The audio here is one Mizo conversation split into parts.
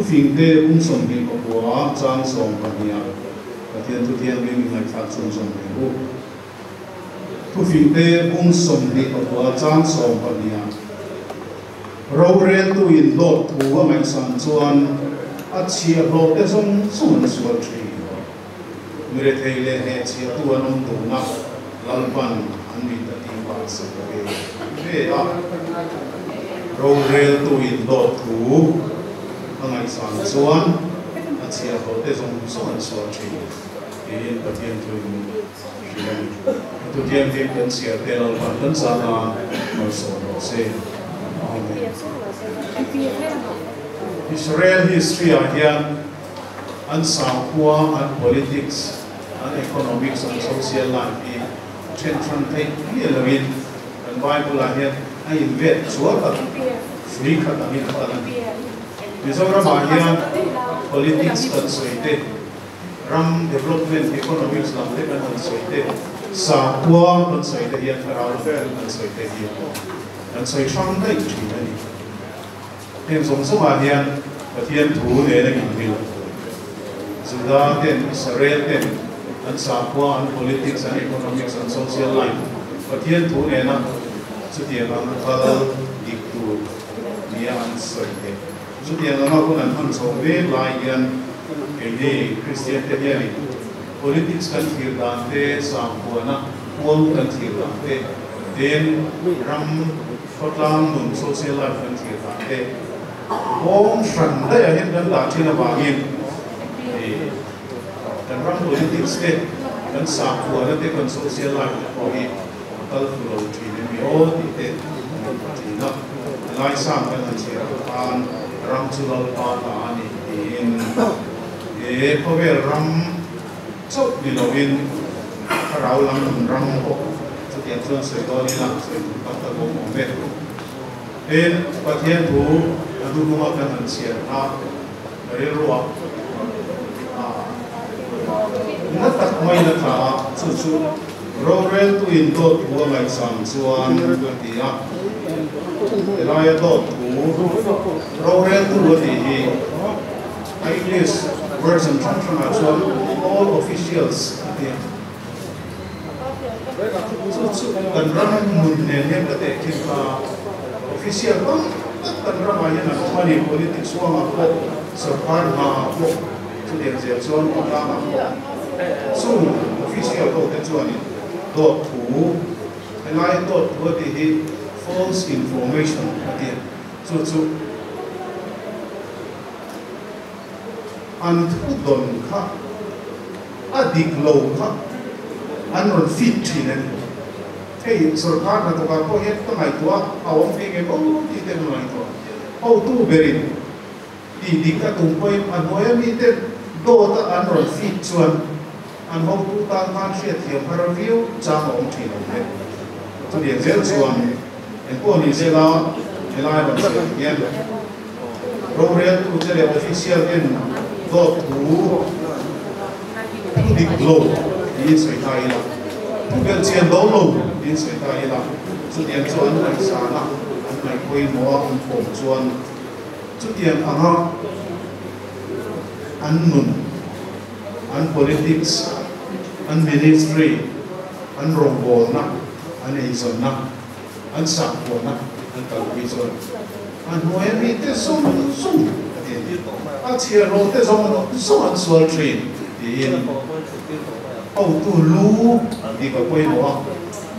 Thufingte bung 29 chang 12 ah Pathian Thu Thianghlim i ngaihthlak chhunzawm reng u. Thufingte bung 29 chang 12 ah Roreltu in dawt thu a ngaihsan chuan a chhiahhlawhte zawng zawng an sual thin. Mi rethei leh hnehchhiahtu an awm dun a, Lalpan an mit a tih vah sak ve ve a. Roreltu in dawt thu a ngaihsan chuan a chhiahhlawh te zawng zawng an sual thin tiin Pathian thu in hrilh a ni. A thutianghlim kan chhiar te Lalpan kan zah nan malsawm rawh se. Amen. Israel history ah hian An sakhua, an politics, an economics, an social life hi then hran theih miah loin kan Bible ah hian a invet chual tak hrui khat angin a kal a ni. Mizoram ah hian politics kan sawi te, ram development, economics lam te kan han sawi te, sakhua kan sawi te hian thlarau lam thil kan sawi te hi kan sawi hrang daih thin a ni. Heng zawng zawngah hian Pathian thu nen a inmil. Juda ten, Israel ten an sakhua, an politics, an economics, an social life Pathian thu nena chutiang ang kal dik tur nia an sawi theih. Chutiang anga hun an hman chho mek lai hian keini Kristian te hianin politics kan thlir dan te, sakhuana huang kan thlir dan te, ten ram, Khawtlang nun, social life, kan thlir dan te kawng hran daih ah hian kan dah thin avangin ih kan ram politics te, kan sakhuana te, kan social life te pawh hi a kal fu lo thin em i aw tih te kan inhmu thin a. Laisang kan han chhiar ang khan ram chu Lalpa ta a ni tiin he khawvel ram chauh ni lovin thlarau lam nun ram pawh chutiang chuan sawi dawn ila sawi tum tak tak awm awm e. Tin, Pathian thu a duhunga kan han chhiar kha ka rilruah a na tak maiin a tla a, chu chu roreltuin dawt thu a ngaihsang chuan a ti a. Helaia dawt thu roreltu a tih hi A English version hrang hrangah chuan all officials a ti a. Chu chu kan ram nun nen hian ka tehkhin kha official tam tak kan ramah hian an awm a ni. Politics huangah pawh, sorkar hnaah pawh, chutiang zel chuan khawtlangah pawh. Chung official ho te chuanin dawt thu, helai dawt thu a tih hi false information a ti a. Chu chu. An thu dawn kha a dik lo kha an rawn fit thin a ni. Hei sorkar hnathawkah pawh hian ka ngaihtuah a, a awm thei nge maw tih te ka ngaihtuah. Hotu berin tih dik a tum pawhin a hnuaia mite dawta an rawn fit chuan an hotu tan khan hriatthiam har viau chang a awm thin ang e. Chutiang zel chuan engpawh ni zela helai rawn chhiat hian Roreltute leh official ten dawt thu thu dik lo tiin sawi ta ila, thu belhchian do lo tiin sawi ta ila, chutiang chu an ngaihsan a, an ngaih pawimawh a, an pawm chuan chutiang anga an nun, an politics, an ministry, an rawngbawlna, an eizawnna, an sakhuana an kalpui chuan a hnuaia mite zawng zawng a ti a, a chhiarhlawh te zawng zawng an sual thin tiin hotu lu dik a pawimawh a,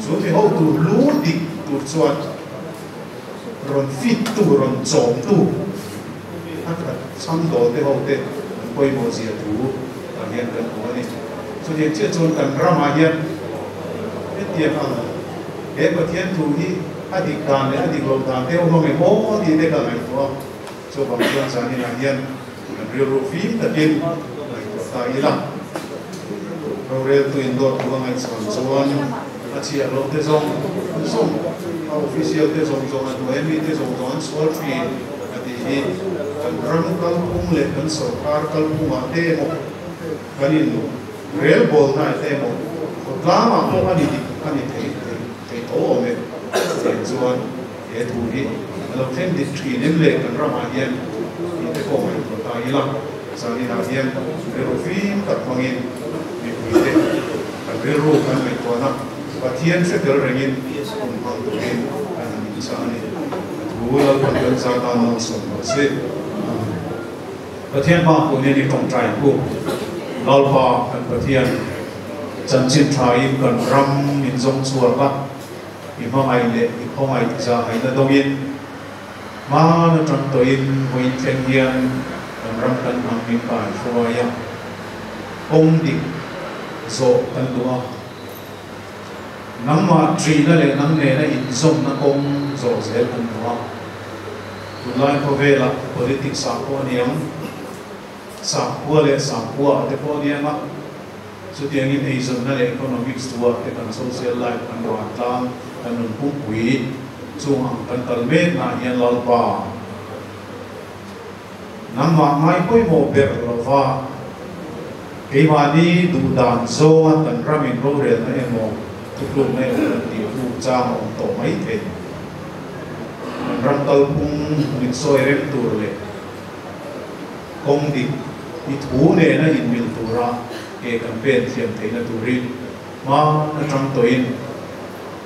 chu mi hotu lu dik tur chuan rawn fit tu, rawn chawm tu a that chhang dawl te ho te an pawimawh zia thu tah hian kan hmu a ni. Chutiang chiah chuan kan ramah hian hetiang ang he Pathian thu hi a dik dan leh a dik loh dan te awm ang em aw tih te ka ngaihtuah a, chuvang chuan zaninah hian kan rilru fim takin ngaihtuah ta ila. Roreltu in dawt thu a ngaihchhuan chuan a chhiah loh te zawng zawng, a official te zawng zawng, a hnuai mi te zawng zawng an sual thin a tih hi kan ram kalphung leh kan sorkar kalphungah te emaw kan in relbawlna te emaw khawtlangah pawh a ni dik a ni thei thei thei tho awm e. Chutiang chuan he thu hi a lo thleng dik thin em le kan ramah hian tih te pawh ngaihtuah ta ila. ila, zaninah hian rilru fim tak hmangin mipuite kan rilru kan ngaihtuahna Pathian hre tel rengin hun hmang turin kan han inchah a ni. A thu Lalpan kan zah tan malsawm rawh se. Amen. Pathian hma pawh hian i tawngtai ang u. Lalpa kan Pathian, chanchin thain kan ram min zawng chhuak a, i hmangaih leh i khawngaih zahaina dawngin hman atang tawhin vawiin thleng hian kan ram kan hnam min kai hruai a, kawng dik zawh kan duh a. Nangmah ṭihna leh nang nena inzawmna kawng zawh zel kan duh a. Tunlai khawvelah politics ah pawh a niang, sakhua leh sakhua ah te pawh a niang a, chutiangin eizawnna leh economics duah te kan social life kan vantlang kan nun pumpui chung ang kan kal meknaah hian Lalpa nangmah ngai pawimawh ber lova keimahni duhdan zawnga kan ramin rorelna emaw thutlukna emaw kan tih hluk chang a awm tawh maithei. Kan ram kalphung min sawi rem tur leh kawng dik i thu nena inmil tura ke kan pen thiam theihna turin hma atang tawhin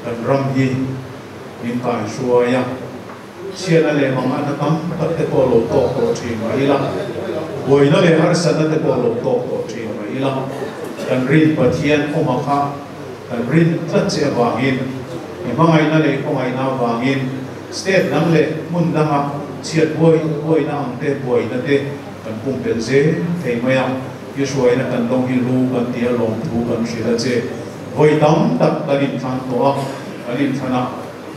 kan ram hi min kaihruai a. Chhiatna leh manganna tam tak te pawh lo tawk tawh thin mah ila, buaina leh harsatna te pawh lo tawk tawh thin mah ila, kan rin Pathian awma kha kan rin tlat che avangin, i hmangaihna leh i khawngaihna avangin state dang leh hmun danga chhiat buai buaina ang te buaina te kan pumpelh zel thei mai a, i hruaina kan dawng hi lu kan ti a lawmthu kan hrilh a che. Vawi tam tak kan inthlan tawh a, kan inthlan a.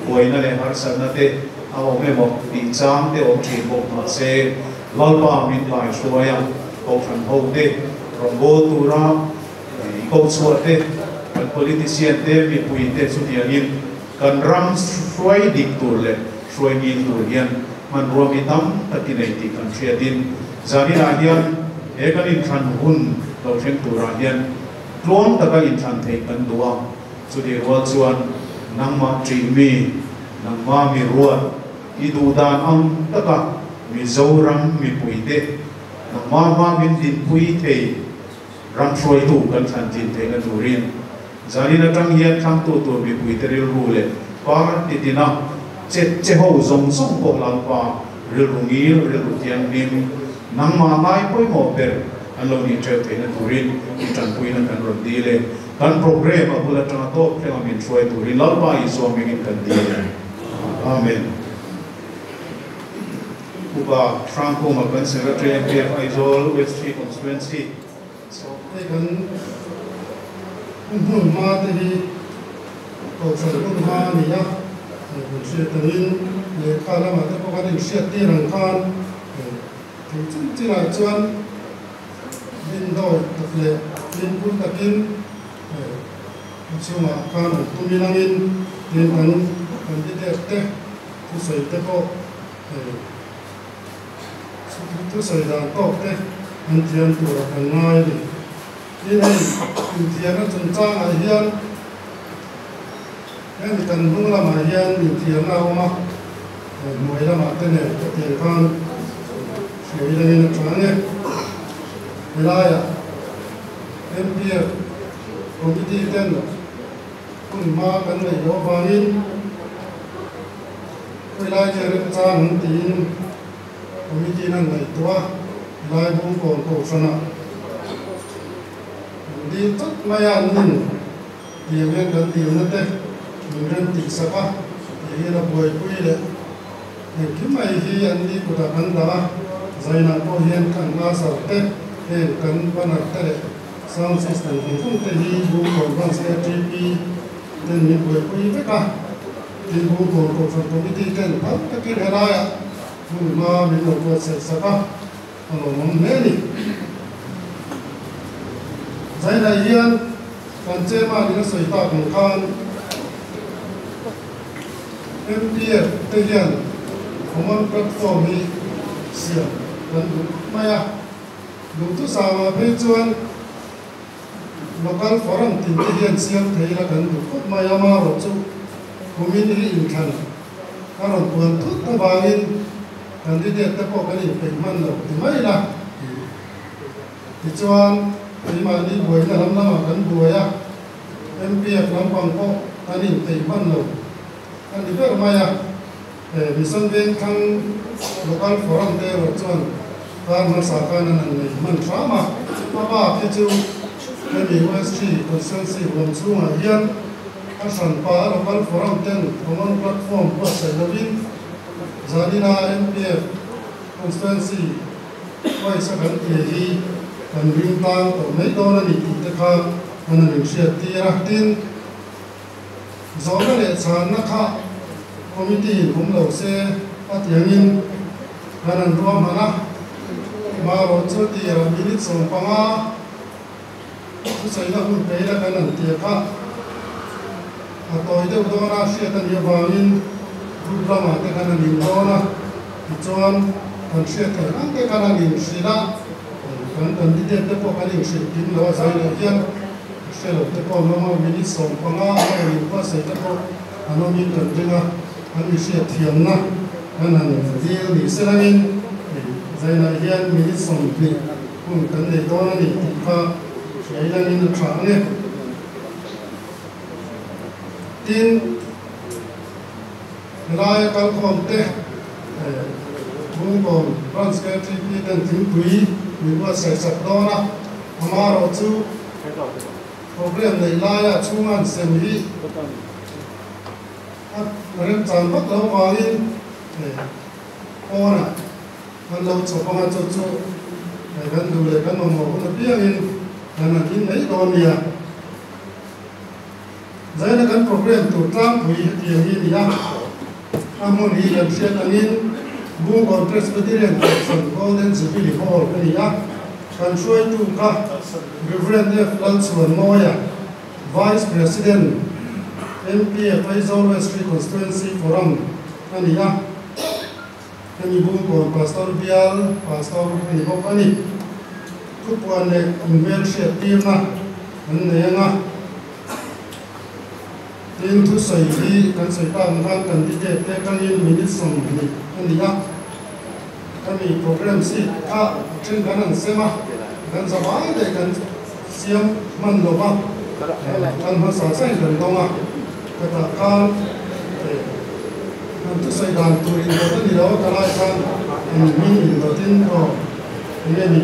Buaina leh harsatna te a awm emaw tih chang te awm thin bawk mah se, Lalpa min kaihruai a, Kohhran ho te, rawngbâwl tura i ko chhuah te, kan politician te, mipui te chutiangin kan ram hruai dik tur leh hruai ngil tur hian hmanrua mi tam tak i nei tih kan hriatin zaninah hian he kan inthlan hun lo thleng turah hian tluang taka inthlan theih kan duh a. Chutih rual chuan nangmah ṭih mi, nangmah mi ruat, i duh dan ang taka Mizoram mipuite nangmah hma min dinpui thei ram hruaitu kan thlan tlin theihna turin zanin aṭang hian thlangtu tur mipuite rilru leh party tina che che ho zawng zawng pawh Lalpa rilru ngil, rilru thianghlim, nangmah ngai pawimawh ber an lo nih ṭeuh theihna turin i ṭanpuina kan rawn dil e. Kan program a bul atanga tawp thlenga min hruai turin Lalpa Isua hmingin kan dil e. Amen. Upa Hrangkhuma kan Secretary MPF Aizawl West 3 Constituency. Hei kan hun hma te hi Kohhran hun hma a ni a, hun hriat angin lehkha lamah te pawh kan inhriat tir ang khan thei chin chinah chuan Rindawi tak leh fimkhur takin a chhungah khan an tum ilangin tin kan candidate te thusawi te pawh thusawi dan tawk te an thiam turah kan ngai a ni. Tin hei inthiarna chungchangah hian hemi kan hnung lamah hian inthiarna a awm a, hnuai lamah te nen ka tiang khan hria ilangin a tha ang e. Helaiah MPF Committee ten hun hma kan neih loh avangin khawilai nge remchang ang tiin Committee in an ngaihtuah a, helai Bungkawn Kohhranah an dil tlat mai a, an nin tiang hian kan dilna te min rem tih sak a, tih hian a buaipui leh engkim mai hi an ni kutah kan dah a, zainah pawh hian kan lasar te, heng kan banner te leh sound system zawng zawng te hi Bungkawn Branch ATP ten min buaipui vek a, tin Bungkawn Kohhran Committee ten phal takin helaiah Hmun hma min lo buatsaih sak a, a lawmawm hle a ni. Zainai hian kan chairman in a sawi tak ang khan MPF te hian common platform hi siam kan duh mai a, duhthusam ah phei chuan local forum tin te hian siam thei ila kan duh khawp mai a, amaherawhchu kumin hi inthlan A rawn puan thut avangin candidate te pawh kan inpeih hman lo ti mai ila. Tichuan, keimahni buaina lam lamah kan buai a, MPF lampang pawh kan inpeih hman lo a ni ber mai a. Mission Vengthlang Local Forum te erawh chuan kar hmasa khan an han nei hman hram a, a bak hi chu hemi USG Constituency huam chhungah hian a hranpa a Local Forum ten Common Platform buatsaih lovin zanina MPF Constituency Wise a kan tih hi kan ring tang tawh mai dawn a ni tih te kha an han inhriat tir a. Tin, zawhna leh chhanna kha committee in awm lo se a tiangin kan han ruahman a. Marawh chu tirah minute 15 thusaina hun peila kan han tia kha a tawi deuh dawn a hriat a nih avangin group lamah te kan han in dawn a. Tichuan, kan hriat theih ang te kan han inhrilh a, kan candidate te pawh kan inhrilh kim lo a zai loh hian hre lo te pawh an awm a, minute 15 a rawn inbuatsaih te pawh an awmin kan ring a, an mi hriat thiamna kan han dil ni se langin zainah hian minute 20 hun kan nei dawn a ni tih kha hriai langin a tha ang e. Tin. Helaia kalkhawm te Bungkawn Branch KTP ten thingpui min buatsaih sak dawn a, amaherawh chu program neih laia chhunga an sem hi a remchan vak lo vangin pawnah kan lo chhawp anga chu chu kan duh leh kan mamawh hun apiangin kan han in mai dawn nia. Zaina kan program tur tlangpui hetiang hi a ni a, a hmun hi kan hriat angin Bungkawn Presbyterian Kohhran Golden Jubilee Hall a ni a, kan hruaitu kha Rev. F. Lalchhuanmawia, Vice President, MPF Aizawl West Three Constituency Forum a ni a, hemi Bungkawn Pastor Bial Pastor a ni bawk a ni. Thupuan leh inhmelhriat tirna an nei ang a. Tin, thusawi hi kan sawi tak ang khan candidate te atangin minute 20 a ni a, khami program sheet kha a then kan han sem a, kan zavai leh kan siam hman lo va, kan hmasa chain kan dawng a, ka tah khan kan thusawi dan tur indawt a ni lo a, ka lai khan in hming indawtin aw enge ni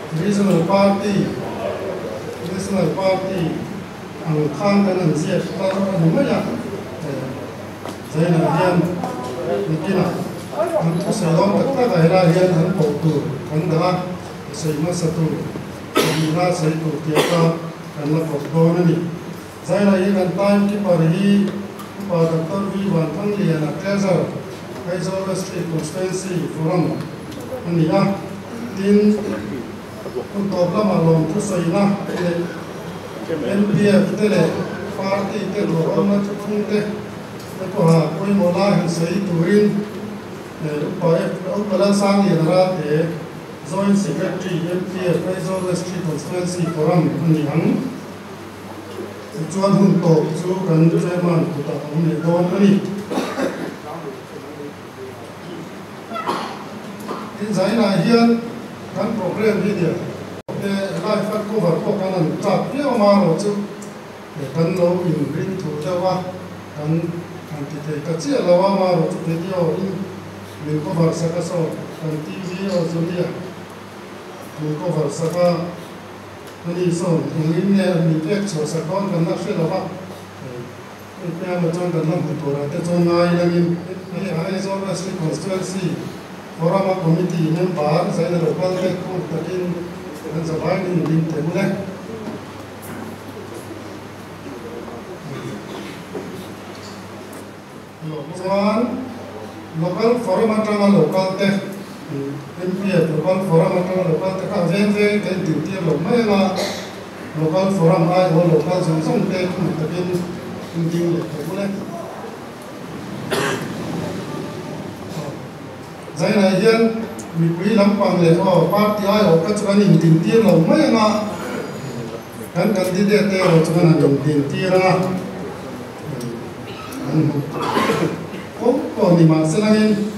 Regional Party National Party ang khan kan han ziak tar a ni mai a, Zainah hian nikinah an thusawi lawm tak tak ah helai hian an koh tur kan dah a, a sawi hmasa tur pahnih la sawi tur tih kha kan la koh dawn a ni. Zainah hi kan time keeper hi Upa Doctor V Vanthangliana Treasurer Aizawl District Constituency Forum a ni a, tin, Hun tawp lamah lawm thusawina leh NPF te leh party te dawrhawmna thuthlung te te pawha pawimawh lai han sawi turin Upa Upa Lalsangliana Ralte, Joint Secretary, NPF Aizawl West Three Constituency Forum a ni ang. Tichuan hun tawp chu kan Chairman kutah a awm leh dawn a ni. Tin zainah hian kan program hi nia te live a cover pawh kan han chak viau a marawh chu kan lo in ring thu deuh a kan han ti thei ta chiah lo a marawh chu video in min cover sak a saw kan TV aw chu nia min cover sak a ani sawn engin nge min pek chhuah sak dawn kan la hre lo va. Hetiang chuan kan la hmu turah te chuan ngai langin hei Aizawl West Constituency Forum-a Committee member Zaina Local te khur takin kan zavai ning ding teh u le. Chuan Local Forum atanga Local te MP at Local Forum atanga Local te kha veng veng te in dintir lo mai anga Local Forum aiawh Local zawng zawng te khur takin in ding leh teh u le. Zainah hian mipui lampang leh aw party aiawh kha chu kan in dintir lo mai anga kan candidate te erawh chu kan han in dintir anga. An hmu fo tawh ni mah se langin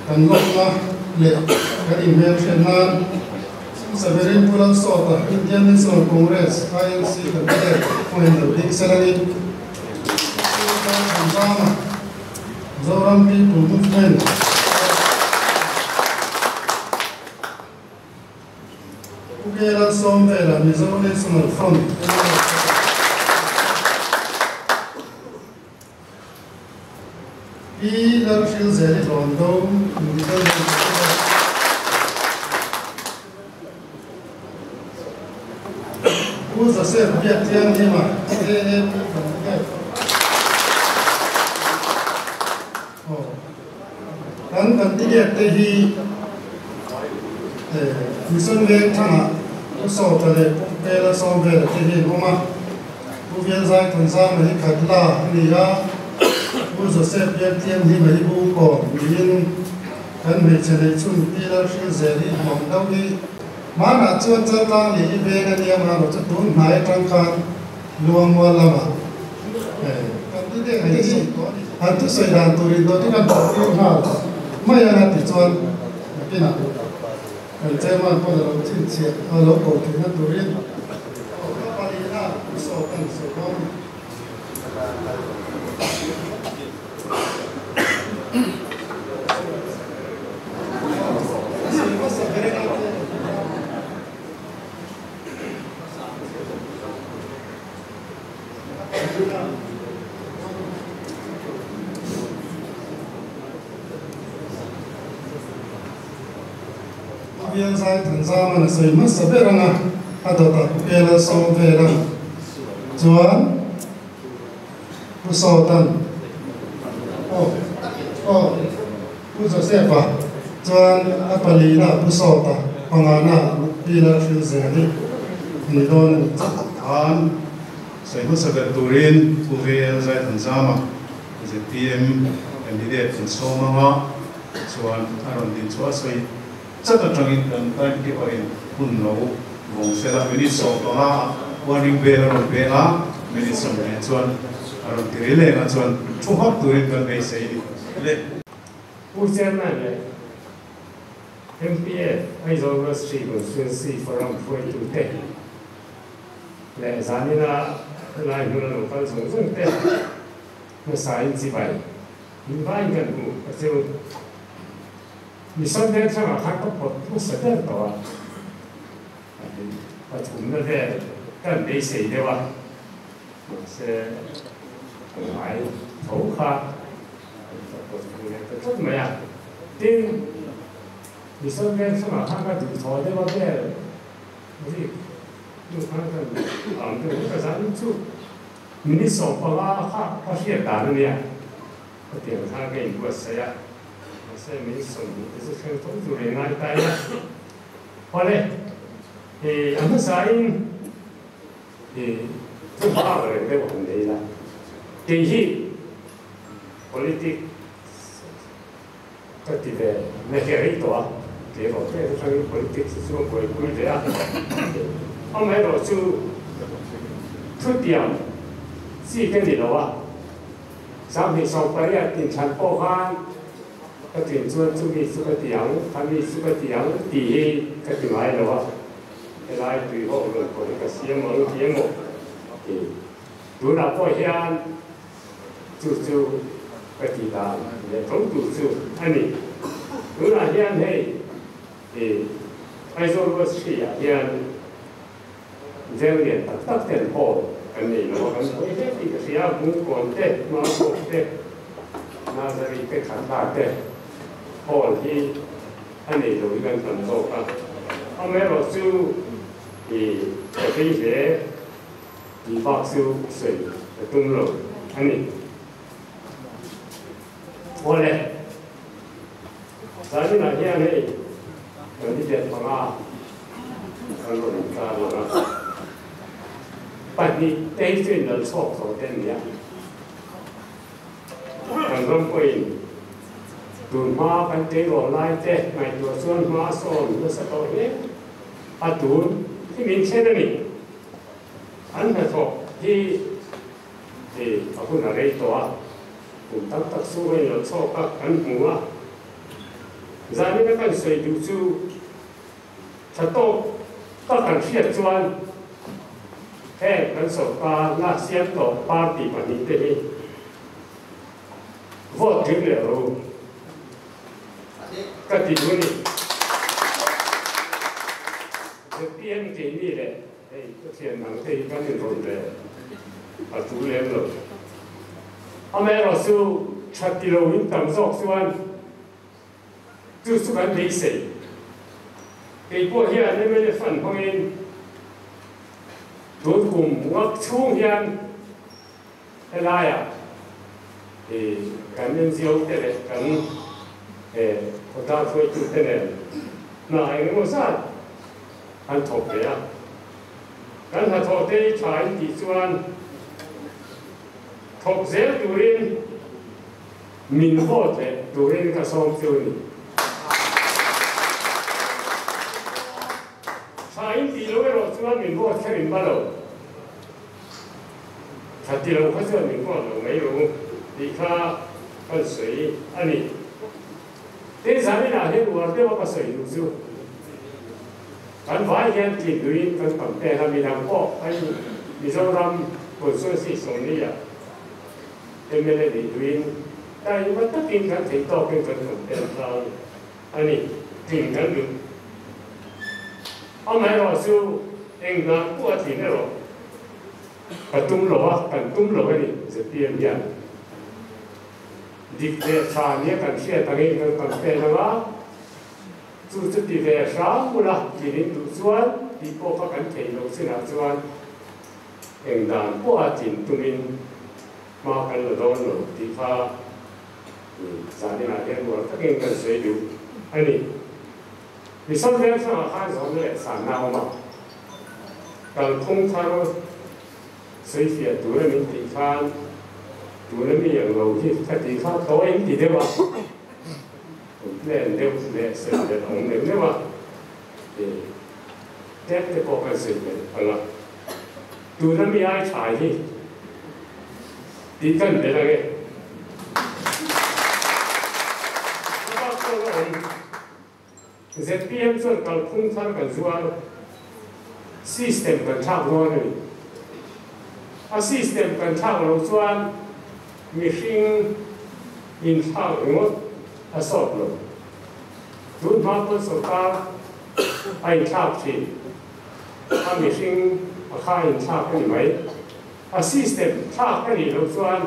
kan lawkna leh kan inhmelhriat nan Severin Pulan Sawta, Indian National Congress, INC, candidate pawhin lo ding selanin Pu Zoram People Movement, Pu Kelan Sawmvela, Mizo National Front, Pi Lalhrilzeli Hlawndo, Independent Candidate. Pu Joseph Biakthianghima, AAP Candidate. Aw, kan candidate te hi Mission Vengthanga Pu Sawta leh Pu Pela Sawmvela te hi an awm a. Pu Velzai Thanzama hi Khatla a ni a, Pu Joseph Biakthianghima hi Bungkawn niin kan hmeichhe neih chhun Pi Lalhrilzel hi hlawm deuh hi. Hmanah chuan Chaltlang leh i veng a nia marawh chu tun hnai atang khan Luangmual lamah kan ti deuh hei hi an thusawi dan turin dawt hi kan hmuh tir nghal mai ang a ti chuan nakinah Kan chairman pawn a lo chhinchhiah a lo ko theihna turin ka palina pu sawt a ni sawi dawn. A sawi hmasa ber in a che ka ti a. A palina. A bial zai Thanzaman a sawi hmasa ber ang a, a dawtah Pu Kela sawm vel a, chuan Pu Sawtan, aw, aw, Pu Joseph-a, chuan a palina Pu Sawta, pangana Pi Lalhrilzeli a ni dawn a ni. Khan sawi hmasa ber turin Pu VL Zai Thanzama, zpm candidate kan sawm ang a, Chuan a rawn din chu a sawi chat atangin kan time keeper in hun lo vawng sela minute 15 ah warning bell a rawn pe a, minute 20 chuan a rawn ti ri leng a chuan thu hak turin kan beisei ni le. Pu Chairman leh MPF Aizawl West Three Constituency Forum hruaitute leh zanina helai hmuna lo kal zawng zawng te hmasain chibai Min vain kan hmuh ka chu Mission Vengthlang ah khan ka phawt hmasa ber tawh a, pathumna vel kan beisei deuh a, mahse ka ngai tho kha ka phawt hmu leh ta tlat mai a. Tin, Mission Vengthlang ah khan ka duhthawh deuh a vel rik hnu khan kan ang deuh ka zan chu. Minute 15 kha ka hriat dan a nia, ka tiang kha ka inbuatsaih a, mahse minute 20 te chu thleng tho tur in ngai ta ila. Awle, i a hmasain i thu hma ang reng deuh han nei ila, kei hi politics ka ti ve na hi a rei tawh a, kei erawh hle atangin politics hi chu a buaipui ve a, amaherawh chu thutiam chi ka ni lo a, 2018 tinchhan pawh khan ka tlin chuan chumi chu ka ti ang, khami chu ka ti ang tih hi ka ti ngai lo a, helai tuihawk rawn pawh hi ka siam ang ti emaw tih tunah pawh hian Chu chu ka tih dan leh tho tur chu a ni. Tunah hian hei i Aizawl West Tree ah hian veng lian tak tak ten hall kan nei lo a, kan buai hle tih ka hria a, Bungkawn te, Mangkawk te, Nazari te, Khatla te hall hi a nei lo hi kan tam zawk a. Amaherawhchu i ka vei hle. Tih bak chu sawi ka tum lo a ni. Awle, zaninah hian hei candidate panga kan rawn inkar lang a, pahnih te hi chu inlal chhawk tho te an ni a, kan ram pawhin tun hma kan tleirawl lai te ngaihtuah chuan hma a sawn nasa tawh hle a, tun hi min thlen a ni. An hnathawk hi a hun a rei tawh a, kum tam tak chhung a inlo chhawk a, kan hmu a. Zanina kan sawi duh chu tha tawk Ka kan hriat chuan heng kan sawrkar na siam tawh party pahnihte hi vote tling leh rawh u ka ti duh a ni. ZPM keini leh hei ka thian dangte hi kan inrawn ve a tul lem lo. Amaherawhchu that ti lo in tam zawk chuan Chu chu kan beisei. Kei pawh hian mla fund hmangin tun kum ngak chhung hian helaiah kan NGO te leh kan khawtlang hruaitute nen hna eng emaw zat an thawk ve a. Kan hnathawh te hi tha in tih chuan thawk zel turin Min vote leh turin ka sawm chu ni. Tha in tih lo erawh chuan min vote kher in va lo. Tha ti lo kha chuan min vote lo mai ru tih kha kan sawi a ni. Tin zaninah hian uar deuh a ka sawi duh chu kan vai hian tlin duhin kan campaign a, midang pawh kan Mizoram constituency sawmli ah mla nih duhin taima takin kan theih tawkin kan campaign tlang a ni tling kan duh. Amaherawh chu eng dan pawh a tlin erawh ka tum lo a, kan tum lo a ni zpm hian dik leh tha nia kan hriat angin kan campaign anga chu chu ti ve hram bula tlin in duh chuan tih pawh kha kan theih loh chinah chuan Eng dan pawh a tlin tumin hma kan la dawn lo tih kha zaninah hian uar takin kan sawi duh a ni. Misal veng hrangah khan zawhna leh sanna a awm a, kalphung thar sawi fiah tur a min tih khan tuna mi ang lo hi ka tih kha thaw in ti deuh a, complain deuh leh sawi leh a awm deuh deuh a, tep te pawh kan sawi belh ang a. Tuna mi ai thlai hi tih kan belh ange. Ka bak chuan a awm. Zpm chuan kalphung thar kan zuar system kan thlak dawn a ni. A system kan thlak lo chuan mihring inthlak ringawt a sawt lo. Tun hma pawn sawrkar a inthlak thin. A mihring a kha inthlak a ni mai. A system thlak a nih loh chuan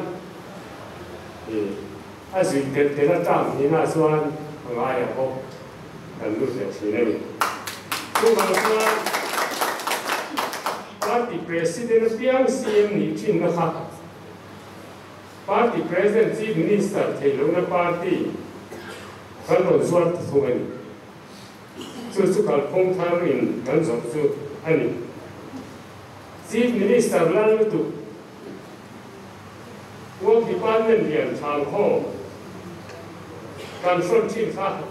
a zui tel tel a term hnihna chuan a ngaiah bawk kan lut leh thin a ni. Chuvang chuan party president apiang CM nih thinna kha party president chief minister theih lohna party kan rawn zuar ta thung a ni. Chu chu kalphung thar in kan zawh chu a ni. Chief Minister lal lutuk Work Department lian Thangkhawm kan hrawn thin kha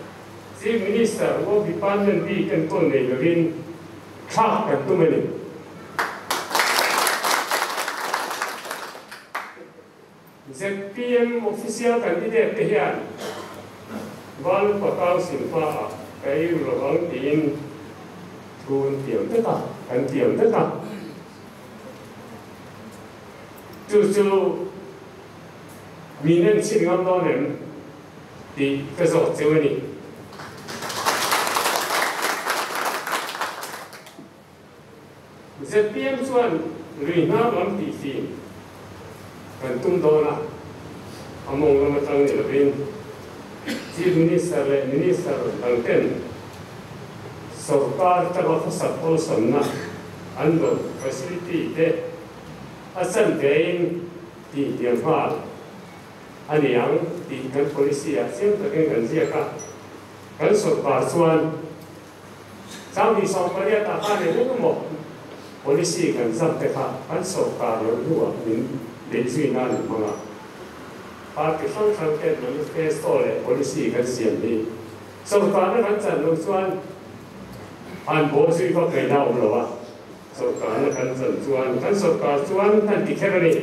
Chief Minister Work Department bik enkawl nei lovin thlak kan tum a ni. Zpm official candidate te hian Valupa Council hmaah ka ei ru lovang tiin thu an tiam vek a, kan tiam vek a. Chu chu min en chhin ngam dawn em tih ka zawt cheu a ni. Zpm chuan lui hnar lam tih fim kan tum dawn a, a mawng lam atang ni lovin Chief Minister leh Minister dang ten sorkar tanga khawsak awlsamna an dawn facility te a chan vein tih hniam nghal a ni ang tih kan policy ah chiang takin kan ziak a, kan sorkar chuan Changni 18 ah khan eng eng emaw policy kan zam te kha kan sorkar lo hnuah min beih zui nan an hmang a. Party hrang hrang ten manifesto leh policy kan siam hi sorkarna kan chan loh chuan han bawl zui vak ngaihna a awm lo a. Sorkarna kan chan chuan kan sorkar chuan kan ti kher a ni.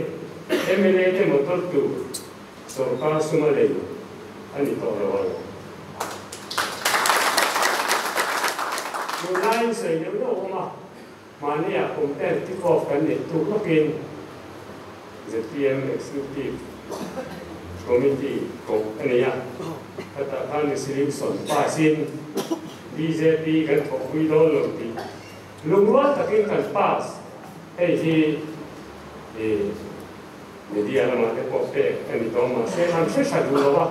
Mla te motor tur Sorkar suma lei a ni tawh lo ang. Tunlaiin sawi neuh neuh awm a, mahnia kum ten kick off kan neih tuk lawkin zpm Executive Committee koh a nei a, khatah khan resolution pass in bjp kan thawhpui dawn lo tih lungrual takin kan pass. Hei hi media lamah te pawh pek a ni tawh mahse an hre tha duh lo a,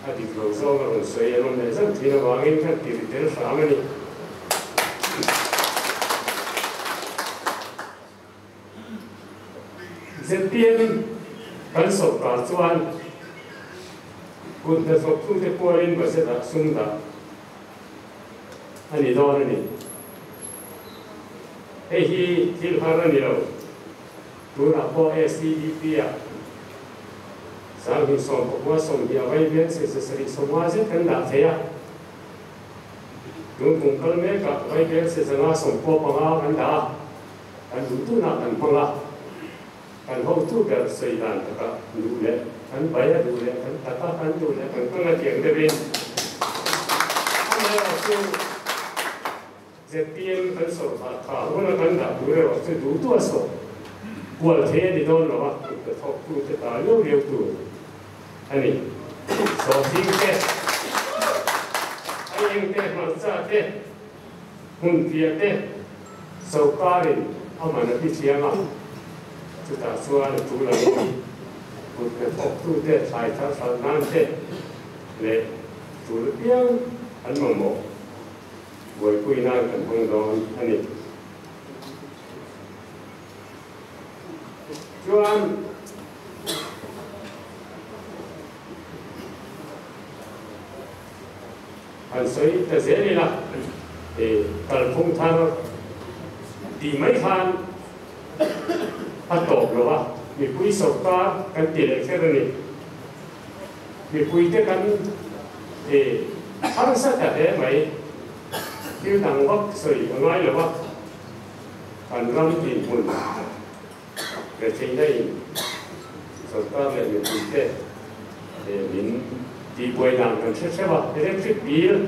a dik lo zawng a rawn sawi an awm leh zauh thin avangin kan ti ri tel hram a ni. Zpm kan sawrkar chuan kut hnathawktute pualin budget ah sum dah a ni dawn a ni. Hei hi thil har a ni lo. Tunah pawh SEDP ah 2019 20 a vaivian 70 sawmnga zet kan dah thei a. Tun kum kal mekah vaivian 195 kan dah a, kan duh tunah kan hmang a. Kan hotu ber sawi dan takah duh leh kan bai a, duh leh kan tak a, kan duh leh kan kang a tih ang deuhin amaherawhchu zpm kan sawrkhar tha huna kan dah tur erawh chu duh duh a sawh kual thei a ni dawn lo a, kut ka thawktute ta liau liau tur a ni. Sawhthing te, aieng te, hmarcha te, Hmunphiah te sorkarin a man a ti thiang a, chutah chuan a tul angin kut hnathawktute thlai thar hralh nan te leh tul apiang an mamawh buaipui nan kan hmang dawn a ni. Chuan. Han sawi ta zel ila, kalphung thar tih mai khan a tawp lo a, mipui sawrkar kan ti leh kher a ni. Mipuite kan harsa ta hle mai, thil dang vak sawi a ngai lo a, kan ram dinhmun retheihna in sawrkar leh mipuite min tihbuai dan kan hre hreuh a, electric bill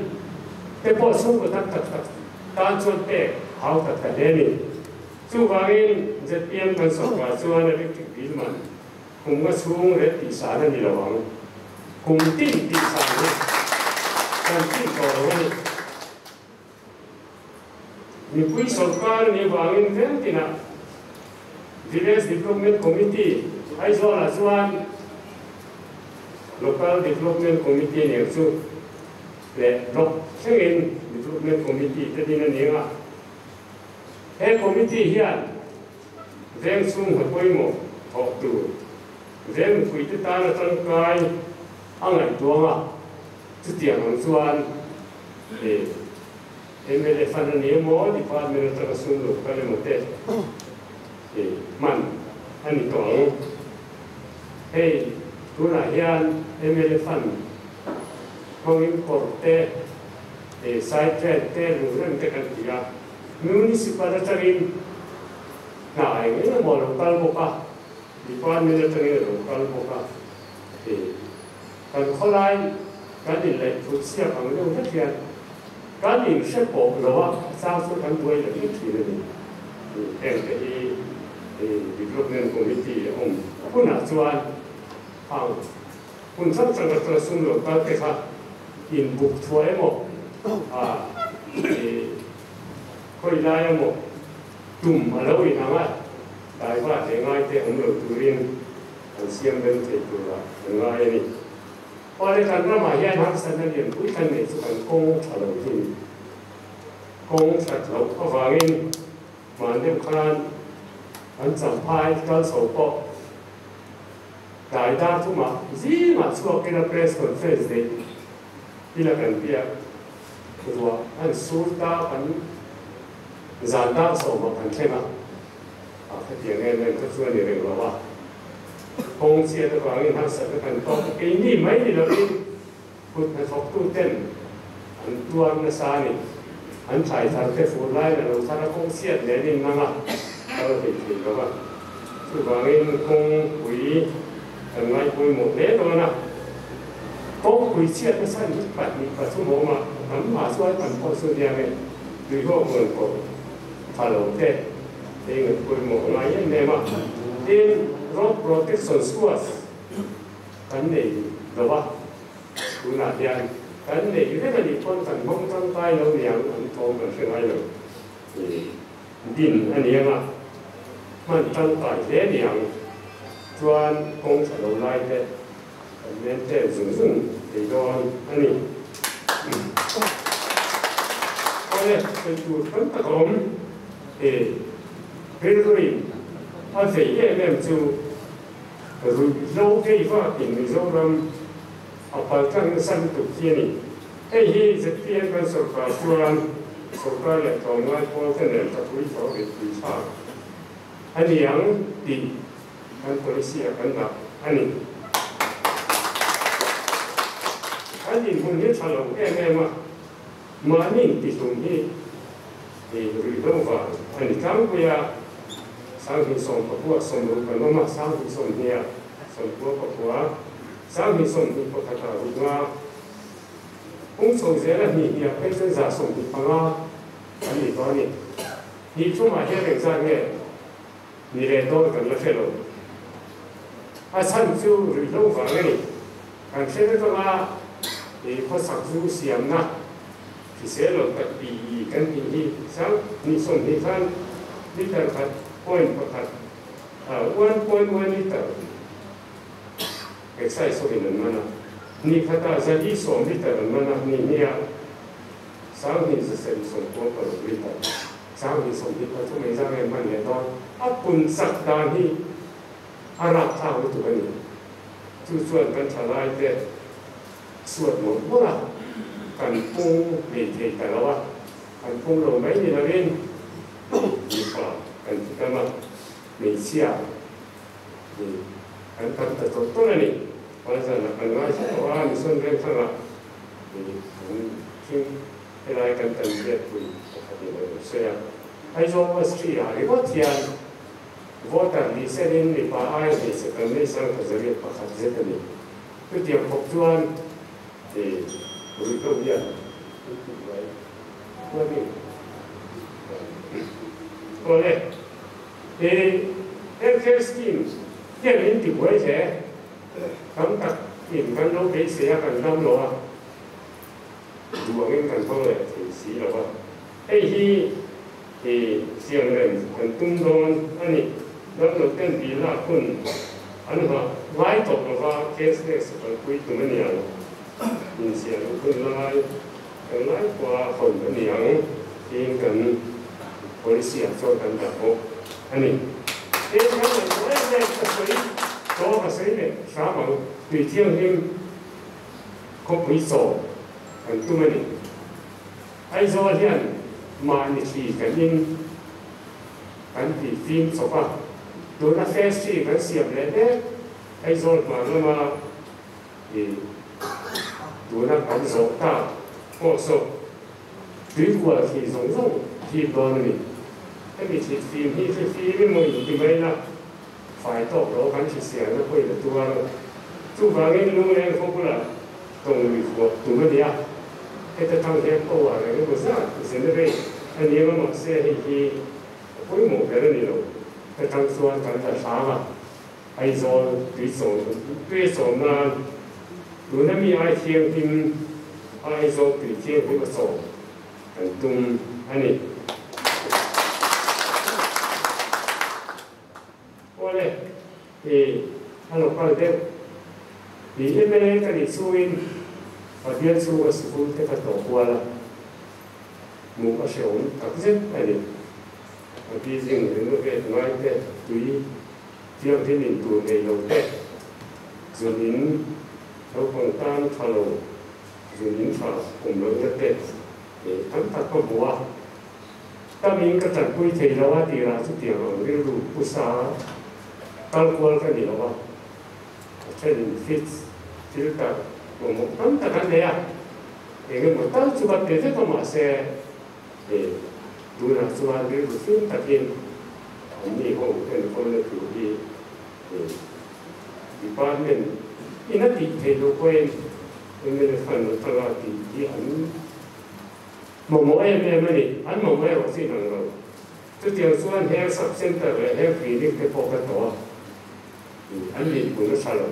te pawh chhungkaw tam tak tak tan chuan pek hau tak ta hle a ni. Chuvangin zpm kan sawrkar chuan electric bill man kum nga chhung ret tihsan a ni lo ang, kum tin tihsan hi kan tih tawh lo a ni. Mipui sawrkar nih avangin veng tinah Village Development Committee Aizawlah chuan Local Development Committee nen chu leh Block thlengin Development Committee te din a ni ang a. He committee hian veng chhung hna pawimawh thawh tur veng mipuite tana tangkai a ngaihtuang a, chutiang ang chuan Mla fund a ni emaw, department atanga sum lo kal emaw te hman a ni tawh ang. Hei tunah hian mla fund hmangin kawr te, side track te, lungrem te kan ti a. Municipal atangin hna eng eng emaw a lo kal bawk a, department atangin a lo kal bawk a. Kan khawlai kan inlaih phut chhiak ang deuh hlek hian kan inhre pawh lo a, a chang chu kan buai leh vek thin a ni. Heng te hi Development Committee a awm hunah chuan hang hun hrang hrang atanga sum lo kal te kha inbuk thuah emaw khawi lai emaw tum a lo inang a, daiva hle ngai te awm lo turin An siam rem thei turah kan ngai a ni. Awle kan ramah hian harsatna lianpui kan neih chu kan kawng tha lo hi a ni. Kawng that loh avangin hman deuh khan kan champhai kal chho pawh tlai dar thumah zingah chhuak ila press conference neih ila kan piah ruah an sur ta kan zan dar sawmah kan thleng a. A khatiang em em kha chu a ni reng lo a, kawng chhiat avangin harsatna kan tawk a, keini mai ni lovin kut hnathawktu ten an tuar nasa a ni. An thlai thar te fur laiin a lo thar a, kawng chhiat nen in nang a, kal thei thei lo a. Chuvangin kawngpui kan ngaihpawimawh hle dawn a, kawngpui chhiat nasa ni 2 3 awm a. tam ma chuai tam pawh chu nia nge tui ho ngawn pawh tha lo te hei ngat pawimawh ngai em em a. Tin, road protection squads kan nei lo a, tunah hian kan nei vek a nih pawn kan hmang tangkai lo niang an thawm kan hre ngai lo. Din a ni anga hman tangkai hle niang chuan kawng tha lo lai te kan maintain zung zung thei dawn a ni. Awle, sawi tur tam tak a awm. He rilruin a vei em em chu ruihhlo vei vakin Mizoram a paltlang nasa lutuk hi a ni. Hei hi zpm kan sorkar chuan sorkar leh tlawmngai pawl te nen ka pui tawh rit pui thlak a ni ang tih kan policy ah kan dah a ni. Kan inhmun hi tha lo em em a, mahni intihlum hi ruihhlo vang a ni tlangpui a, 2960 sawmruk an awm a, 2020 ah 99, 2021 ah ruk nga. Kung chho zela hnih hniah phei chuan 125 an ni tawh a ni. Hnih thumah hian engzat nge ni leh dawn kan la hre lo. A chhan chu ruihhlo vang a ni. Kan hre vek anga khawsak zu siamna hrisel lo tak pi kan tih hi 2020 khan liter khat point pakhat, 1.1 liter, Excise ho in an man a, ni khatah 410 liter an man a, ni hniah 2196 liter, 2023 engzah nge an man leh dawn? A pun chak dan hi a rapthlak lutuk a ni. Chu chuan kan thalai te suat mawlh mawlh a, kan pung ngei thei ta lo a, kan pung lo mai ni lovin mipa kan ti tam a, hmeichhia Kan tam ta tawlh tawlh a ni. Hmaizanah kan ngaithla tawh a, mission vengthangah kan thing helai kan tan biakpui pakhat in a rawn sawi a. Aizawl West Tree ah ringawt hian voter ni senin mipa ai hmeichhe tam nei 1801 zet a ni. Chutiang khawp chuan ruihhlo hian min tih buai a ni. Awle. He healthcare scheme hian min ti buai hle. Tam tak in kan lo beisei a, kan dam lo a, duh angin kan hmang leh thei si lo a. Hei hi i siam rem kan tum dawn a ni. Dam lo ten dil lak hun an nghah ngai tawh lo va, cashless a kalpui tum a ni ang. Insiam hun lai kan lai pawha hawn a ni ang tiin kan Policy ah chuan kan dah bawk a ni. Heng kan ngaihtuah em em ka sawi tawh ka sawi leh hram ang. Tui thianghlim khawpui chaw kan tum a ni. Aizawl hian mahni thli kan in kan ti fim chawp a, tuna phase three kan siam leh mek Aizawl hman lama i tuna kan zawh tak pawh saw Tuikual thli zawng zawng thip dawn a ni. Hemi thlit fim hi thli fim emaw in ti mai la, fai tawk lo kan hrisel na pawhin a tuar a. Chuvangin lungleng khaw bulah tawng lui huap tum a ni a, heta tang hian power eng emaw zat generate a ni ang a, mahse hei hi a pawimawh ber a ni lo. Hetang chuan kan la hlang a, Aizawl tui chawm nan tuna mi ai thianghlim a Aizawl tui thianghlim a chawm kan tum a ni. Awle, i a lo kal deuh. I mla ka nih chungin Pathian chhunga sikul te ka tlawh kual a, hmuh a hrehawm takzet a ni. A building renovate ngai te tui Thianghlim in tur nei lo te, zun in naupang tan tha lo, zun in tha awm lohna te tam tak ka hmu a. Tamin ka tanpui thei lo a tirah chutiang ang rilru pu sa kal kual ka ni lo a. A thenin fridge, filter mamawh tam tak an nei a, eng emaw tal chu ka pe vek a mahse Tunah chuan rilru fim takin anni ho enkawlna tur hi department in a tih theih loh pawhin mla fund atanga tih hi an Mamawh em em a ni, an mamawh erawh chu inang lo. Chutiang chuan health sub centre leh health clinic te pawh ka tawh a, an dinhmun a tha lo.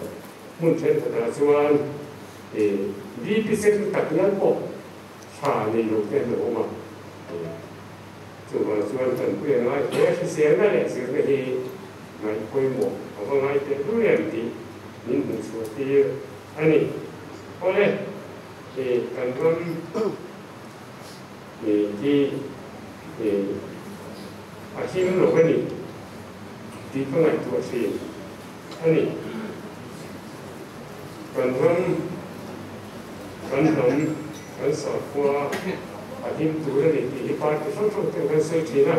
Hmun thenkhatah chuan BP sen tak ngial pawh tha nei lo te an lo awm a. Chuvang chuan tanpui a ngai hle, hriselna leh zirna hi ngaih pawimawh a va ngai teh hlur em tih min hmuh chhuah tir a ni. Awle, kan ram hi a him lo a ni tih ka ngaihtuah thin a ni. Kan ram, kan hnam, kan sakhua a him tur a ni tih hi party hrang hrang ten kan sawi thin a,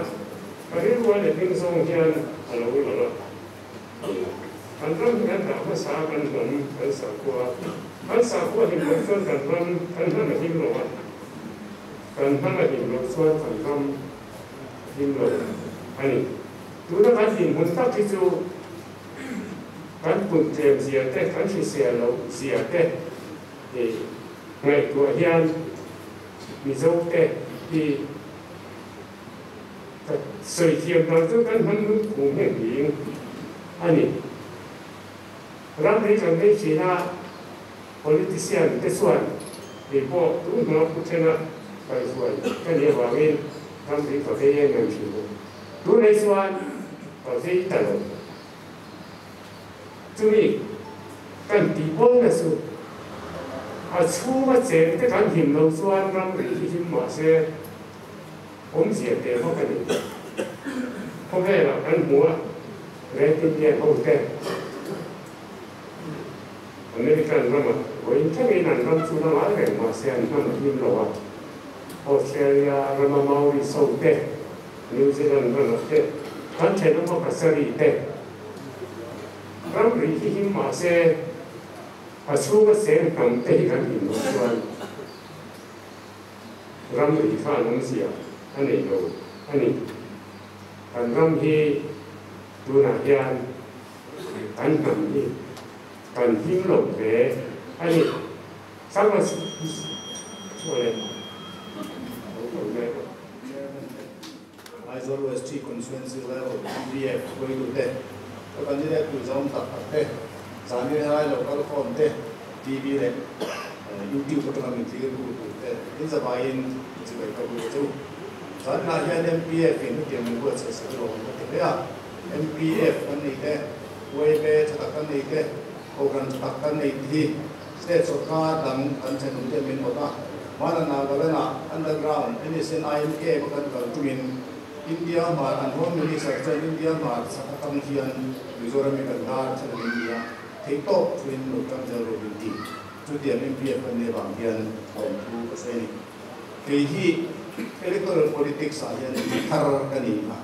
ka rilru a letling zawng hian a lo lang a. Kan ram hi kan dah hmasa a, kan hnam, kan sakhua, kan sakhua him loh chuan kan ram, kan hnam a him lo a, kan hnam a him loh chuan kan ram a him lo a ni. Tuna kan dinhmun tak hi chu kan kut tlem zia te, kan hrisel loh zia te ngaihtuah hian Mizo te hi ka sawi thiam dan chu kan hman lut khum hi a hling a ni. Ramri kan vei thin a, politician te chuan kei pawh tun hma pu thena kaihruai ka nih avangin ramri ka vei em em thin bawk. Tunei chuan ka vei ta lo. Chumi kan tih pawlna chu a chhunga cheng te kan him lo chuan ramri hi him mah se awmzia teh vak a ni. Khawvelah kan hmu a, Red Indian ho te American ramah vawiin thlengin an ram chu la ngai reng mah se an hman a him lo a, Australia rama Maoris ho te New Zealand ramah te kan thenawm a pasarih te ramri hi him mah se a chhunga cheng hnam te hi kan him loh chuan ramri khan awmzia a nei lo a ni. Kan ram hi tunah hian kan hnam hi kan him lo hle a ni. Changla chuan Aizawl West Tea Constituency Level MDF hruaitute, ka candidate tur zawng tak tak te, zan helai lo kal khawm te, TV leh YouTube atanga min thlir tu tur te in zavaiin chibai ka bu chu. Zanah hian MPF in hetiang min buatsaih sak rawh ka ti hle a, MPF kan nei te, YMA tha tak kan nei te, Kohhran tha tak kan nei te hi State sawrkar dang kan thenawm te min awt a, hmana Nagaland-ah underground NSN IMK va kan kal tumin India hmar an Home Minister chuan India hmar chhak atang hian Mizoram hi kan dar than an inti a, theihtawp thuin lo tang zel rawh min ti. Chutiang MPF kan nei vang hian a awm thu ka sawi a ni. Kei hi electoral politics ah hian thar ka ni a,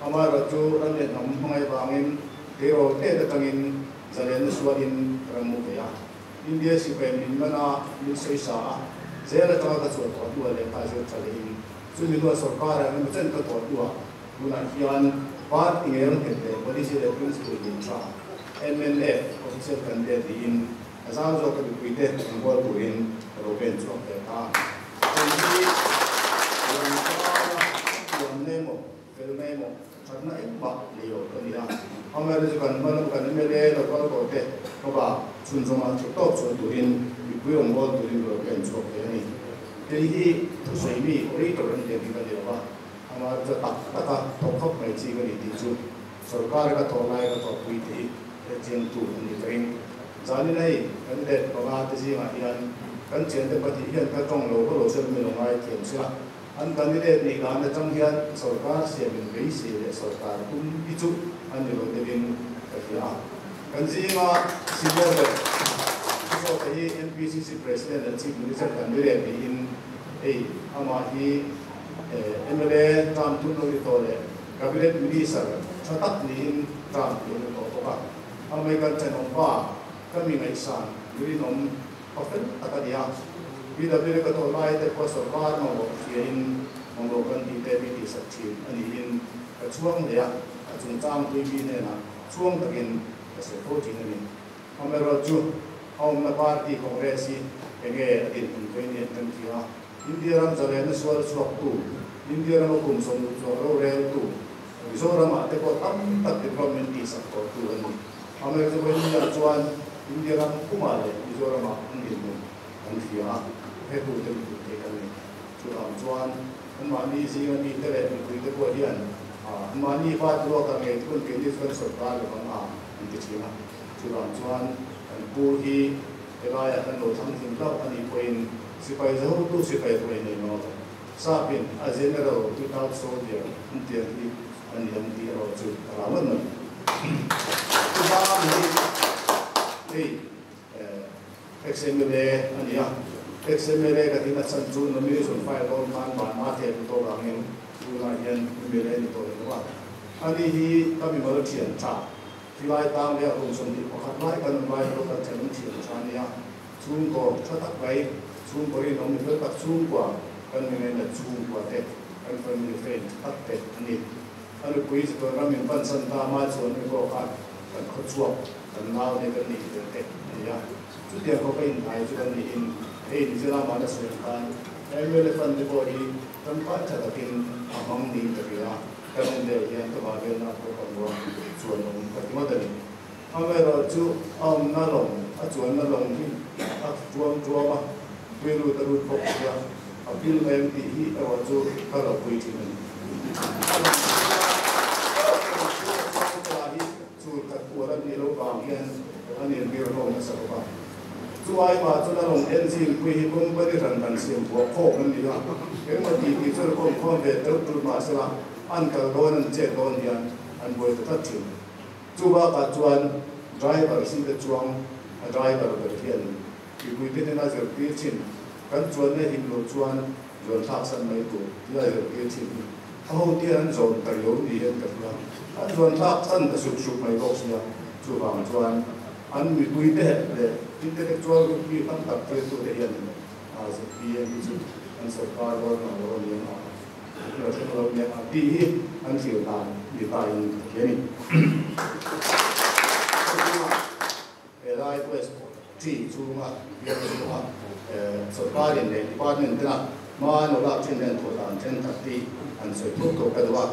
amaherawhchu ram leh hnam hmangaih vangin tleirawl tet atangin Zalenna sualin ram mu ve a, India sipai min man a, min sawi sa a, zel atanga ka chhuah tawh hnuah lehkha zir tha lehin chumi hnuah sorkarah emaw chen ka tawh hnuah tunah hian party ngei ram nghet leh policy leh principle din tha mnf official candidate niin a zau zawka mipuite an hual turin ka lo pen chhuak ve ta. Hei hi Lawngtlai-a chuan nemaw fel nemaw Thatna engmah nei lo ka ni a, amaherawhchu kan hma lam kan mla local tawh te ka ba chhunzawm ah theih tawp chhuah turin mipui awm rual turin ka lo pen chhuak ve a ni. Kei hi thusawi mi orator an tih ang hi ka ni lo va, amaherawhchu tak taka thawk khawp mai chi ka ni tih chu sorkar ka thawh lai ka thawhpui te hi hrechiangtu an ni ka ring. Zanin hei kan let panga te zingah hian kan thiante pahnih hian ka tawng lo haw lo se min lo ngaithiam sia. An candidate nih dan atang hian sorkar siam in beisei leh sorkar tum hi chu an ni lo deuhin ka hria a. Kan zinga senior ber Pu Zawta hi MPCC President leh Chief Minister candidate niin hei amah hi mla term thum lo ni tawh leh Cabinet Minister tha tak niin term tih a ni tawh bawk a. Amei kan thenawm pa ka mi ngaihsan rinawm Pa fel tak a ni a, BW ka tawh lai te pawh sorkar mamawh hriain mamawh kan tih te mi tihsak thin a niin ka chhuang hle a, a chungchang pui mi hnenah chhuang takin ka sawi fo thin a ni. Amaherawhchu a awmna party Congress hi enge a dinhmun pawhin hian kan hria a. India ram zalena sual chhuak tu, India rama kum sawmruk chuang rorel tu, Mizoram ah te pawh tam tak development tih sak tawh tu a ni. Amaherawhchu India chuan India ram pumah leh Mizoram ah an dinhmun an hria a, hetu te mipui te kan ni. Chuvang chuan anmahni zinga mite leh mipui te pawh hian anmahni va ruak ang ngei hun keini chu kan sawrkar lo ang a an ti thin a. Chuvang chuan kan pu hi helaiah kan lo thlang tling hlauh a nih pawhin sipai zahotu sipai ruai nei maw sapin a general without soldier an ti ang hi a ni ang tih erawh chu ka hlau ngawt mai. Chuvang hi hei Ex-MLA a ni a, Ex-MLA ka tihna chhan chu nomination file dawn khan vanma theh duh tawh vangin tunah hian MLA ni tawh leh lo a. Ani hi ka mimal thian tha, khilai tang leh a kum 21 lai kan awm lai pawh kan thenawm thian tha a ni a, chhungkaw tha tak mai, chhungkaw rinawm ni fel tak chhungkua kan mi ngainat chhungkua te, kan family friend tha tak te a ni. A nupui Zikawn ram in pansan ta mai chuan mi pawh khan kan khawchhuak kan nau ne kan nih vel te a ni a. Chutiang khawpa inhai chu kan niin hei Nizela mahna sawi ang khan MLA fund te pawh hi tangkai tha takin a hmang niin ka hria a, kan en deuh hian ka vah velna pawh ka hmu a, chuan awm ka ti ngawt a ni. Amaherawhchu a awmna lawng, a chuanna lawng hi a tuam tuam a, tui lut a lut bawk sia, a pil mai ang tih hi erawh chu ka lo pui thin a ni. A lawng chu a chuang te lah hi Chul khat kual an nih loh vang hian an inbir ho nasa bawk a. Chu ai mah chuan a rawn engine pui hi company hran hran siam buah khawp an ni a, engmaw tih tih chuan khawm khawm ve tel tul mah sela an kal dawn an chet dawn hian an buai ta tlat thin. Chu bakah chuan driver seat a chuang a driver ber hian mipui te hnena zirtir thin kan chuanna him loh chuan zuan thlak san mai tur tia zirtir thin hi A ho te an zawn ta riau ni hian ka hria. An zuan thlak chhan ta sup sup mai bawk sia. Chuvang chuan an mipui te leh intellectual group mi tam tak tirtu te hian ZPM hi chu an sawrkar dawn ang lo aniang a, an la thleng lo aniang a tih hi an thlir dan ni ta in ka hria a ni. Helai West Tree chhunga bial chhunga sawrkarin leh department tena hma an lo lak thin hian thawh dan thenkhat hi an sawi thuk tawh ka duh a.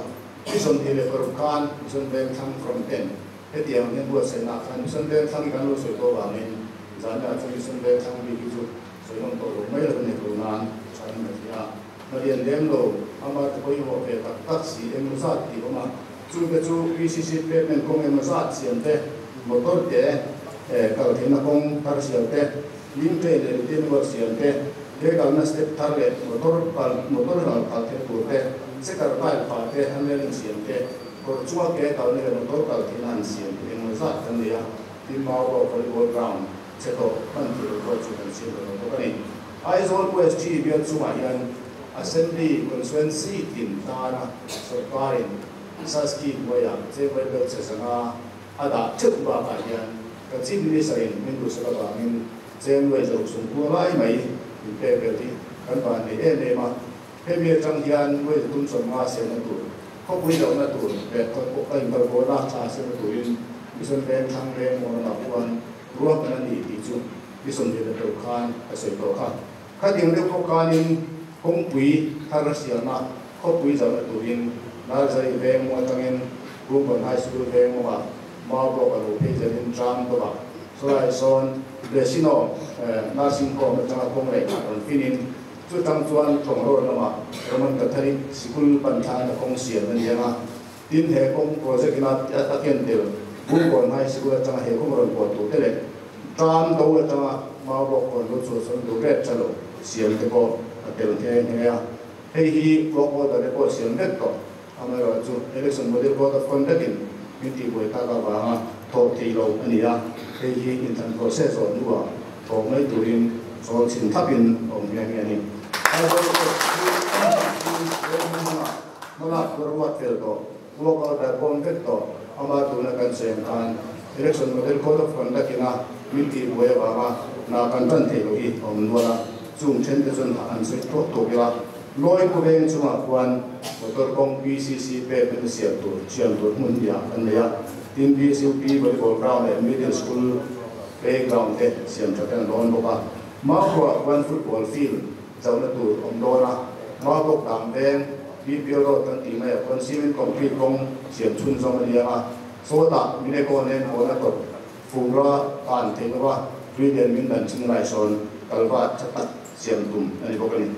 Ni 26 khan Mission Vengthlang Front ten hetiang hian buatsaihna khan Mission Vengthlang hi kan lo sawi tawh avangin zanah chuan Mission Vengthlang bik hi chu sawi nawm tawh lo mai lo a ni tho nan tha in ka hria a. Hna lian lem lo ama te pawimawh ve tak tak si emaw zat tih awm a. Chute chu PCC pavement kawng emaw zat siam te, motor te kal theihna kawng thar siam te, link train leh retaining wall siam te, ke kalna step thar leh motor kal motor ral kal theih tur te, checker tile phah te, handrailing siam te, kawr chunga ke kalna leh motor kal theihna an siam te emaw zat kan nei a, tin Maubawk volleyball ground chhe tawh hman theih loh pawh chu kan siam ta lo bawk a ni. Aizawl West Tree bial chungah hian Assembly Constituency tin tana sawrkarin Saski hnuaiah Chengwai bel che zanga a dah theuh bakah hian ka Chief Minister in min duhsak avangin Chengwai zo chung khua lai mai min pek vel hi kan van nei em em a. Hemi atang hian nuai zatum 50 siamna tur, khawpui lohna tur leh inkalpawhna tha siamna turin Mission Veng thlang leng maw lamah khuan ruahman a ni tih chu ni 26 khan ka sawi tawh kha. Khatiang deuh pawh kanin kawngpui thar siamna khawpui zauhna turin Narzary veng maw atangin Rungkawn High School veng mawngah mau pawh ka lo phei zelin tlang tawp a. Chulaiah sawn Blessino Nursing Home atanga kawng leh khat rawn finin chutang chuan Thawng Road lamah Roman Catholic Sikul pan thlana kawng siam a ni ang a. Tin, he kawng project ina a ken tel Rungkawn High School atanga he kawng rawn buat tur te leh Tlang do atanga mau bawk rawn lo chhuah sawn tur ret tha lo siam te pawh a tel nghe nghe a. Hei hi work order te pawh siam vek tawh. Amaherawhchu Election Model Code of Conduct in min tihbuai tak avanga thawh theih loh a ni a, hei hi inthlan process zawh hnuah thawh mai turin chawl chhin thlapin a awm nghe nghe a ni. Aizawl Court chu hmanga hmalak tur a ruat fel tawh. Work order pawm vek tawh. Ama tuna kan sawi ang khan Election Model Code of Conduct ina min tihbuai avanga hna kan tan theih loh hi a awm nual a, chung then te chuan an sawi tawk tawk ila. Lawi khawveng chungah khuan motor kawng PCC pavement siam tur siam tur hmun hniah kan nei a, tin PSUP volleyball ground leh middle school playground te siam tha ten a dawn bawk a. Maukhua khuan football field. zauna tur awm dawn a, Maubawk dang veng BPL Road kan tih maiah khuan cement concrete kawng siam chhunzawm a ni ang a, sawtah Mineko nen hawn a tawp fura kan theih lova tui lian min dan chin lai sawn kalva tha tak siam tum a ni bawk a ni.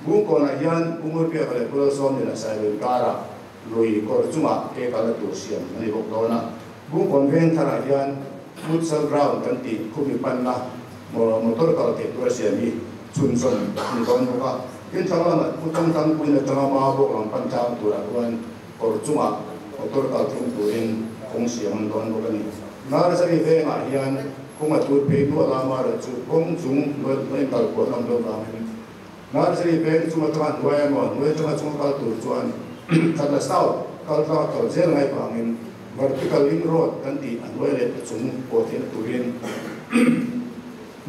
Bungkawnah hian Pu Ngurbiaka leh Pu Lalsawmliana Sailo inkarah lui kawr chungah ke kalna tur siam a ni bawk dawn a. Bungkawn veng tharah hian futsal ground kan tih khumi panna motor kal theih tura siam hi chhunzawm a ni dawn bawk a. Tin, thlang lamah Pu Changtang Puina atanga Maubawk lam pan tlang turah chuan kawr chungah motor kal thung turin kawng siam an dawn bawk a ni. Narzari vengah hian kawng a tut phei duah la amaherawh chu kawng chung hnuai kal pawh an awm loh vangin Narzari veng chung atanga hnuai emaw hnuai atanga chung kal tur chuan Khatla South kal tlang a kal zel ngai vangin vertical link road kan tih a hnuai leh a chung pawh theihna turin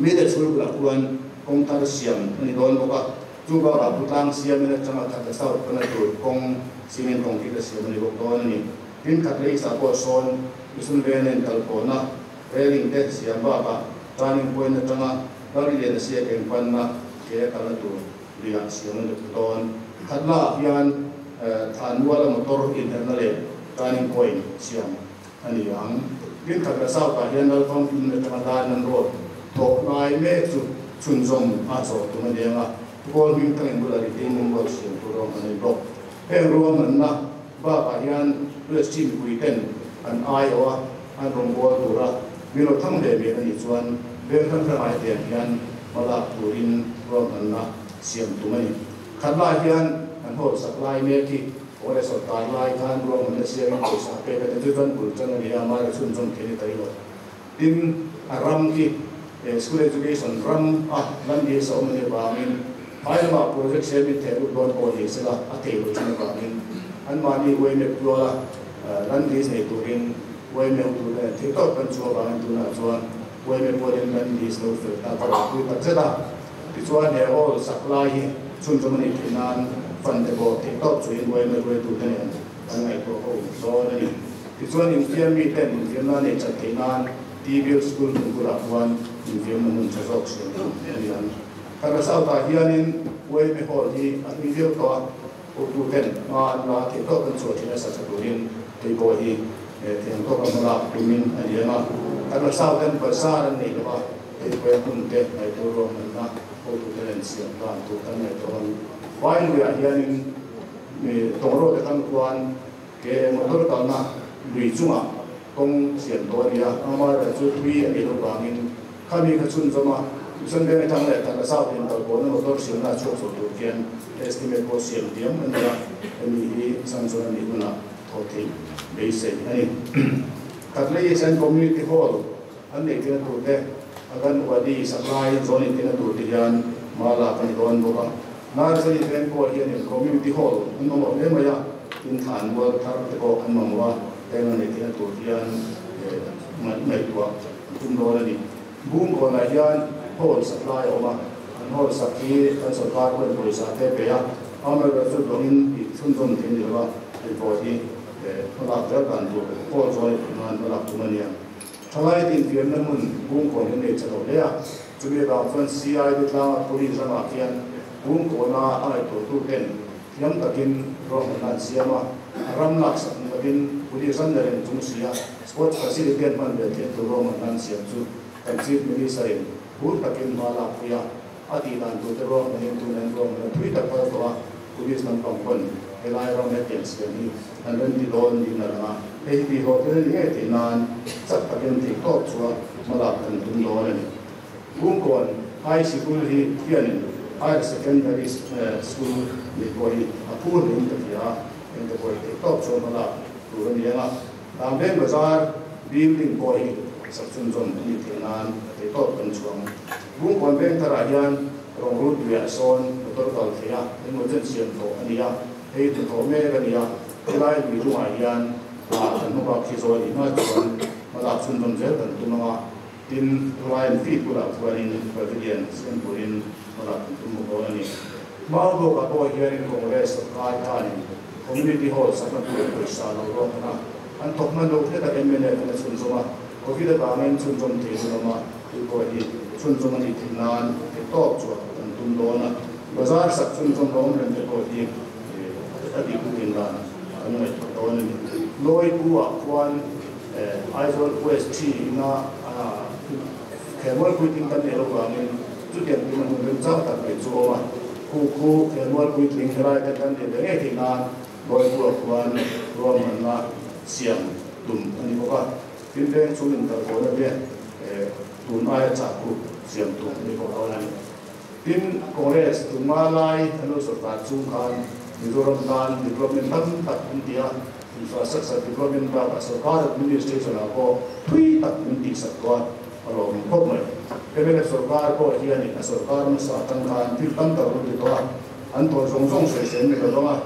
mi leh chhul bulah khuan kawng thar siam a ni dawn bawk a. Chu bakah Putlang siamin atanga Khatla South pana tur kawng cement concrete a siam a ni bawk dawn a ni. Tin, Khatla East ah pawh sawn Misun Veng nen kal pawhna railing te siam bakah turning point atanga Lalri lian a siak eng panna ke a kalna tur luiah siam a ni bawk dawn. Khatla ah hian Thanmuala motor inherna leh turning point siam a ni ang. Tin, Khatla South ah hian Lalfamkim atanga Diamond Road thawh lai mek chu chhunzawm a chawh tum a ni ang a, Goal hming tangin bula retaining wall siam tur a awm a ni bawk. Heng ruahmanna bakah hian USG mipui ten an aiawh a, an rawngbâwl tura min lo thang ve miah a nih chuan veng hrang hrang ai tiang hian hma lak turin ruahmanna siam tum a ni. Khat lai hian an hawl sak lai mek hi Kawle sawrkar lai khan ruahmanna siamin pawisa pek a ti chu chuan bul chan a ni a, mahni chhunzawm thei a ni ta ringawt. Tin, a ram khi school education ram a lan ni sa awm a nih avangin phai lamah project siam in theh lut dawn pawh ni sela a thei lo chin avangin anmahni uaimep tuala land lease nei turin uaime ho tur nen thei tawp kan chhuah avangin tunah chuan uaime pawhin land lease lo fel ta ka rawn pui tak zet a. Tichuan he hall sak lai hi chhunzawm a nih theih nan fund te pawh theih tawp chuin uaime ruaitute nen kan ngaihtuah ho dawn a ni. Tichuan infiam miten infiamna nei chat theih nan TVL School hmun bulah khuan infiamna hmun tha zawk siam tum a ni ang. Khatla South-ah hianin YMA Hall hi a hlui viau tawh a, hotuten hma an la theih tawk an chhuah thin a sa tha turin hei pawh hi thiam tawka hma lak tumin a ni ang a. Khatla South-ten bazar an nei lo a, hei pawh hi hmun te ngaihtuah ruahmanna hotuten an siam dan tur kan ngaihtuah ang. Vainluiah hianin tawngrawte tan khuan Ke motor kalna lui chungah kawng siam tawh a ni a, amaherawh chu tui a nih loh vangin khami kha chhunzawm a, Tucson veng atang leh Tata South in kal pawhna motor siamna a chhuak chho tur khian estimate pawh siam diam a ni a, hemi hi sanction a nih hunah thawh theih beisei a ni. Khatlei hian Community Hall an neih tina tur te, Anganwadi supply zawn in tina tur te hian hma lak a ni dawn bawk a. Narzali veng pawh hianin Community Hall an mamawh hle mai a, tin thlan mual thar te pawh an mamawh a, heng an neih tina tur hian ngaihtuah an tum dawn a ni. Bungkawnah hian hall supply a awm a, an hall sak hi kan sorkar pawhin pawisa te pe a, amaherawhchu dawngin tih chhunzawm thei a ni lo a, hei pawh hi hmalak zel dan tur hall zawn in nan hmalak tum a ni ang. Thalai tinfiamna hmun Bungkawn hi nei tha lo hle a, chumi avang chuan CID tlanga police ramah khian Bungkawna a ngaihtuahtu ten thiam takin ruahmanna an siam a, a ram laksak ni lovin police ram la reng chung si a sports facility an hman ve theih tur ruahmanna an siam chu kan Chief Minister in phur takin hma lakpui a, a tih dan tur te ruahmanin tuna in ruahmanna thui tak kal tawh a, police lampang pawn helai ram hetiang siam hi an rawn ti dawn niin a lang a, hei hi tihhlawh tel a ni ngei tih nan chak takin theih tawp chu a hmalak kan tum dawn a ni. Bungkawn High Sikul hi hianin Higher Secondary School nih pawh hi a phur niin ka hria a, engte pawh hi theih tawp chu a hmalak tur a ni ang a, Damveng Bazar building pawh hi sak chhunzawm a nih theih nan theih tawp kan chhuang. Bungkawn veng tharah hian Rawngrut luiah sawn motor kal thei a, engmaw chen siam tawh a ni a, hei hnathawh mek a ni a, helai lui lungah hian hna kan hmu bak khi zawi nih hma chuan hmalak chhunzawm zel kan tum ang a, tin Ryan Feed bulah chuanin Pavilion siam turin hmalak kan tum bawk dawn a ni. Maubawkah pawh hianin Congress sorkar khanin Community Hall sakna tur pawisa lo ruahman a, an thawk hman lo hret a mnf in a chhunzawm a, Covid avangin chhunzawm thei hun awm a, tih pawh hi chhunzawm a nih theih nan theih tawp chuah kan tum dawn a. Bazar sak chhun zawm rawng reng te pawh hi a tih puitlin dan kan ngaihtuah dawn a ni. Lawipu ah khuan Aizawl West thi ina khelmual puitling kan neih loh vangin chutiang tum a hmun remchang tak mai chu a awm a. Khu khu khelmual puitling helai te kan neih ve ngei theih nan Lawipu ah khuan ruahmanna siam tum a ni bawk a. Tin veng chhung inkalpawhna te tun aia chak khu siam tum a ni bawk dawn a ni. Tin, Congress tunga lai an lo sawrkar chung khan Mizoram tan development tam tak an ti a, infrastructure development bakah sawrkar administration ah pawh thui tak min tihsak tawh a, a lawmawm khawp mai. Mnf sawrkar pawh hianin a sawrkar hmasa atang khan thil tam tak lo ti tawh a, an tawh zawng zawng sawisel ni lo vang a,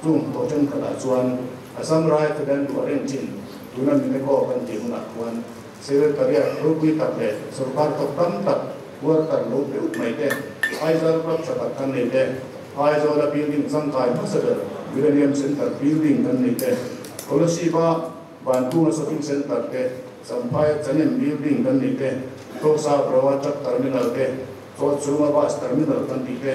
chung tawh thenkhatah chuan Assam Rifle an luah reng thin, tuna Mineko kan tih hunah khuan Secretariat ropui tak leh sawrkar thawk tam tak worker lo pe up mai te, Aizawl club tha tak kan nei te, Aizawla building changkai hmasa ber Millennium Centre building kan nei te, Kolasib-a Vankunga shopping centre te, Champhaia Chanem building kan nei te, Tawsa Brawa truck terminal te, Chawlchhunga bus terminal kan tih te,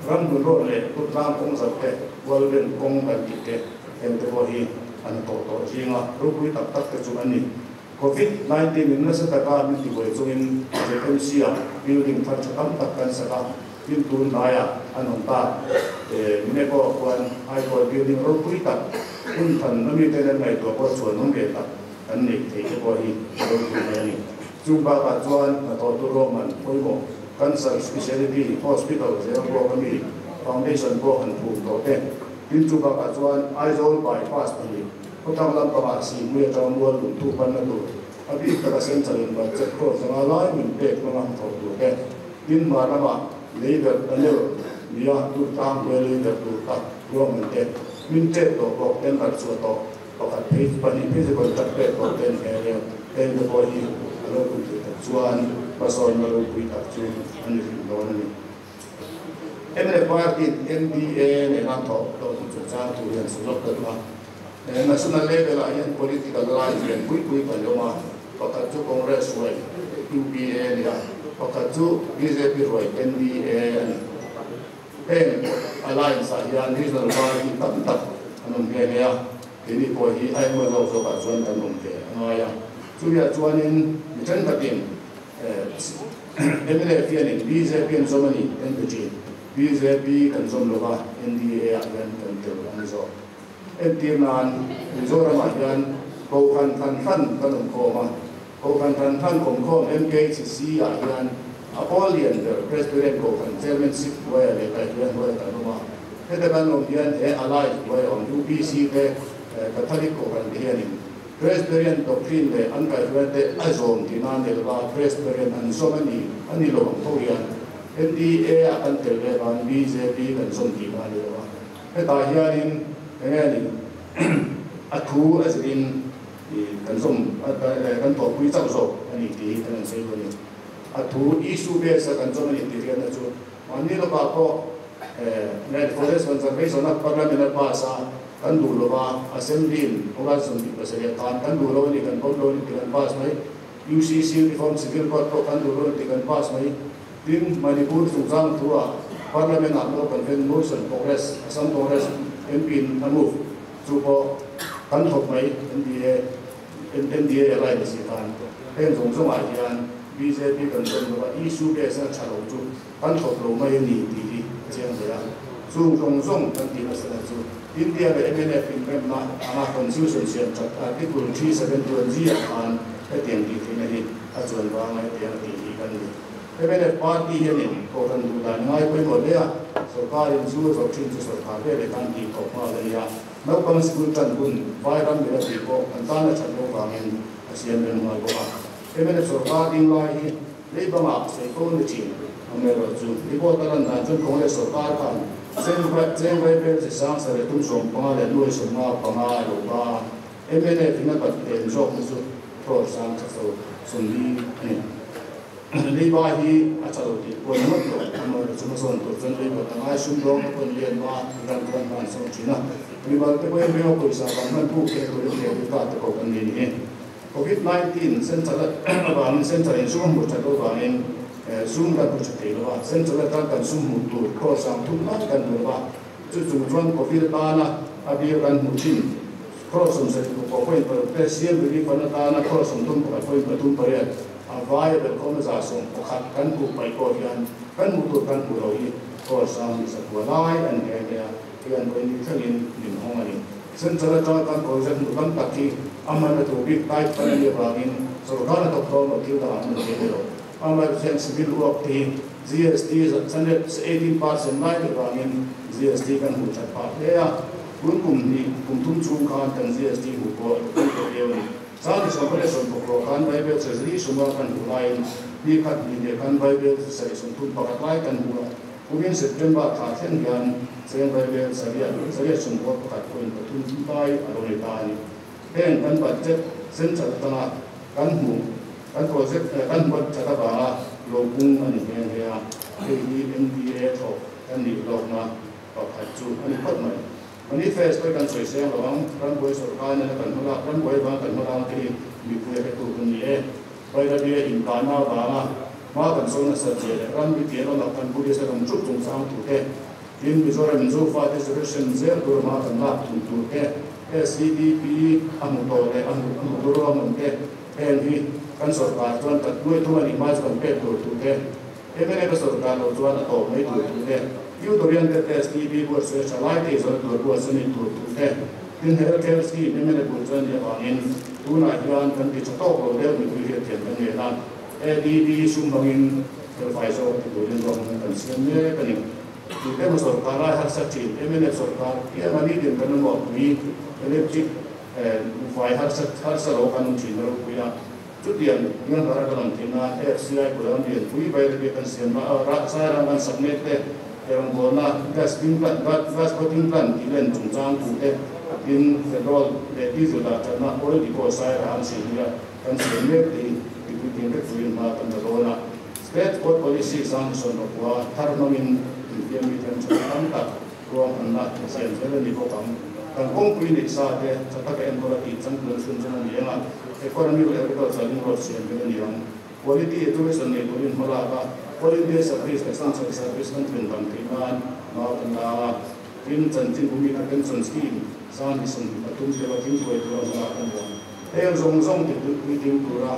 Ramhmun road leh Kutlang kawng zauh te, Kualben kawng kan tih te, heng te pawh hi an tawh tawh zinga ropui tak tak te chu an ni. Covid 19 in nasa taka min tibuai chungin ZMC ah building thar tha tam tak kan sak a, tin tun hnaiah an awm ta. Mineko ah khuan High Court building ropui tak hun than a miten an ngaihtuah pawh chuan awm ve tak kan neih theih te pawh hi ropui mai a ni. Chung bakah chuan hnathawhtu ruahman pawimawh Cancer Speciality Hospital zel ruak a mi Foundation pawh han phum tawh te. Tin chu bakah chuan Aizawl Bypass pahnih khawthlang lampangah Sihmui atanga mual lungthu panna tur a bik taka Central in budget crore zanga lai min pek hmanga hnathawh tur te. Tin hmar lamah leiverh tunnel nia Durtlang hnuai leiverh tur kha ruahman te min tet tawh bawk tender chhuah tawh. Pakhat phei pahnih phei chu contract pek tawh te ni nghe nghe heng te pawh hi a lo pui thei tak chuan hmasawnna ropui tak chu a ni hrih dawn a ni. Mnf party in NDA nena thawk lo chu chungchang tur hian sawi lawk ta duh a. National level ah hian political line lian pui pui kan awm a, pakhat chu Congress ruai UPA a ni a, pakhat chu bjp ruai NDA a ni. Heng alliance ah hian regional party tam tak an awm nghe nghe a, keini pawh hi a engemaw zawk zawkah chuan kan awm ve a ngai a. Chumiah chuanin mi thenkhatin mnf hianin bjp an zawm a ni kan ti thin, bjp kan zawm lo va, NDA ah hian kan tel a ni zawk. Entir nan Mizoramah hian Kohhran hran hran kan awm khawm a, Kohhran hran hran awm khawm MKHC ah hian a pawl lian ber Presbyterian Kohhran Chairmanship hnuaiah leh Kaihhruai hnuaiah kan awm a. Heta kan awm hian he Allied hnuaiah awm UPC te Catholic Kohhran te hianin Presbyterian doctrine leh an kaihhruai te a zawm tih nan leh lova Presbyterian an zawm a ni a ni lo ang tho hian NDA ah kan tel ve avangin bjp kan zawm tih nan leh lova hetah hianin enge ni a thu a zirin Kan zawm kan tawhpui chauh zawk a ni tih hi kan han sawi dawn a ni. A thu issue base a kan zawm a ni tih riatna chu mahni lawkah pawh Land Forest Conservation Act Parliament a pass a, kan duh lova Assembly in August 27 khan kan duh lo a ni, kan pawm lo a ni tih kan pass mai. UCC Reform Civil Code pawh kan duh lo a ni tih kan pass mai. Tin, Manipur chungchang thu-ah Parliament ah pawh kan ven motion Congress, Assam Congress MP in a move. Chu pawh kan thawk mai NDA NDA alliance hi khan heng zawng zawngah hian bjp kan zawm lo a, issue base a tha lo chu kan thawk lo mai a ni tih hi a chiang hle a. Chung zawng zawng kan tih nasa chu India leh mnf inremna anga constitution siam that Article 371 G ah khan hetiang tih theihna hi a chuan vanga hetiang a tih hi kan ni. Mnf party hianin Kohhran duh dan ngai pawimawh hle a, sawrkarin zu a zawrh thin chu sawrkar ve leh tan tih tawp nghal a ni a, naupang sikul tan hun vai ram mila tih pawh an tan a that loh vangin a siam reng nghal bawk a. Mnf sawrkar ding lai hi lei bangah sawi fo ni thin amaherawh chu report a lan dan chuan Congress sawrkar khan cheng vai bel chi sang sarih tum 15 leh nuai 55 a lo ba a, mnf in a bat tlem zawkna chu crore sang tha so 40 a ni. Leiba hi a tha lo tih pawh ni ngawt lo, amaherawhchu chu hmasawn tur chuan leiba ta ngai sum dawng te pawhin lian ma ran khan hman sawn thin a, mimal te pawhin ringa pawisa kan hman buk te turin credit card te pawh kan nei ni. Covid 19 central avangin central in sum a hmuh that loh vangin Sum kan hmu tha thei lo a, central atang kan sum hmuh tur crore 30 lai kan hmu lo a, chu chung chuan Covid atana a bial kan hmuh thin crore 76.6 te CM Relief Fund atana crore 31.38 a vai a belhkhawmna 11% kan hmuh paih pawh hian kan hmuh tur kan hmuh lo hi crore 109 lai a ni nghe nghe a, hei an vawi ni thlengin min hawng a ni. Central atanga kan project hmuh tam tak hi a hmanna tur bik type kan a nih avangin sorkar a thawk dawn lo thil dangah hman theih a ni lo. Amah hian civil work te hi GST sanep 18% lai te vangin GST kan hmuh that phah hle a, tun kum hnih kum thum chhung khan kan GST hmuh pawh a pui tawh viau a ni. Chang 2016 rawh khan Bible Treasury suma kan hmuh laiin ni khat hnih leh khan Bible 31 lai kan hmu a, kumin September thla thleng hian cheng Bible 891.3 lai a lo ni ta a ni. Heng kan budget central atanga kan hmuh kan project kan hmuat that avanga lo pung a ni nghe nghe a, hei hi NDA thawk kan nih lawkna pakhat chu a ni phawt mai. Manifesto kan sawi seng lo ang, rambuai sorkar nena kan hmalak, rambuai vanga kan hmalak te hi mipui a hretu kan ni e. Bairabi-a inkahna avanga hma kan sawi nasat zia leh ram mipui an awm kan Buddhist a rawn thup chungchang tur te, tin Mizoram in Zofa te solution zel tur hma kan lak thung tur te, SEDP a hmu tawh leh a hmu a hmu tur ruahman te, heng hi kan sorkar chuan kan hnuai thum a nih hma chu kan pek tur thu te, MLA ka sorkar loh chuan a tawp mai tur thu te, Youth Oriented STP buatsaih tha lai te zawrh tur buatsaih ni tur thu te, tin Health Care Scheme MLA bul chuan nih avangin tunah hian kan ti tha tawk lo deuh mipui hriatthiam kan ngen a, ADB sum hmangin felfai zawk ti turin ruahman kan siam mek a ni. Tute emaw sorkar lai harsa thin, mnf sorkar pianga nitin kan mamawh pui, electric vai harsa harsa lo kan awm thin a ropui a, chutiang hian ral kan awm theih nan FCI kut an lian pui vai rebia kan siam a, zai ram kan sak mek te, rawngbawlna gas ding plant gas bottling plant tih len chungchang thu te, tin petrol leh diesel dah thatna oil depot sai ram siam hi a kan siam mek te hi mipui tin vek turin hma kan la dawn a. State Court Policy 2019 thar hmangin infiam mi then tha tam tak ruahmanna siam zel a ni bawk ang. Kan kawngpui neih sa te tha taka enkawl a tih changtlung chhun chhan a ni ang a, economy leh agriculture ling road siam vel a ni ang. Quality education nei turin hma lak a, All India Service leh Central Service kan thlen dang theih nan hma kan la ang a, tin chanchin bumina pension scheme 2023 tela thingtuai tura hma lak a ni ang. Heng zawng zawng ti puitling tura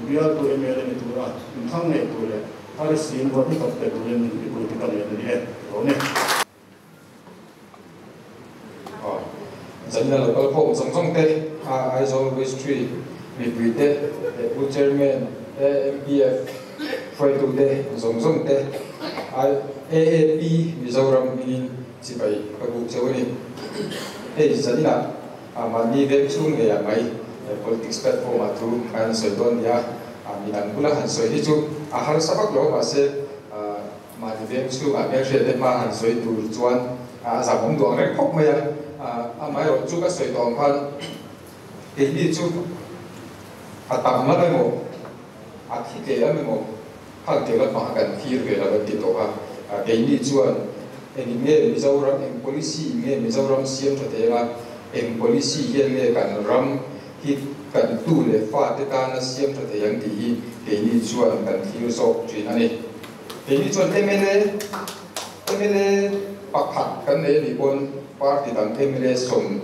bialtu MLA ni tura inthlang ngei tur leh thar sin ruat ni tak pe turin mipui te ka ngen a ni e. Rawh ni. Zanina local khawm zawng zawng te, Aizawl West Tree mipui te leh Pu Chairman, AMPF hruaitu te zawng zawng te, AAP Mizoram hmingin chibai ka buk cheu a ni. Hei zanina Mahni veng chhung ngeiah mai politics platform ah thu kan han sawi dawn nia, midang bula han sawi hi chu a harsa vak lo mahse mahni veng chhungah hmelhriat te hma han sawi tur chuan a zam awm duh ang reng khawp mai a, amaherawh chu ka sawi tawh ang khan keini chu a tam lam emaw a thi tleh lam emaw khang tleh lam hmang kan thlir ve lo an ti tawh a, keini chuan eng nge Mizoram eng policy nge Mizoram siam tha thei anga eng policy hian nge kan ram hi kan tu leh fa te tana siam tha thei ang tih hi keini chuan kan thlir zawk thin a ni. Keini chuan mla mla pakhat kan nei a nih pawn party dang mla 39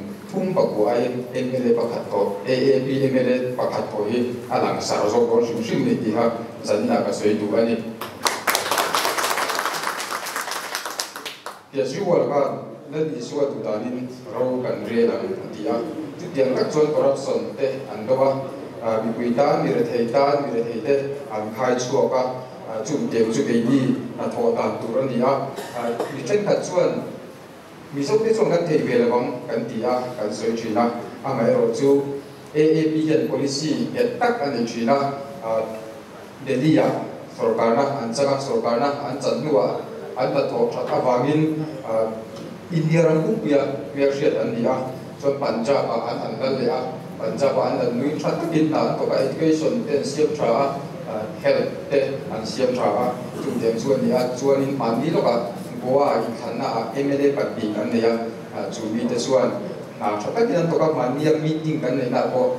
aiin mla pakhat tawh AAP mla pakhat tawh hi a langsar zawk dawn hrim hrim ni tih kha zanina ka sawi duh a ni. Kejriwal khan Lal Isua duh danin ro kan rel ang a ti a, chutiang tak chuan corruption te an do a, mipui tan, mi rethei tan, mi rethei te an khai chhuak a, chutiang chu keini hnathawh dan tur a ni a, mi thenkhat chuan Mizo te chuan kan thei ve lo ang kan ti a, kan sawi thin a, amaherawh chu AAP hian policy nghet tak a nei thin a, Delhi ah sorkarna an chang a, sorkarna an chan hnuah an hnathawh that avangin India ram pumpuia hmelhriat an ni a, chuan Punjab ah an han lal leh a, Punjab ah an lal nui tha takin hna an thawk a, education te an siam tha a, health te an siam tha a, chutiang chu a ni a, chuanin mahni lawkah Goa inthlanna ah mla pahnih an nei a, chu mite chuan hna tha takin an thawk a, mahnia meeting kan neihna ah pawh.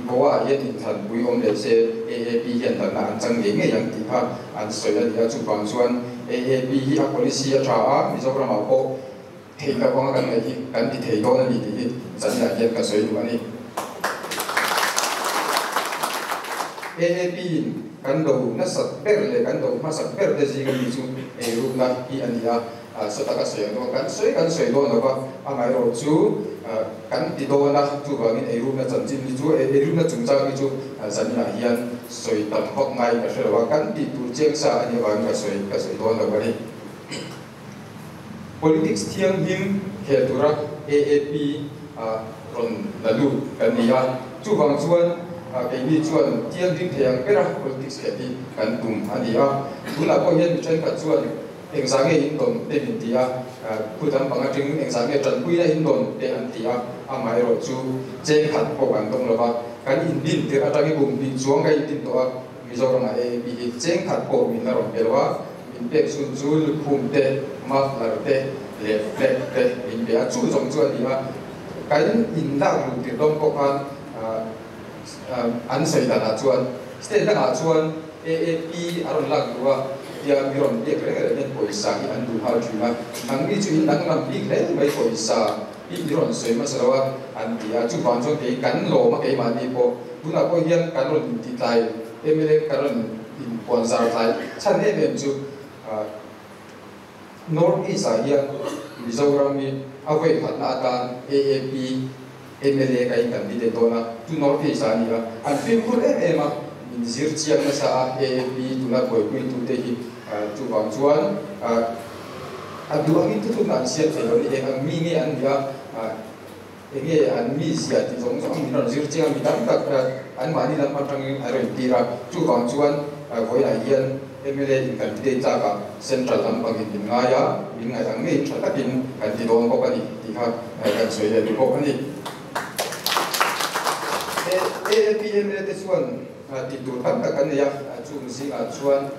Goa hian inthlanpui awm leh se AAP hian danna an chang ngei ngei ang tih kha an sawi a ni a, chuvang chuan AAP hi a policy a tha a, Mizoramah pawh theih loh anga kan ngaih hi kan ti thei dawn a ni tih hi zanah hian ka sawi duh a ni. AAP in kan do nasat ber leh kan do hmasak ber te zinga mi chu eirukna hi a ni a, Sa taka sawi ang dawn kan sawi kan sawi dawn lo va, amaherawh chu kan ti dawn a, chuvangin eirukna chanchin hi chu eirukna chungchang hi chu zaninah hian sawi tam vak ngaiin ka hre lo a, kan tih tur chiang sa a nih avangin ka sawi ka sawi dawn lo a ni. Politics thianghlim khel tura AAP rawn la lut kan ni a, chuvang chuan keini chuan thianghlim thei ang bera politics khelh hi kan tum a ni a, tunah pawh hian mi thenkhat chuan Engzah nge in dawn te min ti a, khu dang panga tling engzah nge tanpuina in dawn te an ti a, amaherawh chu cheng khat pawh kan dawng lo va, kan indin tirh atangin kum hnih chuang ka indin tawh a, Mizoramah AAP hi cheng khat pawh min la rawn pe lo a, min pek chhun chu lukhum te, muffler te leh flag te min pe a, chu zawng chu a ni a, kan inlak luh tirh dawn pawh khan an sawi danah chuan state dangah chuan AAP a rawn lak duh a, tia mi rawn biak reng reng hian pawisa hi an duh nghal thin a, nangni chu in danglam bik hle mai pawisa hi i rawn sawi hmasa lo a an ti a, chuvang chuan kei kan lawm a keimahni pawh tunah pawh hian kan rawn intitlai mla kan rawn inpuan zar tlai chhan em em chu North East ah hian Mizoram hi a vawi khatna atan AAP mla ka in kan ti leh dawn a, chu North East ah a ni a, an fimkhur em em a, min zir chiang nasa a AAP tuna buaipuitute hi chuvang chuan a duh angin thuthlukna an siam thei lo a ni, eng ang mi nge an nih a, enge an mizia tih zawng zawng min rawn zir chiang a, mi tam tak anmahni lam atangin a rawn tir a, chuvang chuan vawiinah hian mla in kan ti dei tlak a, central lam pangin min ngai a, min ngaih ang ngeiin tha takin kan ti dawn bawk a ni tih kha kan sawi leh duh bawk a ni. AAP mla te chuan tih tur tam tak kan nei a, chung zingah chuan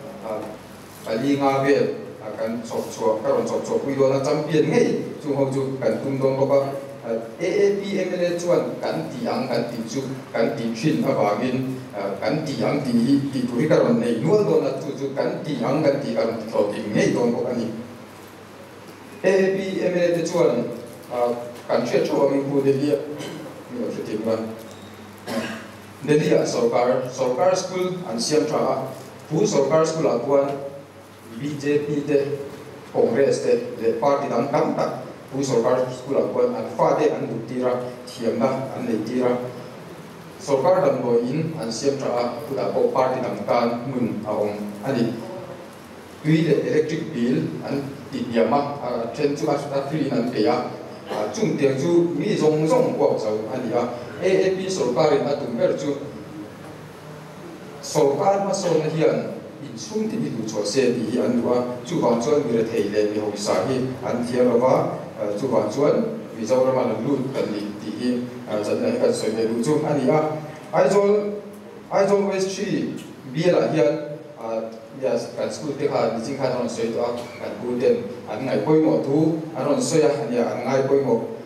pali nga vel kan chawp chhuah, ka rawn chawp chhuah pui dawn a, champion ngei chung ho chu kan tum dawn bawk a. AAP mla chuan kan tih ang kan tih chu kan tih thin avangin kan tih ang tih hi tih tur hi ka rawn nei nual dawn a, chu chu kan tih ang kan tih ka rawn ti hlawhtling ngei dawn bawk a ni. AAP mla te chuan kan hriat theuh angin Pu Delhi-a min lo hrethiam la, Delhi-ah sorkar sorkar school an siam tha a, Pu sorkar school ah khuan bjp te, Congress te leh party dang tam tak Pu sorkar school ah khuan an fate an duh tir a, thiamna an nei tir a. Sorkar damdawi in an siam tha a, chutah pawh party dang tan hmun a awm a ni. Tui leh electric bill an ti hniam a, a then chu a free in an pe a, chung tiang chu mi zawng zawng huap zo a ni a. AAP sorkarin a tum ber chu Sorkar hmasawnna hian inchhung tin hi duh chhuah se tih hi an duh a, chuvang chuan mi rethei leh mi hausa hi an thiam lo va, chuvang chuan Mizorama lo lut kan ni tih hi channa hi kan sawi ve duh chu a ni a. Aizawl Aizawl West 3 bialah hian yes kan school te kha niching khan a rawn sawi tawh a, kan pu ten an ngaih pawimawh thu an rawn sawi a, nia an ngai pawimawh.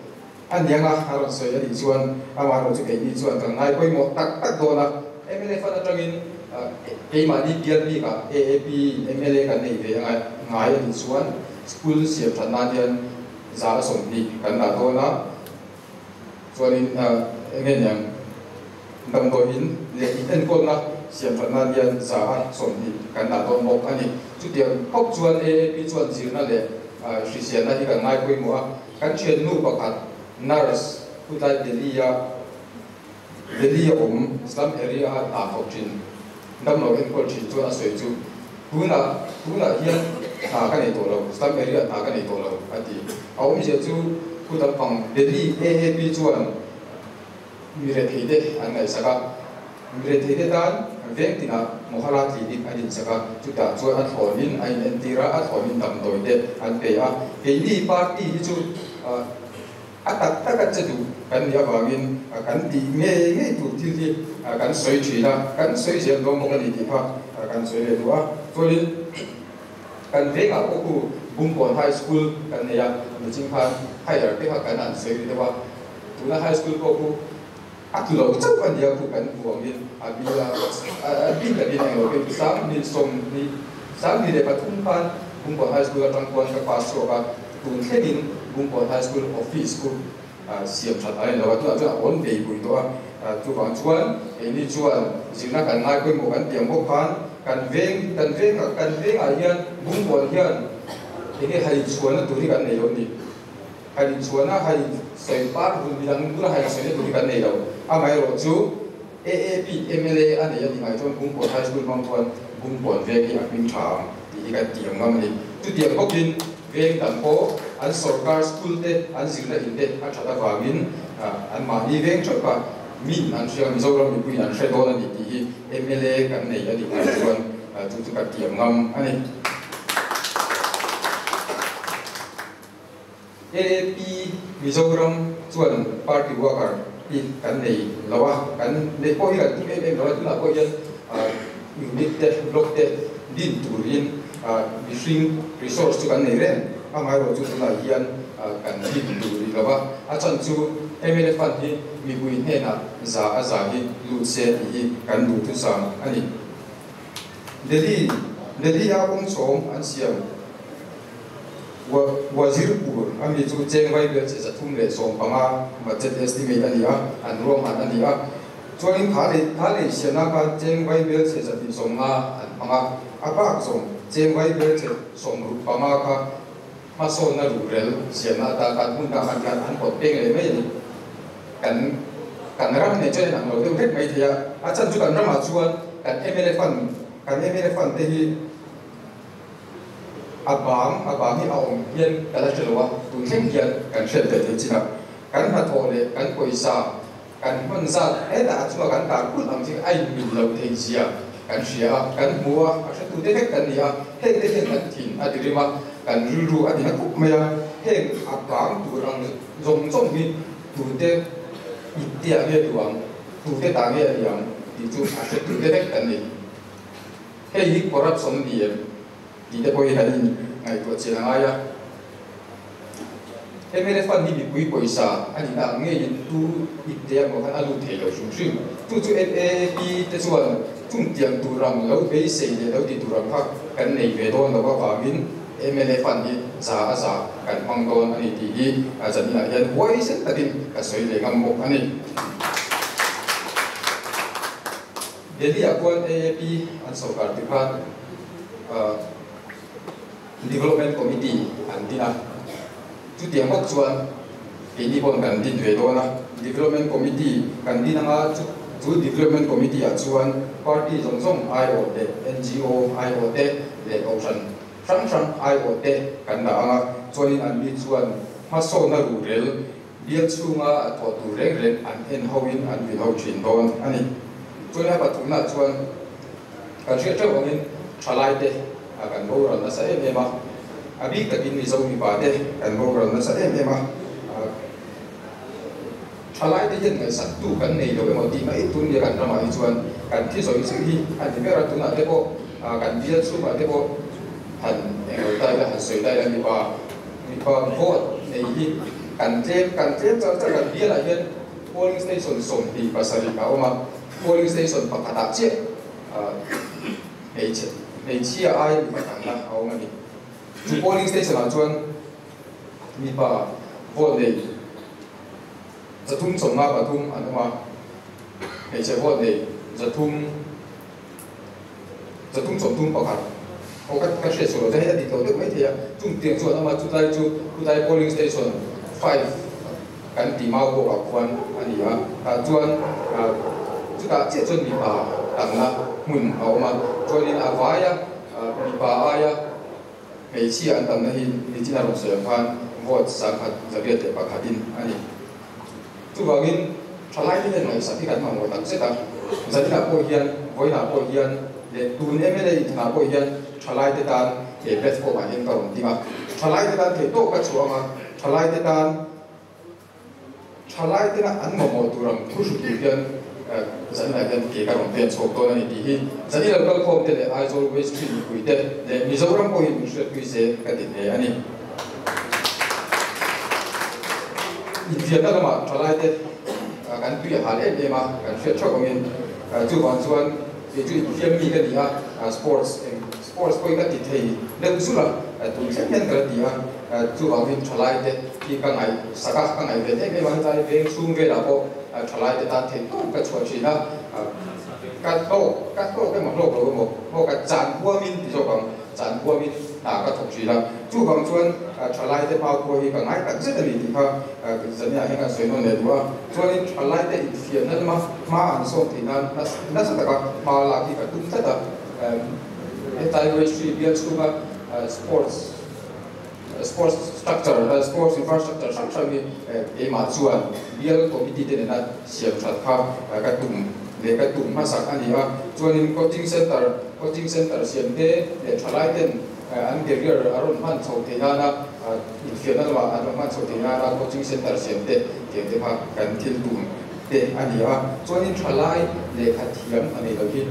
A niang a, a rawn sawi a nih chuan amaherawh chu keini chuan kan ngai pawimawh tak tak dawn a. Mla fund atangin keimahni bial bikah AAP in mla kan nei ve a ngai a nih chuan school siam that nan hian za a 20 kan dah dawn a. Chuanin enge niang damdawiin leh in enkawlna siam that nan hian za a 20 kan dah dawn bawk a ni. Chutiang khawp chuan AAP chuan zirna leh hriselna hi kan ngai pawimawh a. Kan thiannu pakhat nurse Hutlai Delhi-a Delhi-a awm slum area-a hna thawk thin damlo enkawl thin chuan a sawi chu, Tunah tunah hian hna ka nei tawh lo, slum area-ah hna ka nei tawh lo, a ti. A awmzia chu khu lampang Delhi AAP chuan Mi retheite an ngaihsak a, mi retheite tan veng tinah Mohalla Clinic an insak a, chutah chuan a thlawnin a inentir a, a thlawnin damdawite an pe a. Keini party hi chu a tak taka che duh kan nih avangin kan tih ngei ngei tur thil hi kan sawi thin a, kan sawi zel dawn bawk a ni tih kha kan sawi leh duh a. Chuanin kan vengah pawh khu Bungkawn High School kan nei a, niching khan higher te kha kan han sawi ri deuh a. Tuna high school pawh khu A tlu lo chauh a nia khu kan buangin a bil a, a bik takin englo pek 2020, 23 khan Bungkawn High School atang khuan ka pass chhuak a, tun thlengin Bungkawn High School office khu siam that a ni lo a, tunah chuan a awn ve pui tawh a, chuvang chuan keini chuan zirna kan ngai pawimawh kan tih ang bawk khan kan veng kan veng kan vengah hian Bungkawn hian enge haichhuahna tur hi kan nei lo a ni. Kan inchhuahna hai sawi par hun midang bula hai sawina tur hi kan nei lo. Amaherawh chu AAP mla a nei a nih ngai chuan Bungkawn High School hmang chuan Bungkawn veng hi a hming tha ang tih hi kan ti ang ngam a ni. Chutiang bawkin veng dang pawh an sorkar school te an zirna in te a that avangin anmahni veng theuh kha min an hria Mizoram mipuiin an hre dawn a ni tih hi mla kan nei a nih ngai chuan chu chu kan ti ang ngam a ni. AAP Mizoram chuan party worker hi kan nei lo a, kan neih pawh hi kan tum em em lo a, tunah pawh hian unit te, block te din turin mihring resource chu kan nei reng, amaherawh chu tunah hian kan din tur rih lo a, a chhan chu mla fund hi mipui hnenah za a za hi lut se tih hi kan duhthusam a ni. Delhi, Delhi-a kawng chhawng an siam. Wazirpur a mi chu cheng vai vel che 315 budget estimate a ni a, an ruahman a ni a. Chuanin kha lei kha lei siamna khan cheng vai vel che 250 an hmang a, a bak zawng cheng vai vel che 65 kha hmasawnna ruhrel siamna atan khan hmun dang khan an pawt peng leh mai a ni. Kan kan ram nen chuan inang lo deuh hlek mai thei a, a chhan chu kan ramah chuan kan mla fund kan mla fund te hi A bang, a bang hi a awm hian ka la hre lo a, tun thleng hian kan hriat ve thei chin a. Kan hnathawh leh kan pawisa kan hman zat hetah a chunga kan tar kulh ang chi a inmil lo thei zia kan hria a, kan hmu a, a hretute vek kan ni a, heng te hian kan thin a ti rim a, kan rilru a ti na khup mai a, heng a bang tur ang zawng zawng hi tute ipte ah nge duh ang, tute tah nge a ni ang tih chu a hretute vek kan ni. Hei hi corruption a ni em tih te pawh hi kan in ngaihtuah chian a ngai a. Mla fund hi mipui pawisa a nihna ang ngeiin tu ipte emaw khan a lut thei lo hrim hrim. Chu chu NAP te chuan chungtiang tur ang lo beisei leh lo ti tur ang kha kan nei ve dawn lo avangin mla fund hi za a za kan hmang dawn a ni tih hi zaninah hian huaisen takin ka sawi leh ngam bawk a ni. Delhi-ah khuan AAP an sorkar tih khan Development Committee an din a, chutiang bawk chuan keini paw'n kan din ve dawn a. Development Committee kan din anga chu Development Committee-ah chuan party zawng zawng aiawh leh NGO aiawh te leh kohhran hrang hrang aiawh te kan dah anga, chuanin an mi chuan hmasawnna ruhrel Bial chhunga a thawh tur reng reng an en hoin an vil ho thin dawn a ni. Chuan a pathumnaah chuan kan hriat teuh angin thalaite kan boral nasa em em a, a bik takin Mizo mipate kan boral nasa em em a, thalaite hian ngaihsaktu kan nei lo emaw tih mai tun nia kan ramah hi chuan kan thi zawih zawih hi a ni ber a, tunah te pawh kan bial chhungah te pawh han englo ta ila han sawi ta ila mipa Mipa vote nei hi kan tlem kan tlem char char kan bialah hian polling station 27 a awm a, polling station pakhatah chiah hmeichhe hmeichhia aia mipa tamna a awm a ni. Chu polling station ah chuan mipa vote nei 353 an awm a, hmeichhe vote nei 300 331 aw ka ka hriat sual lo hei a dik lo deuh mai thei a chung tiang chuan ama chutlai chu chutlai polling station 5 kan tih mau bawk ah khuan a ni a tah chuan chutah chiah chuan mipa tamna hmun a awm a chuanin a vaia mipa aia hmeichhia an tamna hi nichin a rawn sawi ang khan vote 1101 in a ni. Chuvangin, thalaite hian ngaihsak hi kan mamawh tak zet a, zaninah pawh hian, vawiinah pawh hian leh tun mla inthanah pawh hian thalaite tan he platform ah hian ka rawn ding a, thalaite tan theih tawk ka chhuah ang a, thalaite tan thalaitena an mamawh tur ang thu hru tur hian zaninah hian ke ka rawn pen chhuak dawn a ni tih hi zanin lo kalkhawm te leh Aizawl West Street mipui te leh Mizoram pawhin min hriatpui se ka ti hle a ni. Infiamna lamah thalaite Kan tui a hal em em a, kan hriat theuh angin chuvang chuan kei chu infiam mi ka ni a, sports eng sports pawhin ka ti thei deuh zul a, tun thleng hian ka la ti a, chuvangin thalai te hi ka ngaih sak a, ka ngaih ven em em a, hetlai veng chhung velah pawh thalai te tan theih tawp ka chhuah thin a, ka hlawk ka hlawk emaw hlawk lo emaw maw ka chan huamin ti zawk ang. Chan huamin hna ka thawk thin a, chuvang chuan thalaite hma khua hi ka ngai tak zet a ni tih kha zaniah hian kan sawi nawn leh duh a. Chuanin thalaite infiamna lama hma an sawm theih nan nasa taka hma lak hi ka tum tlat a. Hetlai Westry bial chhunga sports sports structure sports infrastructure hrang hrang hi keimah chuan bial committee te nena siam that kha ka tum leh ka tum hmasak a ni a. Chuanin coaching center coaching center siam te leh thalai ten an career a rawn hman chho theih nana infiamna lamah an rawn hman chho theih nana coaching center siam te tiang te kha kan thil tum te a ni a. Chuanin thalai lehkha thiam a nei lo hi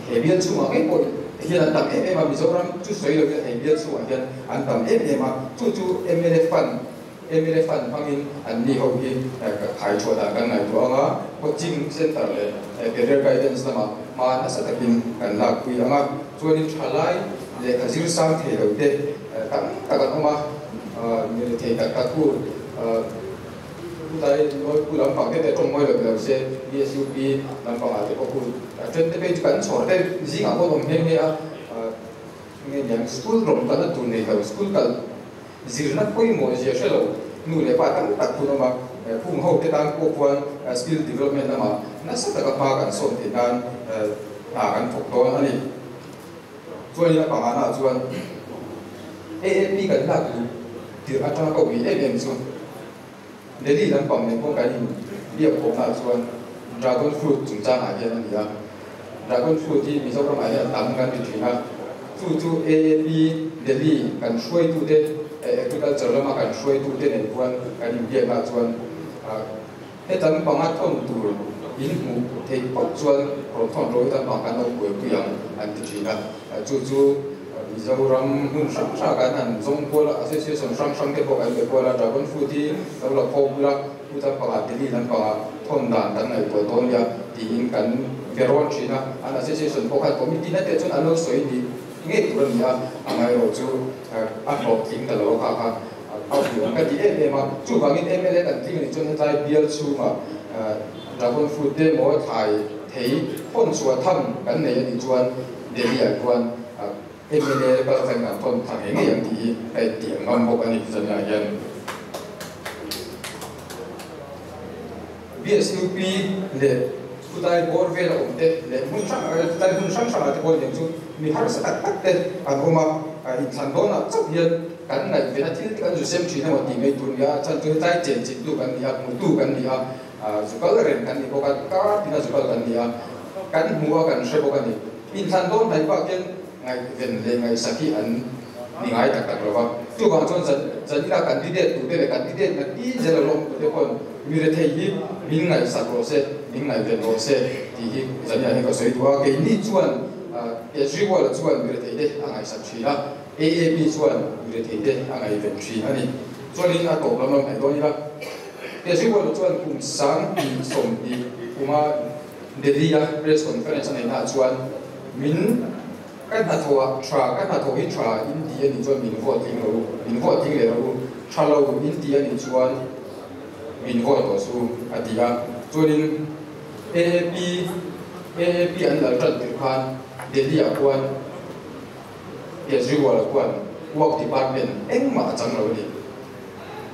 He bial chhungah ngei pawh hian an tam em em a, Mizoram chu sawi lovin he bial chhungah hian an tam em em a, chu chu mla fund, mla fund hmangin an ni ho hi khai chhuah dan kan ngaihtuah ang a, coaching center leh career guidance lamah hma nasa takin kan lakpui ang a, chuanin thalai lehkha zir sang thei lo te tam tak an awm a, mirethei tak tak hu. Chutlai Nawlpu lampang te te tawng mawi lo ni lo se, BSUP lampangah te pawh hun a then te phei chu kan chhawr te zingah pawh an awm nghe nghe a, nge niang school rawn kalna tur nei lo, school kal zirna pawimawh zia hre lo nu leh pa tam tak hun awm a, khung ho te tan pawh khuan skill development lamah nasa taka hma kan sawn theih nan hna kan thawk dawn a ni. Chuanin a pangana chuan AAP kan lak luh tirh atanga ka ui em em chu Delhi lampang nen pawh kan in biak pawhna ah chuan Dragon fruit chungchangah hian a ni a. Dragon fruit hi Mizoramah hian a tam kan ti thin a, chu chu AAP Delhi kan hruaitute agriculture lama kan hruaitute nen khuan kan inbiakna ah chuan Hetan panga thawn tur in hmuh theih phawt chuan rawn thawn ro hetan pang kan lo buaipui ang an ti thin a. Chu chu Mizoram hmun hrang hrang kan han zawng kual a, association hrang hrang te pawh kan be kual a, dragon fruit hi lo la khawm ula, chutan pangah Delhi lampangah thawn dan kan ngaihtuah dawn nia tiin kan be rawn thin a. An association pawh khan committee na te chuan an lo sawi ni ngei tur a ni a, amaherawh chu a hlawhtling ta lo a kha kha. A hmuh ka ti em em a, chuvangin mla kan tling anih chuan hetlai bial chhungah dragon fruit te emaw thlai thei hawn chhuah tham kan nei anih chuan Delhi ah khuan mla kal atangin kan thawn thla ngei ngei ang tih hi ka intih ang ngam bawk a ni zaniah hian. BSUP leh chutlai bawr vel a awm te leh hmun hrang chutlai hmun hrang hrangah te pawh nen chu mi harsa tak tak te an awm a, inthlan dawnah chauh hian kan ngaihven a thil te kan zu sem thin emaw tih mai tur nia, a chhan chu hetlai chen chiltu kan ni a, hmutu kan ni a, zu kal reng kan ni bawk a, kar tina zu kal kan ni a, kan hmu a kan hre bawk a ni. Inthlan dawn hnaih bak hian ngaihven leh ngaihsak hi an ni ngai tak tak lo va. Chuvang chuan zan zanina candidate tute leh candidate na ti zel a lawm tute pawhin mi rethei hi min ngaihsak rawh se, min ngaihven rawh se tih hi zaniah hian ka sawi duh a. Keini chuan Kejriwal-a chuan mi rethei te a ngaihsak thin a, AAP chuan mi rethei te a ngaihven thin a ni. Chuanin a tawp lam lam hnaih dawn ila, Kejriwal-a chuan kum 2020 kuma Delhi-a press conference a neihnaah chuan min Ka hnathawh ah tha, ka hnathawh hi tha in ti a nih chuan min vote tling lo u, min vote tling leh lo u, tha lo in ti a nih chuan min vote tawh su a ti a. Chuanin AAP, AAP an lal tan tirh khan Delhi ah khuan Kejriwal ah khuan work department engmah a chang lo a ni.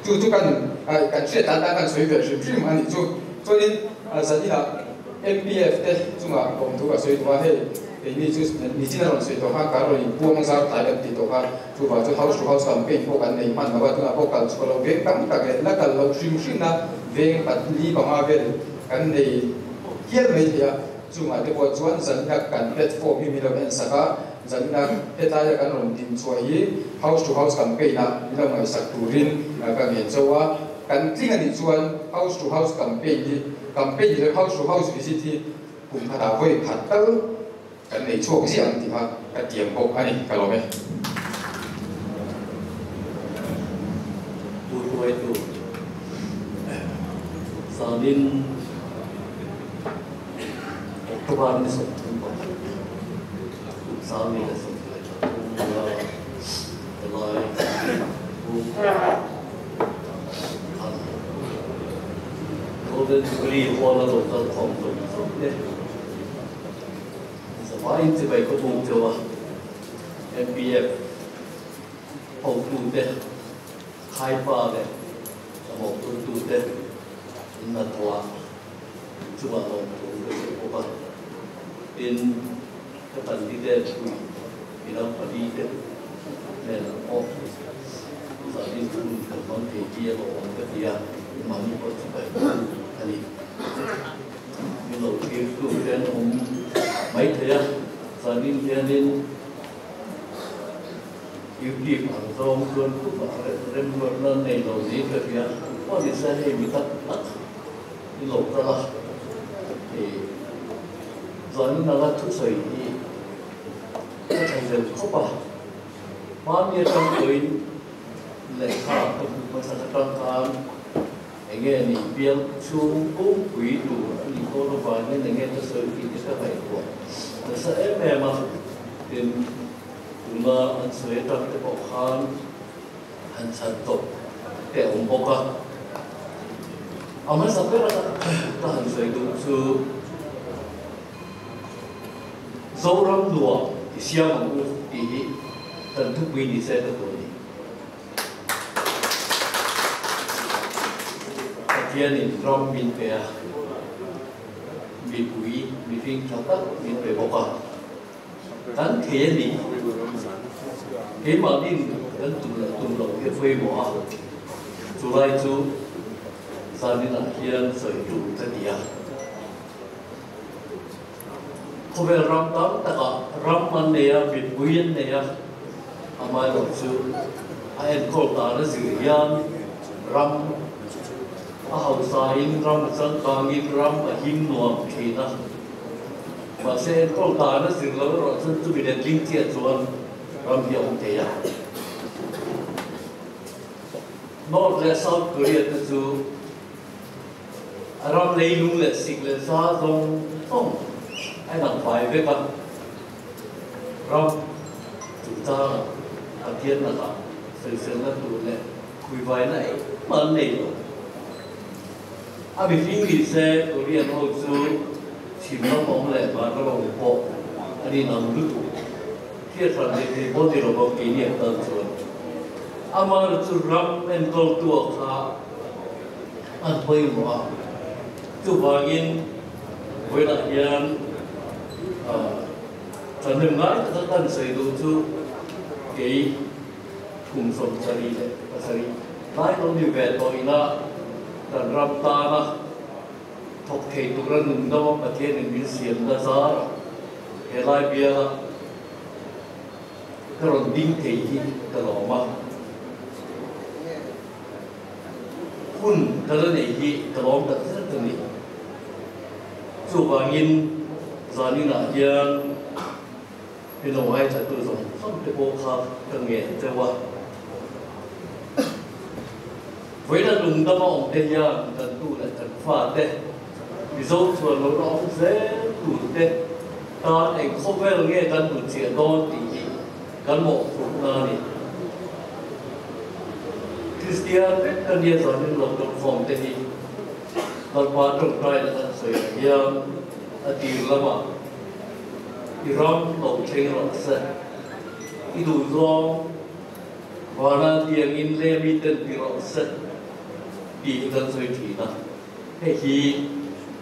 Chu chu kan kan hriat tan tan kan sawi ve hrim hrim a nih chu. Chuanin zaninah MPF te chungah lawmthu ka sawi duh a, hei keini chu nichin a rawn sawi tawh kha kan rawn inpuang zar tlai kan tih tawh kha, chuvang chu house to house campaign pawh kan nei hman lo a, tunah pawh kal chhuah loh veng tam tak leh la kal loh hrim hrimna veng pali panga vel kan nei hial mai thei a, chungah te pawh chuan zanina kan platform hi min lo en sak a, zanina hetlaia kan rawn din chhuah hi house to house campaign ah min lo ngaihsak turin ka ngen chauh a. Kan tling a nih chuan house to house campaign hi, campaign hi house to house visit hi kum khatah vawi khat tal kan nei chhuak ziah ang tih kha ka tiam bawk a ni, ka lawm e. Pu Hruaitu, Zanin October ni 31 kum 2023 helai pu an Golden Jubilee Hall a lo kal khawm zawng zawng te zavaiin chibai ka buk deuh a, MPF hotute khaipa leh mawhphurtute in hnathawh ah chungah lawmthu ka sawi bawk a, tin ka candidate pui midang palite hnenah pawh zanin hun kan hmang thei hi a lawmawm ka ti a, mahni pawh chibai ka buk a ni. Min lo thirtu te an awm maithei a, zanin hianin YouTube ang zawng chuan tumah remruatna nei lo niin ka hria. Pawh ni se hei mi tak tak i lo kal a, hei zanin anga thusawi hi ka thlahlel khawp a, hmani atang pawhin lehkha ka hmu hmasa atang khan enge ni bial chhung pumpui tur a nih dawn avangin enge ka sawi tih te ka ngaihtuah nasa em em a, tin Tuna an sawi atang te pawh khan han chhan tawp te a awm bawk a. A hmasa ber a ka han sawi duh chu Zoram nuam i siam ang u tih hi kan thupui ni se ka duh a ni. Pathianin ram min pe a, mipui mihring tha tak min pe bawk a. Kan thei a ni. Keimahnin kan tum leh tum loh hi a pawimawh a, chulai chu zaninah hian sawi tum ka ti a. Khawvel ram tam takah ram an nei a, mipui an nei a, amaherawhchu a enkawl dan a zir hian ram a hausain ram a changkangin ram a him nuam thin a. Mahse, enkawl dan a zir lo erawh chuan chumi letling chiah chuan ram hi a awm thei a. North leh South Korea te chu a ram leilung leh sik leh sa zawng zawng a inang fai vek a. Ram chungchangah Pathian lakah sawiselna tur leh khuivaina engmah an nei lo. A mihring ni se Korean ho chu chhim lam awm leh van ram awm pawh an inang lutuk. Hriat hran leh thei pawh ni lo bawk keini ang tan chuan. Amah chu ram enkawltu-ah kha an pawimawh a, chuvangin vawiinah hian thahnem ngai taka kan sawi duh chu kei Kum 77 lai lo ni ve tawh ila kan ram tana thawk thei tura nun dama Pathianin min siamna zara he lai biala ka rawn ding thei hi ka lawm a. Hun ka la nei hi ka lawm tak zet a ni. Chuvangin zaninah hian I lo ngaithla tu zawng zawng te pawh kha ka ngen deuh a. Vawiina lungdama awm te hian kan tu leh kan fa te, Mizo chuan lo la awm zel tur te tan eng khawvel nge kan hmu chiah dawn tih hi kan mawhphurhna a ni. Kristian vek ka nia zanin lo tawrhkhawm te hi Lalpa tawngtai na kan sawi ah hian a tir lamah I ram lo thleng rawh se. I duh zawng vana tiangin le mi ten ti rawh se tih hi kan sawi thin a. Hei hi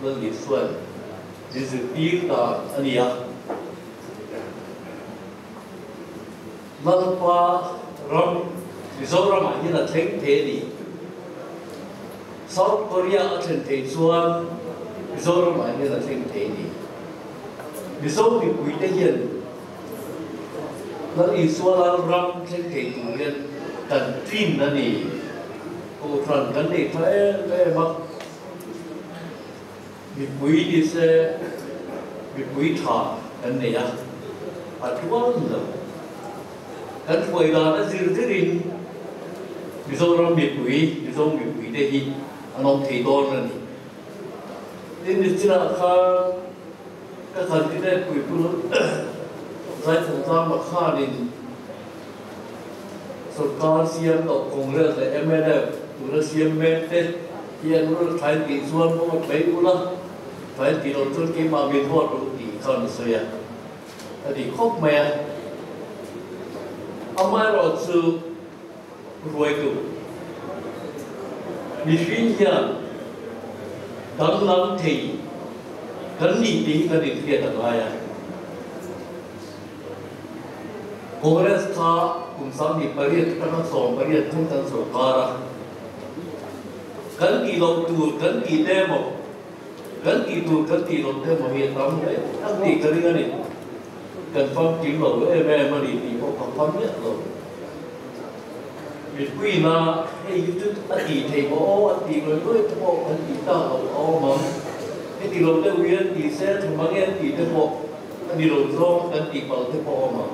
Lal Isua'n min zirtir dan a ni a. Lalpa ram Mizoramah hian a thleng thei a ni. South Korea a thlen thei chuan Mizoramah hian a thleng thei a ni. Mizo mipuite hian Lal Isua Lal ram thleng thei tur hian kan tlin a ni. Kohhran kan nei tha em em a, mipui ni se mipui tha kan nei a, a tual lo. Kan hruai dan a zir zirin Mizoram mipui, Mizo mipuite hi an awm thei dawn a ni. Tin, nichinah khan ka. Candidate pui Pu Zaithanzama khanin sorkar siam tawh Congress leh mnf tuna siam mek te hi an rawn thlai tih chuan vote mai ula, thlai tih loh chuan keimah min vote ru tih khan a sawi a, a ti khawp mai a. Amaherawhchu ruaitu mihring hian danglam thei kan nih tih hi kan inhriat a ngai a. Congress kha kum 28 atanga 18 thung kan sorkar a, kan tih loh tur kan tih te emaw, kan tih tur kan tih loh te emaw hi a tam hle ang tih ka ring a ni. Kan famkim lo em em a ni tih pawh ka pham miah lo. Mipuiina hei hi chu a tih theih maw aw an tih ngawih ngawih te pawh kan tih tak lo a awm ang. Heti lo deuh hi an tih se tha mang e an tih te pawh a ni lo zawng kan tih palh te pawh a awm ang.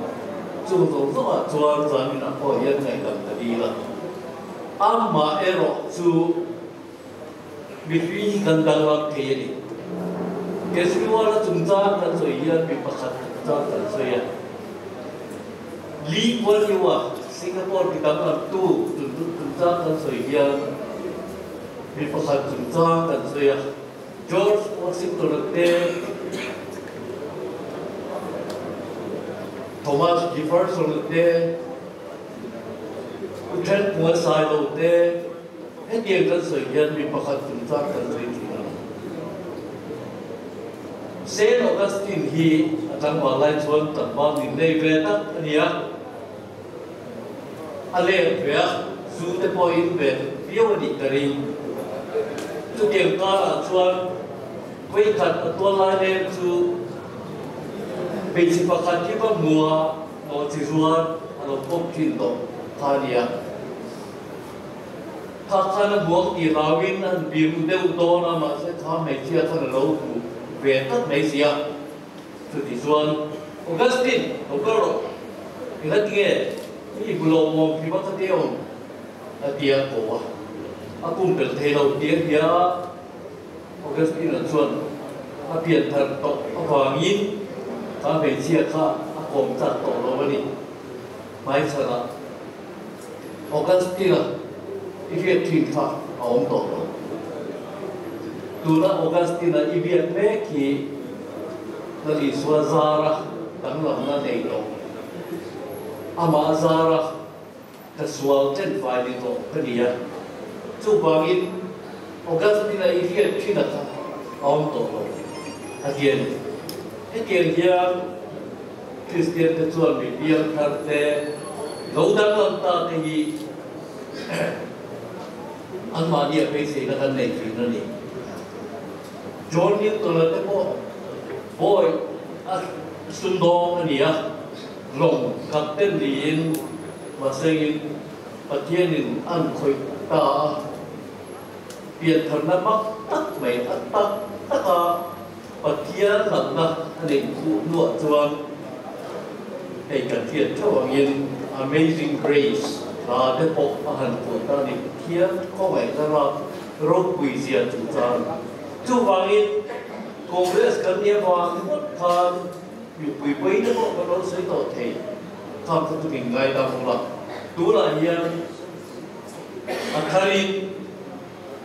Chung zawng zawngah chuan zaninah pawh hian ngaihdam ka dil a. Amah erawh chu Mipui hi kan danglam thei a ni. Kejriwal-a chungchang kan sawi hian mi pakhat chungchang kan sawi a. Lee Kuan Yew-a Singapore ti danglamtu chungchang kan sawi hian mi pakhat chungchang kan sawi a. George Washington-a te, Thomas Jefferson-a te, Pu Thenphunga Sailo te, Hetiang kan sawi hian mi pakhat chungchang kan sawi thin a ni. Saint Augustine hi a tlangval lai chuan tlangval nin nei ve tak a ni a. A leng ve a, zu te pawh in ve viau a nih ka ring. Chutiang karah chuan vawikhat a tual lai leng chu hmeichhe pakhat hi va hmu a, nawhchi zuar a lo pawp thin tawh kha a ni a. Kha khan a buang tih hlauin an biru deuh dawn a, mahse kha hmeichhia khan a lo hmu ve tlat mai si a. Chuti chuan, Augustine, lo kal rawh. Eng a tinge mi hmu lo mawm hrim a kha te awm? a ti a ko a. A pumpelh thei lo tih a hria a, Augustine-a chuan a pian thar tawh avangin kha hmeichhia kha a kawm chak tawh lo a ni. Hmaichhanah. Augustine-a i hriat thin kha a awm tawh lo. Tuna Augustine-a i biak mek hi Lal Isua zara danglamna nei tawh. Amah zara ka sual ṭenfai ni tawh ka ni a. Chuvangin Augustine-a i hriat thin-a kha a awm tawh lo a ti a ni. Hetiang hian Kristian te chuan mi biang thar te, lo danglam ta te hi anmahni a beiseina kan nei thin a ni. John Newton-a te pawh bawi a sumdawng a ni a, lawng captain niin mahsengin Pathianin an khawih ta a, piantharna mak tak mai a tak taka Pathian lalna a neih khuh hnuah chuan hei kan hriat theuh angin Amazing Grace hla te pawh a han phuah ta a ni. Pathian khawngaihna ram ropui zia chungchang. Chuvangin Congress kan nih avang ringawt khan mipui pawi te pawh kan lo sawi tawh thei. Khang kha chu min ngaidam ula. Tunah hian a tharin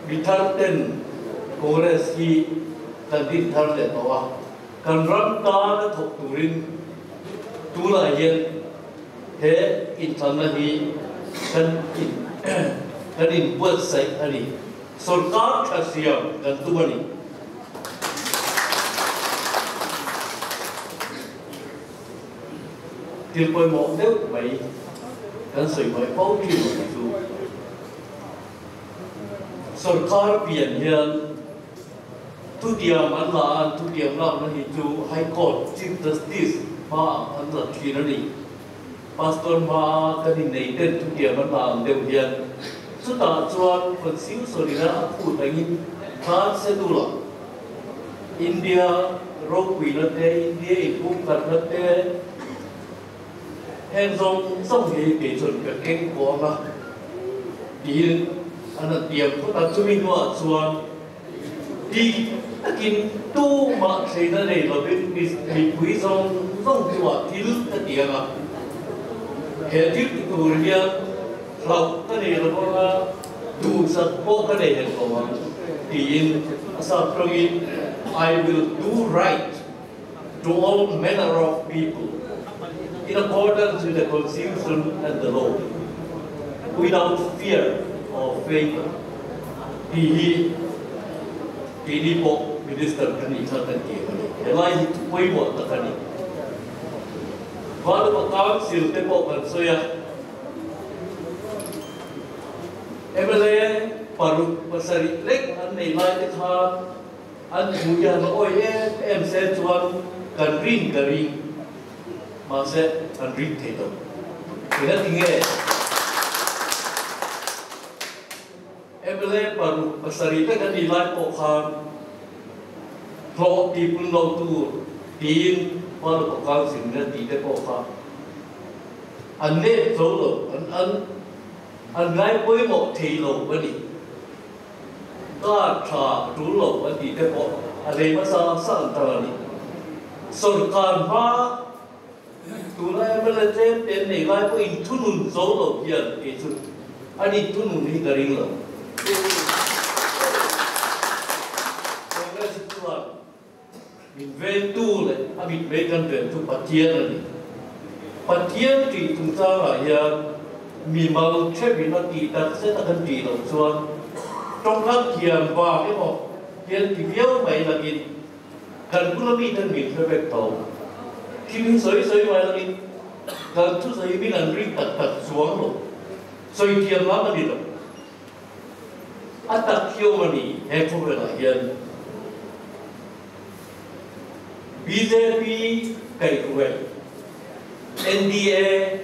Mi thar ten Congress hi kan din thar leh tawh a, kan ram tana thawk turin tunah hian he inthlanna hi kan in kan inbuatsaih a ni. Sorkar tha siam kan tum a ni. Thil pawimawh deuh mai kan sawi hmai fo thin ang chu. Sorkar pian hian thutiam an la a, an thutiam lakna hi chu High Court Chief Justice hmaah an la thin a ni. Pastor hmaa kan innei ten thutiam an la ang deuh hian chutah chuan Constitution ina a phut angin khan Schedule ah India ropuina te, India inpumkhatna te, Heng zawng zawng hi kei chuan ka keng kuang a, tiin an han tiam phawt a, chumi hnuah chuan dik takin tu ma theina nei lovin mi pui zawng zawng chungah thil ka ti ang a. He thil ti tur hian hlauh ka nei lo anga duhsak pawh ka nei hek lo ang tiin a sap tawngin I will do right to all manner of people in accordance with the constitution and the law without fear or favour tih hi keini pawh Minister kan nih kha kan ti a ni. Helai hi thu pawimawh tak a ni. Valupa Council te pawh kan sawi a, mla paruk pasarih lek an nei lai te khan an thu hian a awih em em se chuan kan rin ka ring, mahse an ring thei lo. Engatinge? Mla paruk pasarih vek a nih lai pawh khan hlawh tih pun lo tur tiin Valupa Council in a tih te pawh kha an nep zo lo, an an an ngai pawimawh thei lo a ni. Kar tha a tul lo an tih te pawh a lei hmasa sa an tar a ni. Sorkar hma Tuna mla tlem te an nei lai pawh inthunun zo lo hian kei chu an inthunun hi ka ring lo. Congress chuan min ventu leh a mitmei kan ven chu Pathian a ni. Pathian tih chungchangah hian mimal theuhin a tih tak zet a kan tih loh chuan tawngkam thiam vang emaw hian ti viau mai lakin Kan bula mi ten min hre vek tho. Thil hi sawi sawi mai langin kan thusawi min an ring tak tak chuang lo. Sawi thiam lam a ni lo. A tak thiam a ni he khawvelah hian. Bjp kaihhruai NDA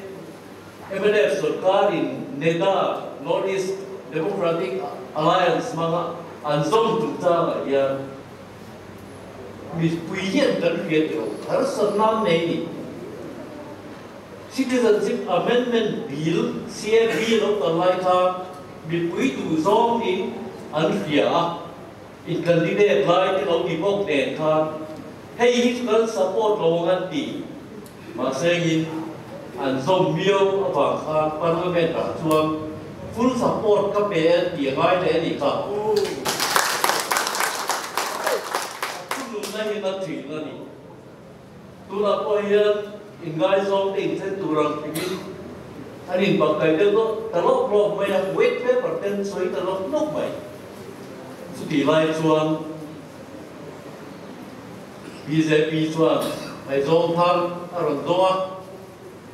mnf sorkarin NEDA, North East Democratic Alliance hmanga an zawm chungchangah hian Mipui hian kan hriat ilo harsatna nei ni. Citizenship Amendment Bill, CAB, lo kal lai kha mipui duh zawngin an hria a, in candidate lai te lo ti bawk nen khan hei hi chu kan support lo ang an ti. Mahse engin an zawm miau avang khan Parliament ah chuan full support ka pe an ti a ngai leh a nih kha. A thununna hi na thin a ni. Tunah pawh hian inngaizawng te inthen tur ang hrimin an inbakkai deuh deuh ta lawk lawk mai a, white paper te an sawi ta lawk lawk mai. Chutih lai chuan Bjp chuan ngaihzawng thar a rawn dawng a,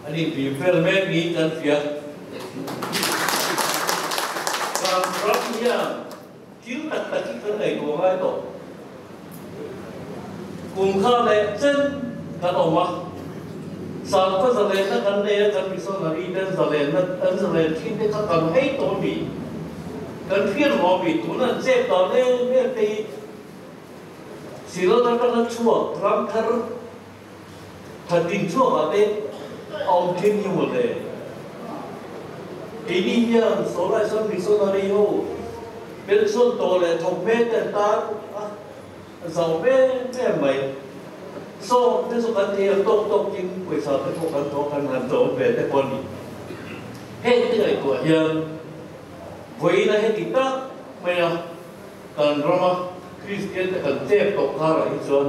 an inhlim fel mek niin kan hria. Kan ram hian thil tak tak hi kan ngaihtuah ngai tawh. Kum kha leh chen kan awm a, sangkhaw zalenna kan nei a, kan missionary ten zalenna an zalen thin te kha kan hei tawh a mi? Kan hriat ruah a mi? Tuna an chep dan em em te hi Silon atanga chhuak ram thar thatin chhuakah te a awm thin hi mawle. Keini hian Solai sawn missionary ho pension tawh leh thawk hmel te an tar a, a zau hmel em mai. Saw te chu kan thei ang tawk tawkin pawisa te pawh kan thawk kan han tlawm ve te pawh a ni. Heng te ngaihtuah hian vawiin a heti tak mai a. Kan rama Kristian te kan chep tawh karah hi chuan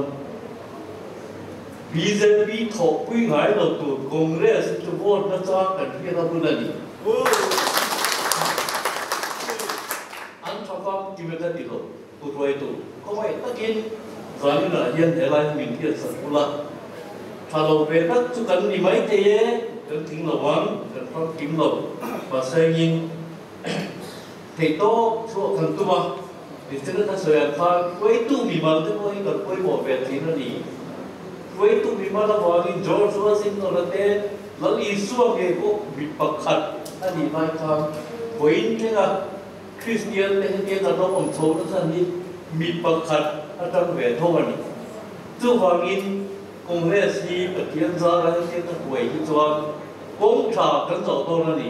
bjp thawhpui ngai lo tur Congress hi chu vote na chang kan hriat a hun a ni. An tha fam ti vek a ti lo pu hruaitu khawngaih takin zaninah hian helai hi min hriat sak bula tha lo ve tak chu kan ni maithei e, kan tling lo ang, kan famkim lo mahse engin Theihtawp chhuah kan tum a, Christian a sawi ang khan hruaitu mimal te pawh hi kan pawimawh ve thin a ni. Hruaitu mimal avangin George Washington a te Lal Isua nge pawh mi pakhat a nih lai khan vawiin thlenga Christian te hetia kan lo awm chho na chhan hi mi pakhat atang ve tho a ni. Chuvangin Congress hi Pathian zara hetia ka hruai hi chuan kawng tha kan zawh dawn a ni.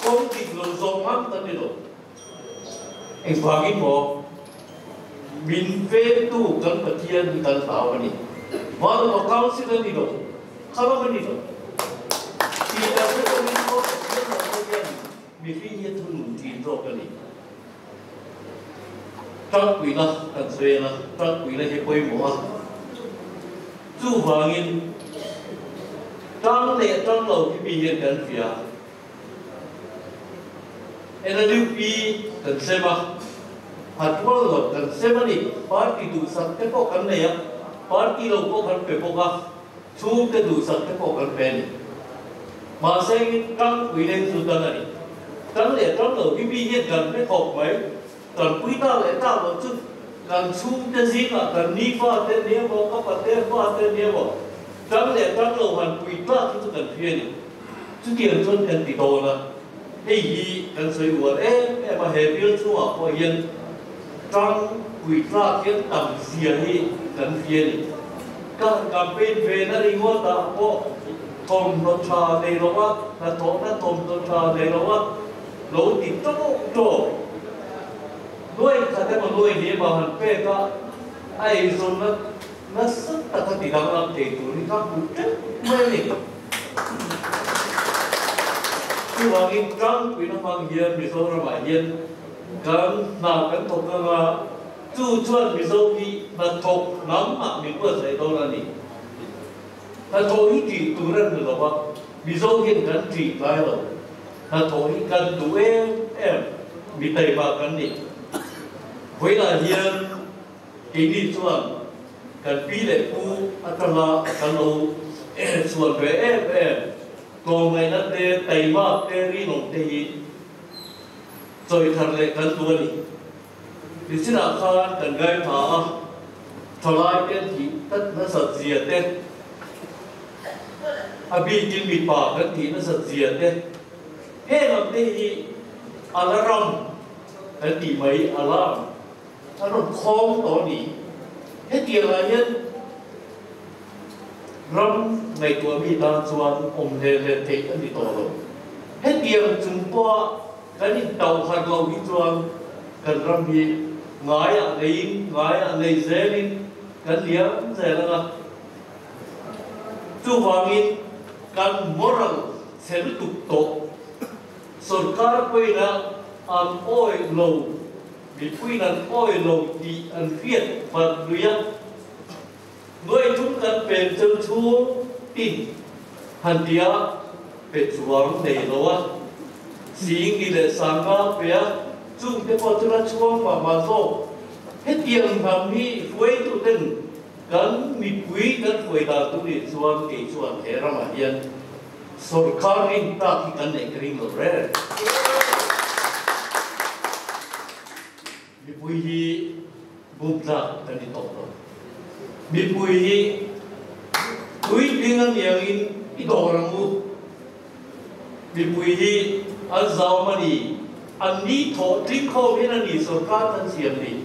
Kawng dik lo zawh ngam kan ni lo. Engvangin maw? Min vengtu kan Pathian hi kan hlau a ni. Vanapa Council a ni lo, khalam a ni lo. Tih tak te pawhin aw Pathian lo pawh hian mihring hi a thunun thin zawk a ni. Tangpuina kan sawi ang a, tangpuina hi pawimawh a. Chuvangin tang leh tang lo hi mi hian kan hria. NLUP kan sem a, Hatrual lo kan sem a ni. Party duhsak te pawh kan nei a, party lo pawh kan pe bawk a, chhungte duhsak te pawh kan pe a ni. Mahse engin tangpui leng chu tan a ni. Tang leh tang lo hi mi hian kan hre khawp mai. Tanpui tak leh tak loh chu kan chhungte zingah kan ni fa te nia maw, ka pate fa te nia maw, tang leh tang lo han pui tlak hi chu kan hria a ni. Chutiang chuan kan ti dawn a, hei hi kan sawi uar em em a, he bial chhungah pawh hian tang pui tlak hian tam zia hi kan hria a ni. Ka han campaign ve na ringawt ah pawh thawmhnaw tha nei lo a, hnathawhna thawmhnaw tha nei lo a lo ti tawk tawk. Nuai khat emaw nuai hnih emaw han pek a, a eizawnna nasa taka ti danglam thei tur hi ka hmu teuh mai a ni. Chuvangin tlangpuina hmang hian Mizoramah hian kan hna kan thawk ang a, chu chuan Mizo hi hnathawk hnamah min buatsaih dawn a ni. Hnathawh hi tih tur a ni lo va, Mizo hian kan tih ngai lo. Hnathawh hi kan duh em em, mi taima kan ni. Vawiinah hian keini chuan kan pi leh pu atanga kan lo chhuan ve em em, tlawmngaihna te, taimak te, rinawm te hi chawi thar leh kan duh a ni. Nichinah khan kan ngaithla a, thalai te an thih tlat nasat zia te, a bikin mipa kan thih nasat zia te, heng ang te hi alarm kan tih mai, alarm a rawn khawng tawh a ni. Hetiang ah hian ram ngaihtuah mi tan chuan awm hle hle theih a ni tawh lo. Hetiang chung pawha Kan intauh harh loh hi chuan kan ram hi ngaiah neiin, ngaiah nei zelin kan liam zel ang a. Chuvangin kan moral chhe lutuk tawh sorkar pawhin an awih lo, mipuiin an awih lo tih an hriat vat lui a. Nuai thum kan pen cheu chhung tin han ti a, pe chuang nei lo a, Singli leh Sanga pe a, chung te pawh chu la chhuang mah mah zawk. Hetiang hnam hi hruaitu ten kan mipui kan hruai dan tur nih chuan kei chuan he ramah hian sorkar rin tak hi kan neih ka ring lo reng. Mipui hi bum tlak kan ni tawh lo. Mipui hi puitling a niangin i dawr ang u. Mipui hi an zau a ni, an ni thawh tling khawm hian a ni sorkar kan siam ni.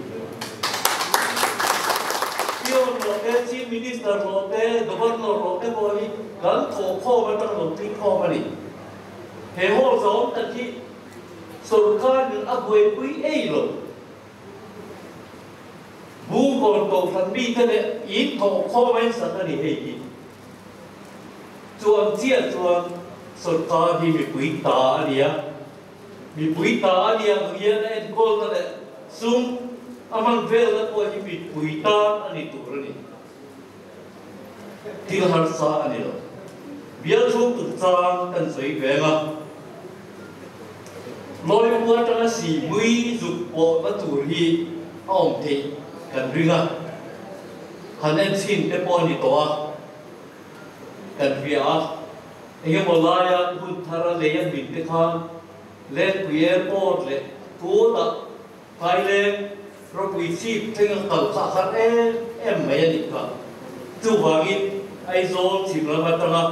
Peon rawh te, Chief Minister rawh te, Governor rawh te pawh hi kan thawh khawm atang lo tling khawm a ni. He hall zauawm tak hi Sorkar in a buaipui ei lo. Bungkawn kohhran mite leh in thawh khawm a insak a ni hei hi. Chuan chiah chuan sorkar hi mipui ta a ni a, mipui ta a ni ang hian a enkawlna leh sum a hman velna pawh hi mipui tan a ni tur a ni. Thil harsa a ni lo. Bial chhung chungchang kan sawi veng a, Lawipua atanga sihmui zuk pawhna tur hi a awm theih kan ring a, han en chhin te pawh a ni tawh a, kan hria a, engemaw laia hun thara lei a hmin te khan Lengpui Airport leh tunah Thailand ropui chip thleng a kal kha a har em em mai a nih kha. Chuvangin Aizawl chhim lam atanga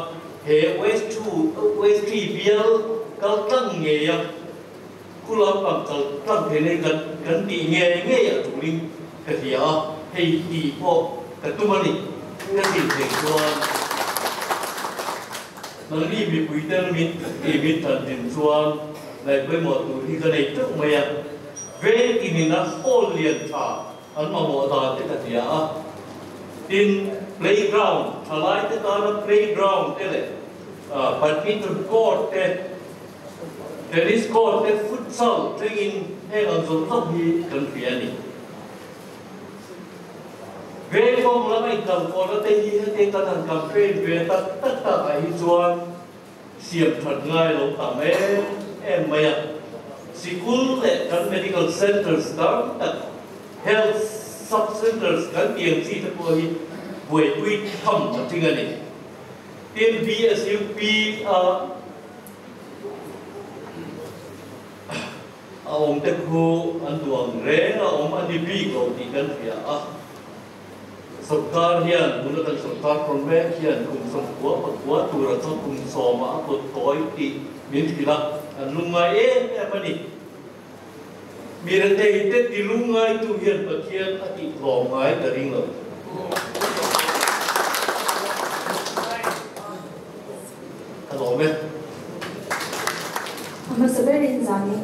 he West Two West Three bial kal tlang ngei a khu lampang kal tlang thei nei kan kan tih ngei ngei a turin ka hria a, hei tih pawh ka tum a ni. Ka tih theih chuan nangni mipui te min tih min than din chuan Ngaih pawimawh tur hi ka nei teuh mai a, veng tinin a hall lian tha. An mamawh dan te ka hria a. Tin, playground, thalaite tana playground te leh badminton court te, tennis court te, futsal thlengin heng ang zawng zawng hi kan hria a ni. Veng kawng lama inkalkawhna te hi hetiang kan han campaign ve tak tak takah hi chuan siam that ngai lo tam em em mai a. Sikul leh kan medical centres tam tak, health sub centres kan tih ang chi te pawh hi buaipui tham a ting a ni. Tin, BSUP a a awm te khu an duh ang reng a awm a ni bik lo tih kan hria a. Sorkar hian tuna kan sorkar hrawn mek hian kum 94 tura chuan kum sawmah a kut tawi tih min hrilh a, an lungngai em em a ni. Mi rethei te ti lungngaitu hian Pathian a tih tlawm ngai ka ring lo. Ka lawm e. A hmasa berin zanin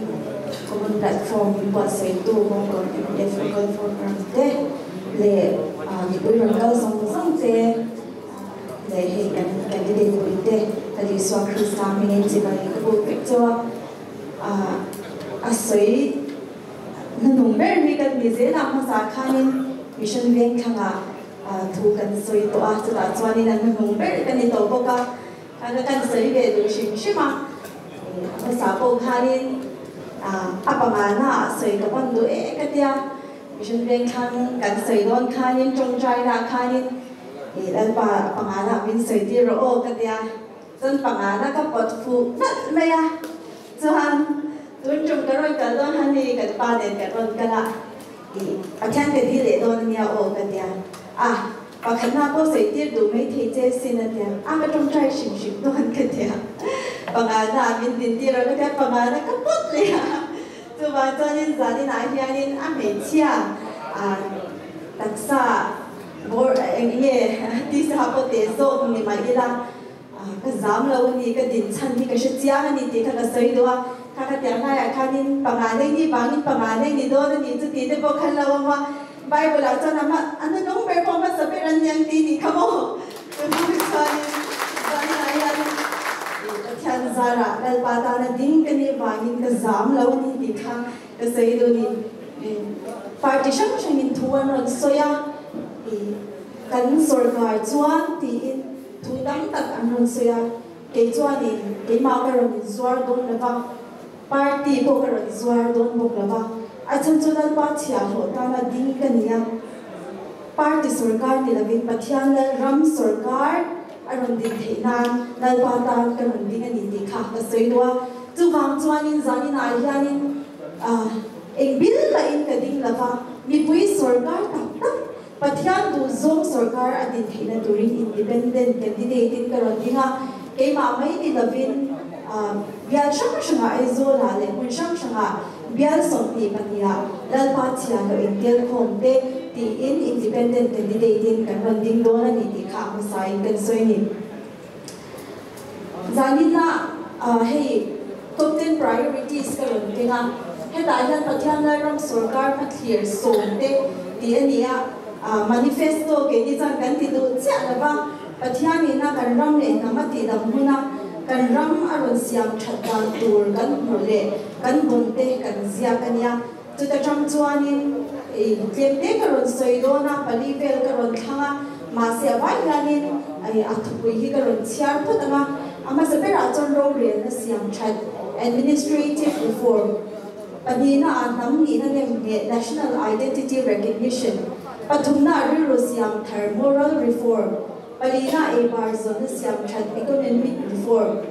Common Platform min buatsaihtu Mongol MF Local Forum te leh mipui rawn kal zawng zawng te leh hei kan candidate pui te Lal Isua Krista hmingin chibai ka buk vek chauh a, a sawi hnuhnung ber hi kan ni zel a, hmasa khanin Mission Vengthlangah thu kan sawi tawh a, chutah chuanin a hnuhnung ber ka ni tawh bawk a. Kha kan sawi ve duh hrim hrim a, a hmasa pawh khanin a pangana ah sawi ka pan duh e ka tia, Mission Vengthlang kan sawi dawn khanin tawngtaina ah khanin Lalpa a pangana ah min sawi tir rawh aw ka tia, chuan pangana ka pawt fuh nalh mai a, chuan tun tum ka rawn kal dawn han hi kan pa nen kan rawn kal a, Pathian ka dil leh dawn ania aw ka tia a. Pakhatna pawh sawi tir duh mai thei che sin a tia, a ka tawngtai hrim hrim dawn ka tia, pangana ah min din tir a ka tia, pangana ka pawt leh a, chuvang chuanin zaninah hianin a hmeichhia ah taksa bawr eng nge tisa pawh teh zawk ni mah ila ka zam lo a ni, ka din chhan hi ka hre chiang a ni tih kha ka sawi duh a, kha ka tiang laiah khanin panga nei ni vangin panga nei ni dawn a ni chu tih te pawh khan lo awm a, Bible ah chuan ama a hnunung ber pawh hmasa ber an niang tih nih kha maw? Chuvang chuanin zaninah hian Pathian zarah Lalpa tana ding ka nih vangin ka zam lo a ni tih kha ka sawi duh ni. Party hrang hrangin thu an rawn sawi a, kan sawrkar chuan tiin thu tam tak an rawn sawi a, kei chuanin keimah ka rawn inzuar dawn lo va, Party pawh ka rawn zuar dawn bawk lo va, a chhan chu Lalpa chhiahhlawh tana ding ka ni a. Party sawrkar ni lovin Pathian Lal ram sawrkar a rawn din theih nan Lalpa tan ka rawn ding a ni tih kha ka sawi duh a. Chuvang chuanin zaninah hianin eng bil mahin ka ding lo va, mipui sawrkar tak tak Pathian duhzawng sawrkar a din theihna turin independent candidate in ka rawn ding a, keimah mai ni lovin bial hrang hrangah Aizawlah leh hmun hrang hrangah bial 22ah Lalpa chhia lo intel khawm te tiin independent candidate in kan rawn ding dawn a ni tih kha a hmasain kan sawi ni. Zaninah hei top ten priorities ka rawn keng a, hetah hian Pathian Lairam sawrkar hmathlir sawm te tih a ni a, manifesto keini chuan kan ti duh chiah lo va, Pathianin a kan ram leh hnam a tih dang hmun a, kan ram a rawn siam that dan tur kan hmuh leh kan bun te kan ziak a nia. Chuta tang chuanin tlem te ka rawn sawi dawn a, pali vel ka rawn thlang a, mahse a vai hianin a thupui hi ka rawn chhiar phawt ang a, a hmasa berah chuan rorelna siam that, administrative reform, pahnihna ah hnam nihna nem ngheh, national identity recognition, pathumna ah rilru siam thar, moral reform, palina ah eibar zawnna siam that, economic reform.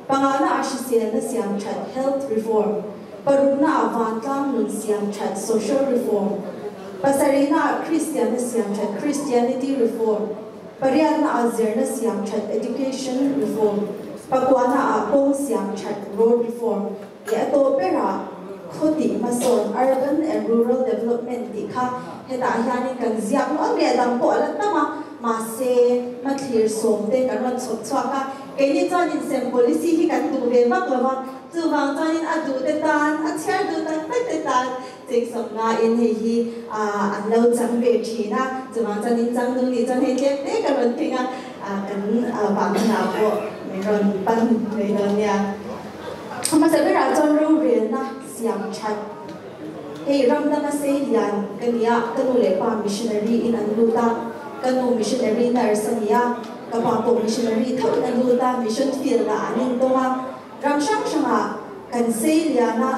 Pangana ah hriselna siam that, health reform, parukna ah vantlang nun siam that, social reform, pasarihna ah Kristianna siam that, Christianity reform, pariatna ah zirna siam that, education reform, pakuana ah kawng siam that, road reform, leh a tawp berah khaw tih hmasawn, urban and rural development, tih kha hetah hianin kan ziak nual mai a, dang pawh a la tam a, mahse hmathlir sawm te kan rawn chhawp chhuak a. Keini chuanin sem policy hi kan duh ve vak lo va, chuvang chuanin a duh te tan, a chhiar duh tak tak te tan Cheng 15 in hei hi an lo chang ve thin a, chuvang chuan in chang dun nih chuan hei tlem te ka rawn keng a, kan vang hunah pawh min rawn pan mai dawn nia. Hmasa berah chuan rorelna siam that hei ram danga sei lian ka ni a, ka nu leh pa missionary in an lut a, ka nu missionary nurse a ni a, ka pa pawh missionary tho in a lut a, mission field ah an intawng a. Ram hrang hrangah kan sei lian a,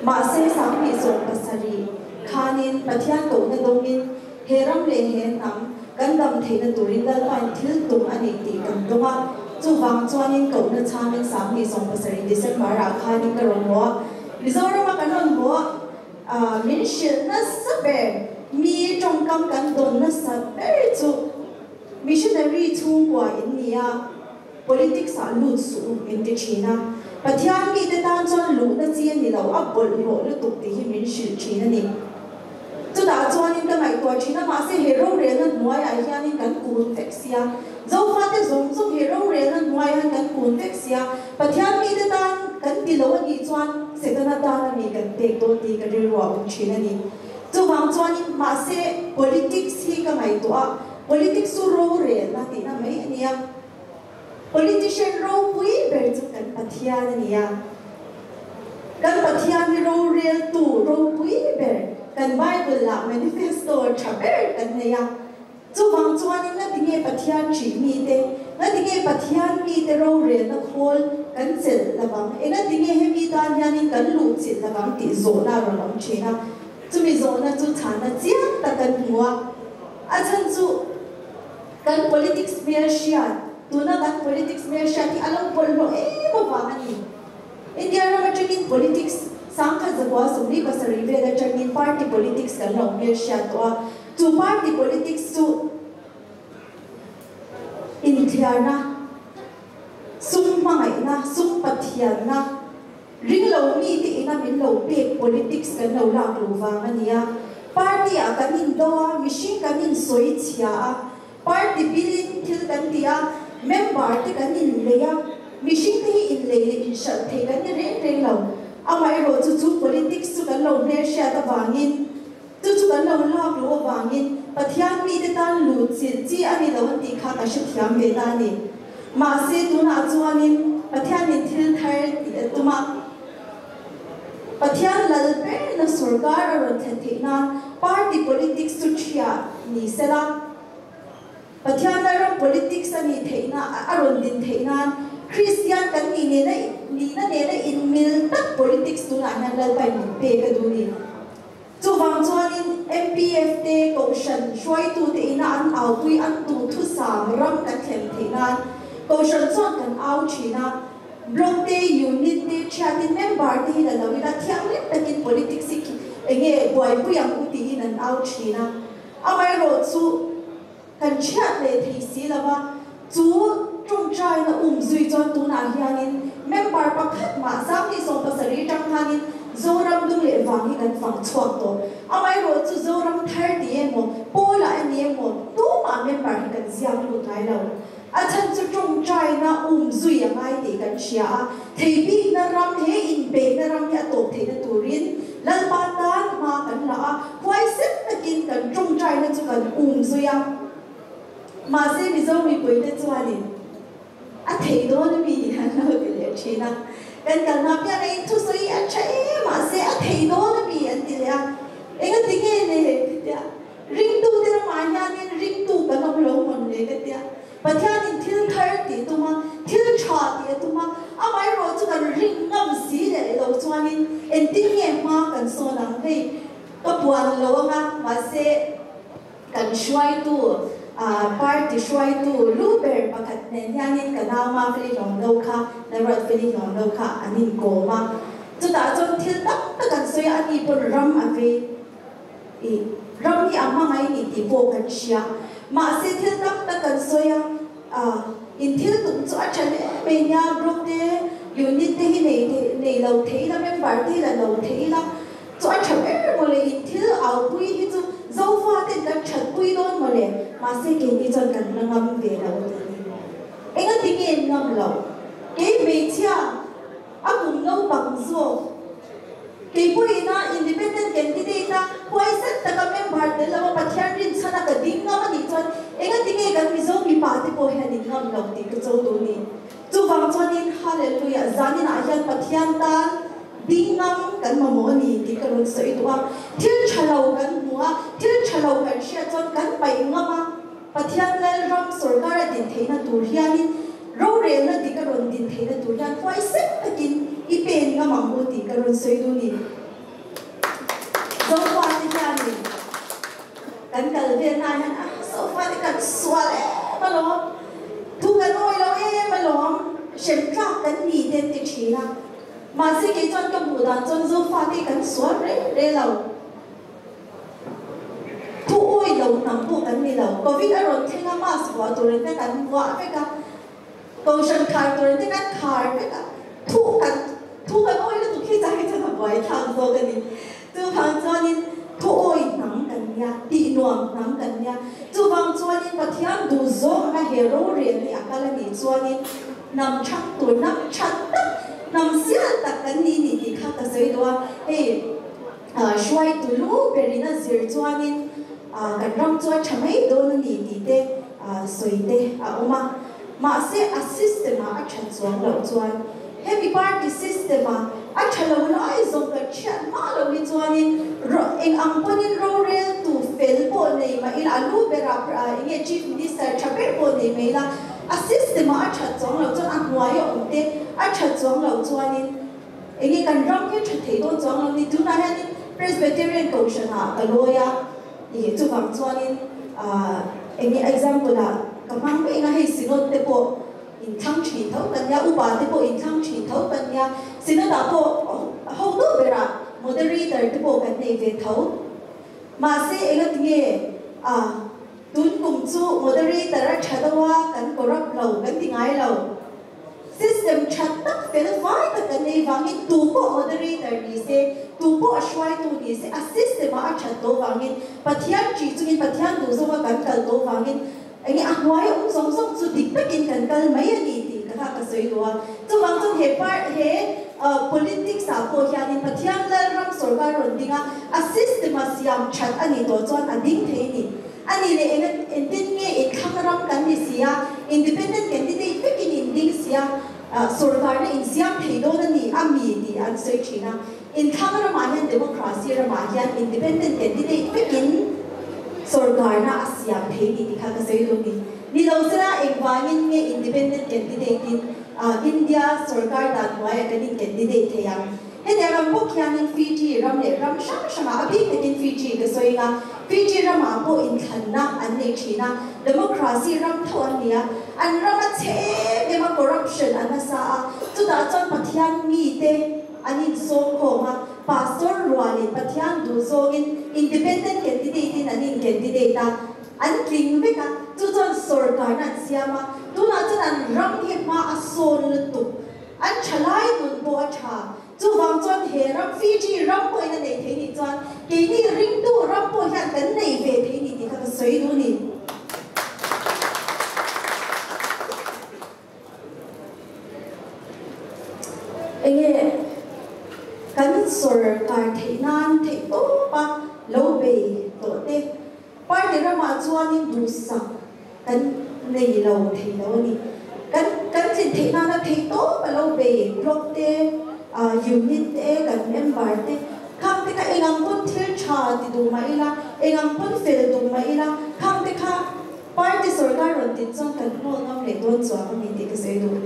mahse 2017 khanin Pathian kohna dawngin he ram leh he hnam kan dam theihna turin Lalpain thil tum a nei tih kan dawng a, chuvang chuanin kohna chhangin 2017 December-ah khanin ka rawn haw a, Mizorama kan rawn haw a, min hrilh nasa ber, mi tawngkam kan dawn nasa ber chu Missionary chhungkua in ni a. Politics ah lut suh u min ti thin a, Pathian mite tan chuan luhna chi a ni lo, a bawlhhlawh lutuk tih hi min hrilh thin a ni. Chutah chuanin ka ngaihtuah thin a, mahse he rorelna hnuaiah hianin kan kun vek sia, Zofate zawng zawng he rorelna hnuaiah hian kan kun vek sia, Pathian mite tan kan ti lo a nih chuan Setana tan a mi kan pek dawn tih ka rilru a awm thin a ni. Chuvang chuanin mahse politics hi ka ngaihtuah a, Politics chu rorelna tihna mai a nia. Politician ropui ber chu kan Pathian a nia. Kan Pathian hi roreltu ropui ber, kan Bible ah manifesto tha ber kan nei a. Chuvang chuanin ngatinge Pathian ṭih mite, ngatinge Pathian mite rorelna khawl kan chelh lovang, engatinge hemi tan hianin kan luhchilh lovang tih zawhna a rawn awm ṭhin a. Chumi zawhna chu chhanna chiang tak kan hmu a. A chhan chu kan politics hmel hriat, tuna kan politics hmel hriat hi a lo bawlhhlawh em avang a ni. India ram atangin politics 1947 vel atangin party politics kan lo hmel hriat tawh a, chu party politics chu inthiarna, sum hmangaihna, sum pathianna, Ring lo mi te ina min lo pek politics kan lo lak luh vang a nia. Party ah kan in do a, mihring kan in sawi chhia a, party bil in thil kan ti a, member te kan in lei a, mihring te hi in lei leh in hralh thei kan ni reng reng lo. Amaherawh chu chu politics chu kan lo hmelhriat avangin, chu chu kan lo lak luh avangin Pathian mite tan luh chilh chi a ni lo an tih kha ka hrethiam ve ta a ni. Mahse tunah chuanin Pathianin thil thar tih a tum a, Pathian lal berna sorkar a rawn thlen theih nan party politics chu ṭhiah ni sela, Pathian lalram politics a nih theihna a rawn din theih nan Kristian kan nih nena nihna nena inmil tak politics tunah hian Lalpain min pek a duh ni. Chuvang chuanin MPF te Kohhran hruaitute ina an aupui an duhthusam ram kan thlen theih nan Kohhran chuan kan au thin a, Block te, Unit te, thiatin member te hi la lo ila thianghlim takin politics hi enge buaipui ang u tiin an au thin a. Amaherawhchu kan thiat leh thei si lo va, chu tawngtaina um zui chuan tunah hianin member pakhat mah 2017 tang khanin Zoram dung leh vang hi kan fang chhuak tawh. Amaherawhchu Zoram thar ti emaw, Pawlah a ni emaw, tumah member hi kan ziak lut ngai lo. A chhan chu tawngtaina um zui a ngai tih kan hria a, thei bikna ram he inbeihna ram hi a tawp theihna turin Lalpa tan hma kan la a, huaisen takin kan tawngtaina chu kan um zui a. Mahse Mizo mipuite chuanin a thei dawn a mi an lo ti leh thin a, kan kalna pian a inthusawi a tha e mahse a thei dawn a mi an ti leh a, engati nge le tia Ringtute ramah hianin ringtu kan awm lo mawn le ka tia. Pathianin thil thar tih a tum a, thil tha tih a tum a, amaherawh chu kan ring ngam si leh lo chuanin engtin nge hma kan sawn ang? Hei ka puan lo anga mahse kan hruaitu party hruaitu lu ber pakhat nen hianin ka nau Mafeli hlawm lo kha, Lalruat Feli hlawm lo kha an inkawm a, chutah chuan thil tam tak an sawi a, ani pawn ram a vei. I ram hi a hmangaih ni tih pawh kan hria. Mahse thil tam tak kan sawi a, in thil tum chu a tha hle mai nia, block te, unit te hi nei thei, nei lo thei ila, member te hi la lo thei ila chu a tha ber mawle, in thil aupui hi chu Zofa ten kan thatpui dawn mawle, mahse keini chuan kan la ngam ve lo tih ni. Engati nge ngam lo? Kei hmeichhia a kum naupang zawk. Keipawhina independent candidate a huaisen taka member tel lova Pathian rinchhana ka ding ngam a nih chuan engatinge kan Mizo mipa te pawh hian in ngam lo tih ka cho duh ni. Chuvang chuanin Hallelujah zaninah hian Pathian tan ding ngam kan mamawh a ni tih ka rawn sawi duh a. Thil tha lo kan hmu a, thil tha lo kan hriat chuan kan paih ngam a. Pathian Lalram sorkar a din theihna tur hianin rorelna dik a rawn din theihna tur hian huaisen takin i pen ngam ang u tih ka rawn sawi duh ni. Zofate hianin kan kal velnaah hian a Zofate kan sual em alawm, thu kan awi lo em alawm, hrem tlak kan ni te an ti thin a. Mahse kei chuan ka hmuh dan chuan Zofate kan sual reng reng lo. Thu awi lo hnam pawh kan ni lo. Covid a rawn thleng a, mask vuah turin te kan vuah vek a, kohhran khar turin te kan khar vek a, thu kan thu kan awi lutuk hi chai chuan a buai thlak zawk a ni. Chuvang chuanin thu awi hnam kan nia, tih nuam hnam kan nia. Chuvang chuanin Pathian duh zawng anga he rorel hi a kal a nih chuanin hnam thang tur, hnam that tak, hnam sial tak kan ni ni tih kha ka sawi duh a. Hei. Hruaitu lu berin a zir chuanin kan ram chu a tha mai dawn a ni tih te sawi te a awm a. Mahse a system ah a that chuang loh chuan hemi party system ah a tha lo lai zawng kan hriat hma loh hi chuanin eng ang pawnin roreltu fel pawh nei mah ila a lu berah enge chief minister tha ber pawh nei mai ila a system ah a that chuang loh chuan a hnuaia awm te a that chuang loh chuanin Enge kan ram hi tha thei dawn chuang lo ni, tunah hianin Presbyterian Kohhran ah ka lawi a, ih chuvang chuanin ah enge example ah ka hmang mai anga hei Synod te pawh inthlang thin tho kan nia, upa te pawh inthlang thin tho kan nia, Synod ah pawh ho deuh berah moderator te pawh kan nei ve tho. Mahse engatinge ah tun kum chu moderator a tha deuh a kan corrupt lo kan ti ngai lo. System tha tak fel fai tak kan nei vangin tu pawh moderator ni se, tu pawh a hruaitu ni se, a system ah a that tawh vangin, Pathian ṭih chungin Pathian duh zawnga kan kal tawh vangin enge a hnuai awm zawng zawng chu dik takin kan kal mai a ni tih ka kha ka sawi duh a. Chuvang chuan he par he politics ah pawh hianin Pathian Lalram sawrkar rawn ding a, a system a siam that a nih tawh chuan a ding thei a ni. A nih leh eng engtin nge inthlang ram kan ni si a, independent candidate vekin in ding si a, sorkarna in siam thei dawn a ni a mi tih an sawi thin a. Inthlang ramah hian democracy ramah hian independent candidate vekin sorkarna a siam thei ni tih kha ka sawi duh a ni. Ni lo sela engvangin nge independent candidate in India sorkar dan hnuaiah kan in candidate thei ang? Hetiang ram bawk hianin Fiji ram leh ram hrang hrangah a bik takin Fiji ka sawi anga, Fiji ramah pawh inthlanna an nei thin a, democracy ram tho an ni a, an ram a chhe em em a, corruption a nasa a, chutah chuan Pathian mite an insawm khawm a, pastor rualin Pathian duh zawngin independent candidate in an in candidate a, an tling vek a, chu chuan sorkarna an siam a, tunah chuan an ram hi hma a sawn lutuk. An tha lai nun pawh a tha. Chuvang chuan he ram Fiji ram pawhin a nei thei nih chuan keini ringtu ram pawh hian kan nei ve thei ni tih kha ka sawi duh ni. Enge kan sawrkar theih nan theih tawp a lo bei tawh te Party ramah chuanin duhsak kan nei lo thei lo a ni. Kan kan tlin theih nana theih tawp a lo bei block te, unit te, kan member te khang te kha engang pawn thil tha ti duh mah ila, engang pawn fel duh mah ila khang te kha party sorkar rawn tin chuan kan hnawl ngam leh dawn chuang a ni tih ka sawi duh.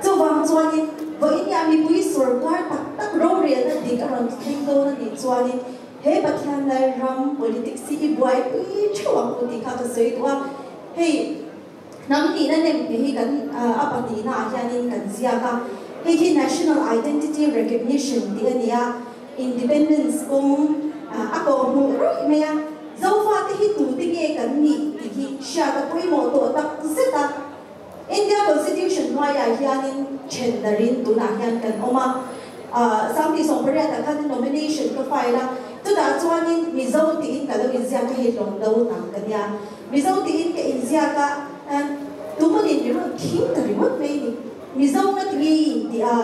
Chuvang chuanin vawiin mipui sorkar tak tak rorelna dik a rawn thleng dawn a nih chuanin He Pathian lai ram politics hi i buaipui theuh ang u tih kha ka sawi duh a, hei hnam nihna nem te hi kan a pahnihna ah hianin kan ziak a, hei hi National Identity Recognition tih a ni a, Independence kawng a kawh hmuh ruih mai a, Zofate hi tute nge kan nih tih hi hriat a pawimawh tawh tak zet a, India Constitution hnuaiah hianin then darin tunah hian kan awm a, Sangti 18 ah khan nomination ka file a, chutah chuanin Mizo tiin ka lo inziak a, hei hlawm do hnam ka nia, Mizo tiin ka inziak a, tumanin mi rawn thing ta ringawt mai ni, Mizo nga ti nge i intih a,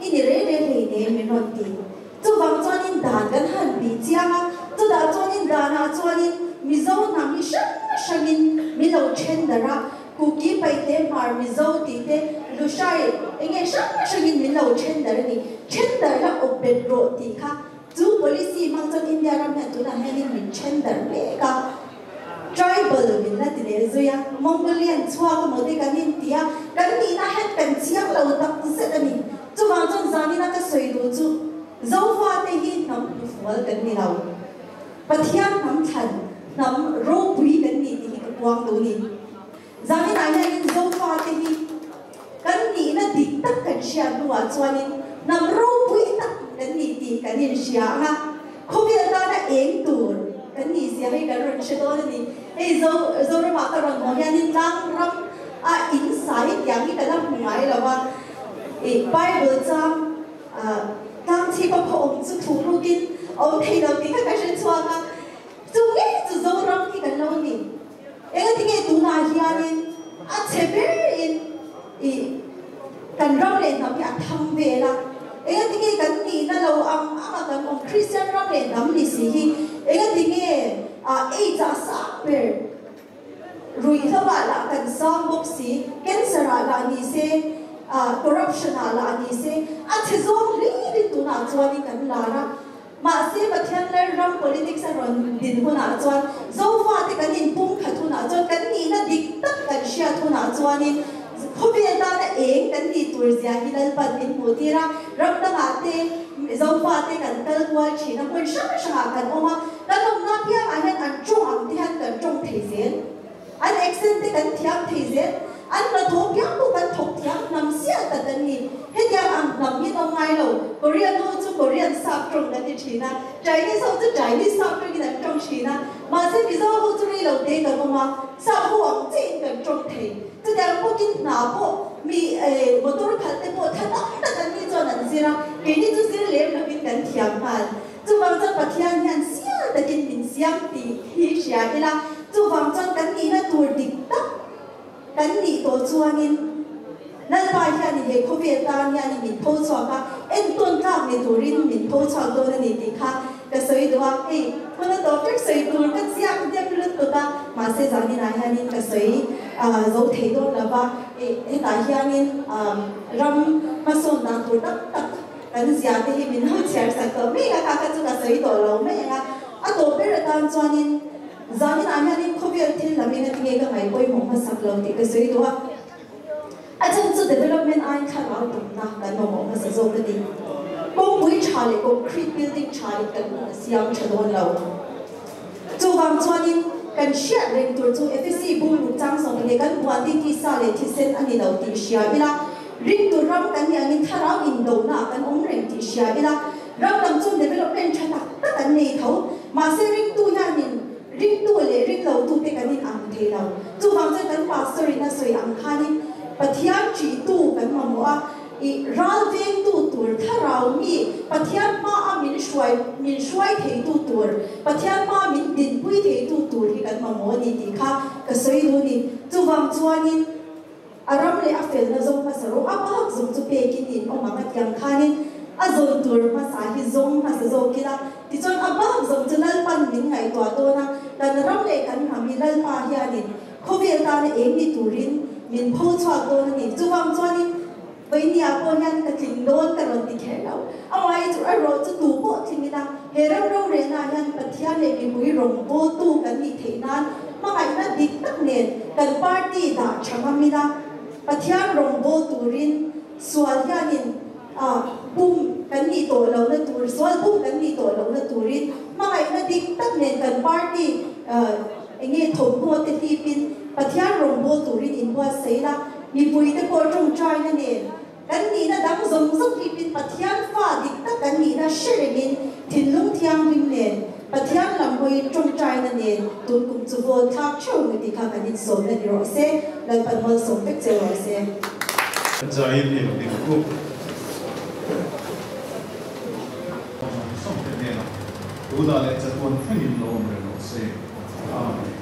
i ni rei rei hleinem min rawn ti. Chuvang chuanin dan kan han bih chiang a, chutah chuanin danah chuanin Mizo hnam hi hrang hrangin min lo then darh a, Kuki, Paite, Hmar, Mizo tih te, Lushai enge hrang hrangin min lo then darh a ni. Then darh la awp bet rawh tih kha chu policy hmang chuan India ram hian tunah hianin min then darh mek a. Tribal min la ti leh zui a, Mongolian chhuak emaw te kan inti a, kan nihna hian kan chiang lo tak zet a ni. Chuvang chuan zanina ka sawi duh chu Zofate hi hnam hnufual kan ni lo. Pathian hnam thlan, hnam ropui kan ni tih hi ka puang duh a ni. Zaninah hianin Zofate hi kan nihna dik tak kan hriat hnuah chuanin hnam ropui tak kan ni tih kan inhria ang a, khawvel tana eng tur kan nih zia hi kan rawn hre dawn a ni. Hei Zo Zoramah ka rawn hmuh hianin tlang ram a in sai tiang hi ka la hmu ngai lo a, ih Bible chang tlang chhipa khaw awm chu thuh rukin a awm thei lo tih kha ka hre chhuak a, chu ngei chu Zoram hi kan lo ni. Engatinge tunah hianin a chhe berin ih kan ram leh hnam hi a thang vel a, engatinge kan nihna lo ang anga kan awm Kristian ram leh hnam ni si hi engatinge ah AIDS ah sang ber ruihhlo ah lah kan sang bawk si, cancer ah lah ni se ah corruption ah lah ni se a chhe zawng hlirin tunah chuanin kan lar a. Mahse, Pathian lal ram politics a rawn din hunah chuan Zofate kan inpumkhat hunah chuan kan nihna dik tak kan hriat hunah chuanin khawvel tana eng kan nih tur zia hi Lalpan min hmuh tir a, ram dangah te Zofate kan kal kual thin a, hmun hrang hrangah kan awm a, kan awmna piangah hian an tawng ang te hian kan tawng thei zel. An accent te kan thiam thei zel, an hnathawh piang pawh kan thawk thiam hnam siah tak an ni. Hetiang ang hnam hi nawm ngai lo, Korean ho chu Korean sap tawng kan ti thin a, Chinese ho chu Chinese sap tawngin an tawng thin a, mahse Mizo ho chu rei lo te kan awm a, sap ho ang chiahin kan tawng thei. Chutiang bawkin hna pawh mi motor khalh te pawh tha tak tak an ni chuan an zir a, keini chu zir lem lovin kan thiam nghal. Chuvang chuan Pathian hian sial takin min siam tih hi hria ila, chuvang chuan kan nihna tur dik tak kan nih tawh chuanin Lalpa hianin he khawvel tan hianin min tho chhuak a, entawn tlak ni turin min tho chhuak dawn a ni tih kha ka sawi duh a. Hei, hun a tawp vek sawi tur ka chiak deuh lutuk a, mahse zaninah hianin ka sawi zo thei dawn lo va, hetah hianin ram hmasawn dan tur tak tak, Kan zia te hi min lo chhiar sak tawh mai a, kha kha chu ka sawi tawh lo mai ang a. A tawp ber atan chuanin zaninah hianin khawvel thil lam eng atinge ka ngaih pawimawh hmasak lo tih ka sawi duh a. A chhan chu development aiin thlarau tumna kan mamawh hmasa zawk a ni. Kawngpui tha leh concrete building tha in kan siam tha dawn lo. Chuvang chuanin kan hriat reng tur chu Efesi bung ruk chang sawm pahnih kan buan ti tisa leh thisen a ni lo tih hria ila, ringtu ram kan nih angin thlarau indonaah kan awm reng tih hria ila, ram lam chuan development tha tak tak an nei tho, mahse ringtu hianin ringtu leh ringlotute kan in ang thei lo. Chuvang chuan kan pastor in a sawi ang khanin Pathian ṭihtu kan mamawh a, I ral vengtu tur thlarau mi Pathian hmaa min hruai min hruai theitu tur, Pathian hmaa min dinpui theitu tur hi kan mamawh a ni tih kha ka sawi duh a ni. Chuvang chuanin a ram leh a felna zawng hmasa rawh a bak zawng chu pekin in awm ang a ti ang khanin a zawn tur hmasa hi zawng hmasa zawk ila, tichuan a bak zawng chu Lalpan min ngaihtuah dawn a, kan ram leh kan hnam hi Lalpa hianin Khawvel tana eng ni turin min pho chhuak dawn a ni. Chuvang chuanin Vainia pawh hian ka tling dawn ka rawn ti kher lo. Amah chu erawh chu tu pawh tling ila he ram rorelnaah hian Pathian leh mipui rawngbawltu kan nih theih nan hmangaihna dik tak nen kan party dah tha ngam ila Pathian rawngbâwl turin sual hianin bum kan nih tawh lohna tur, sual bum kan nih tawh lohna turin hmangaihna dik tak nen kan party enge thawmhnaw te hlipin Pathian rawngbâwl turin inbuatsaih ila, mipuite pawh tawngtaina nen kan nihna dang zawng zawng hlipin Pathian fa dik tak kan nihna hre rengin thinlung thianghlim nen Pathian lam hawiin tawngtaina nen tun kum chu vawn thlak theuh ang tih kha kan insawmna ni rawh se, Lalpan malsawm vek che rawh se. Kan zaiin i rawn ding khup. Zawng zawng te hnenah tunah leh chatuan thlengin lo awm reng rawh se. Amen.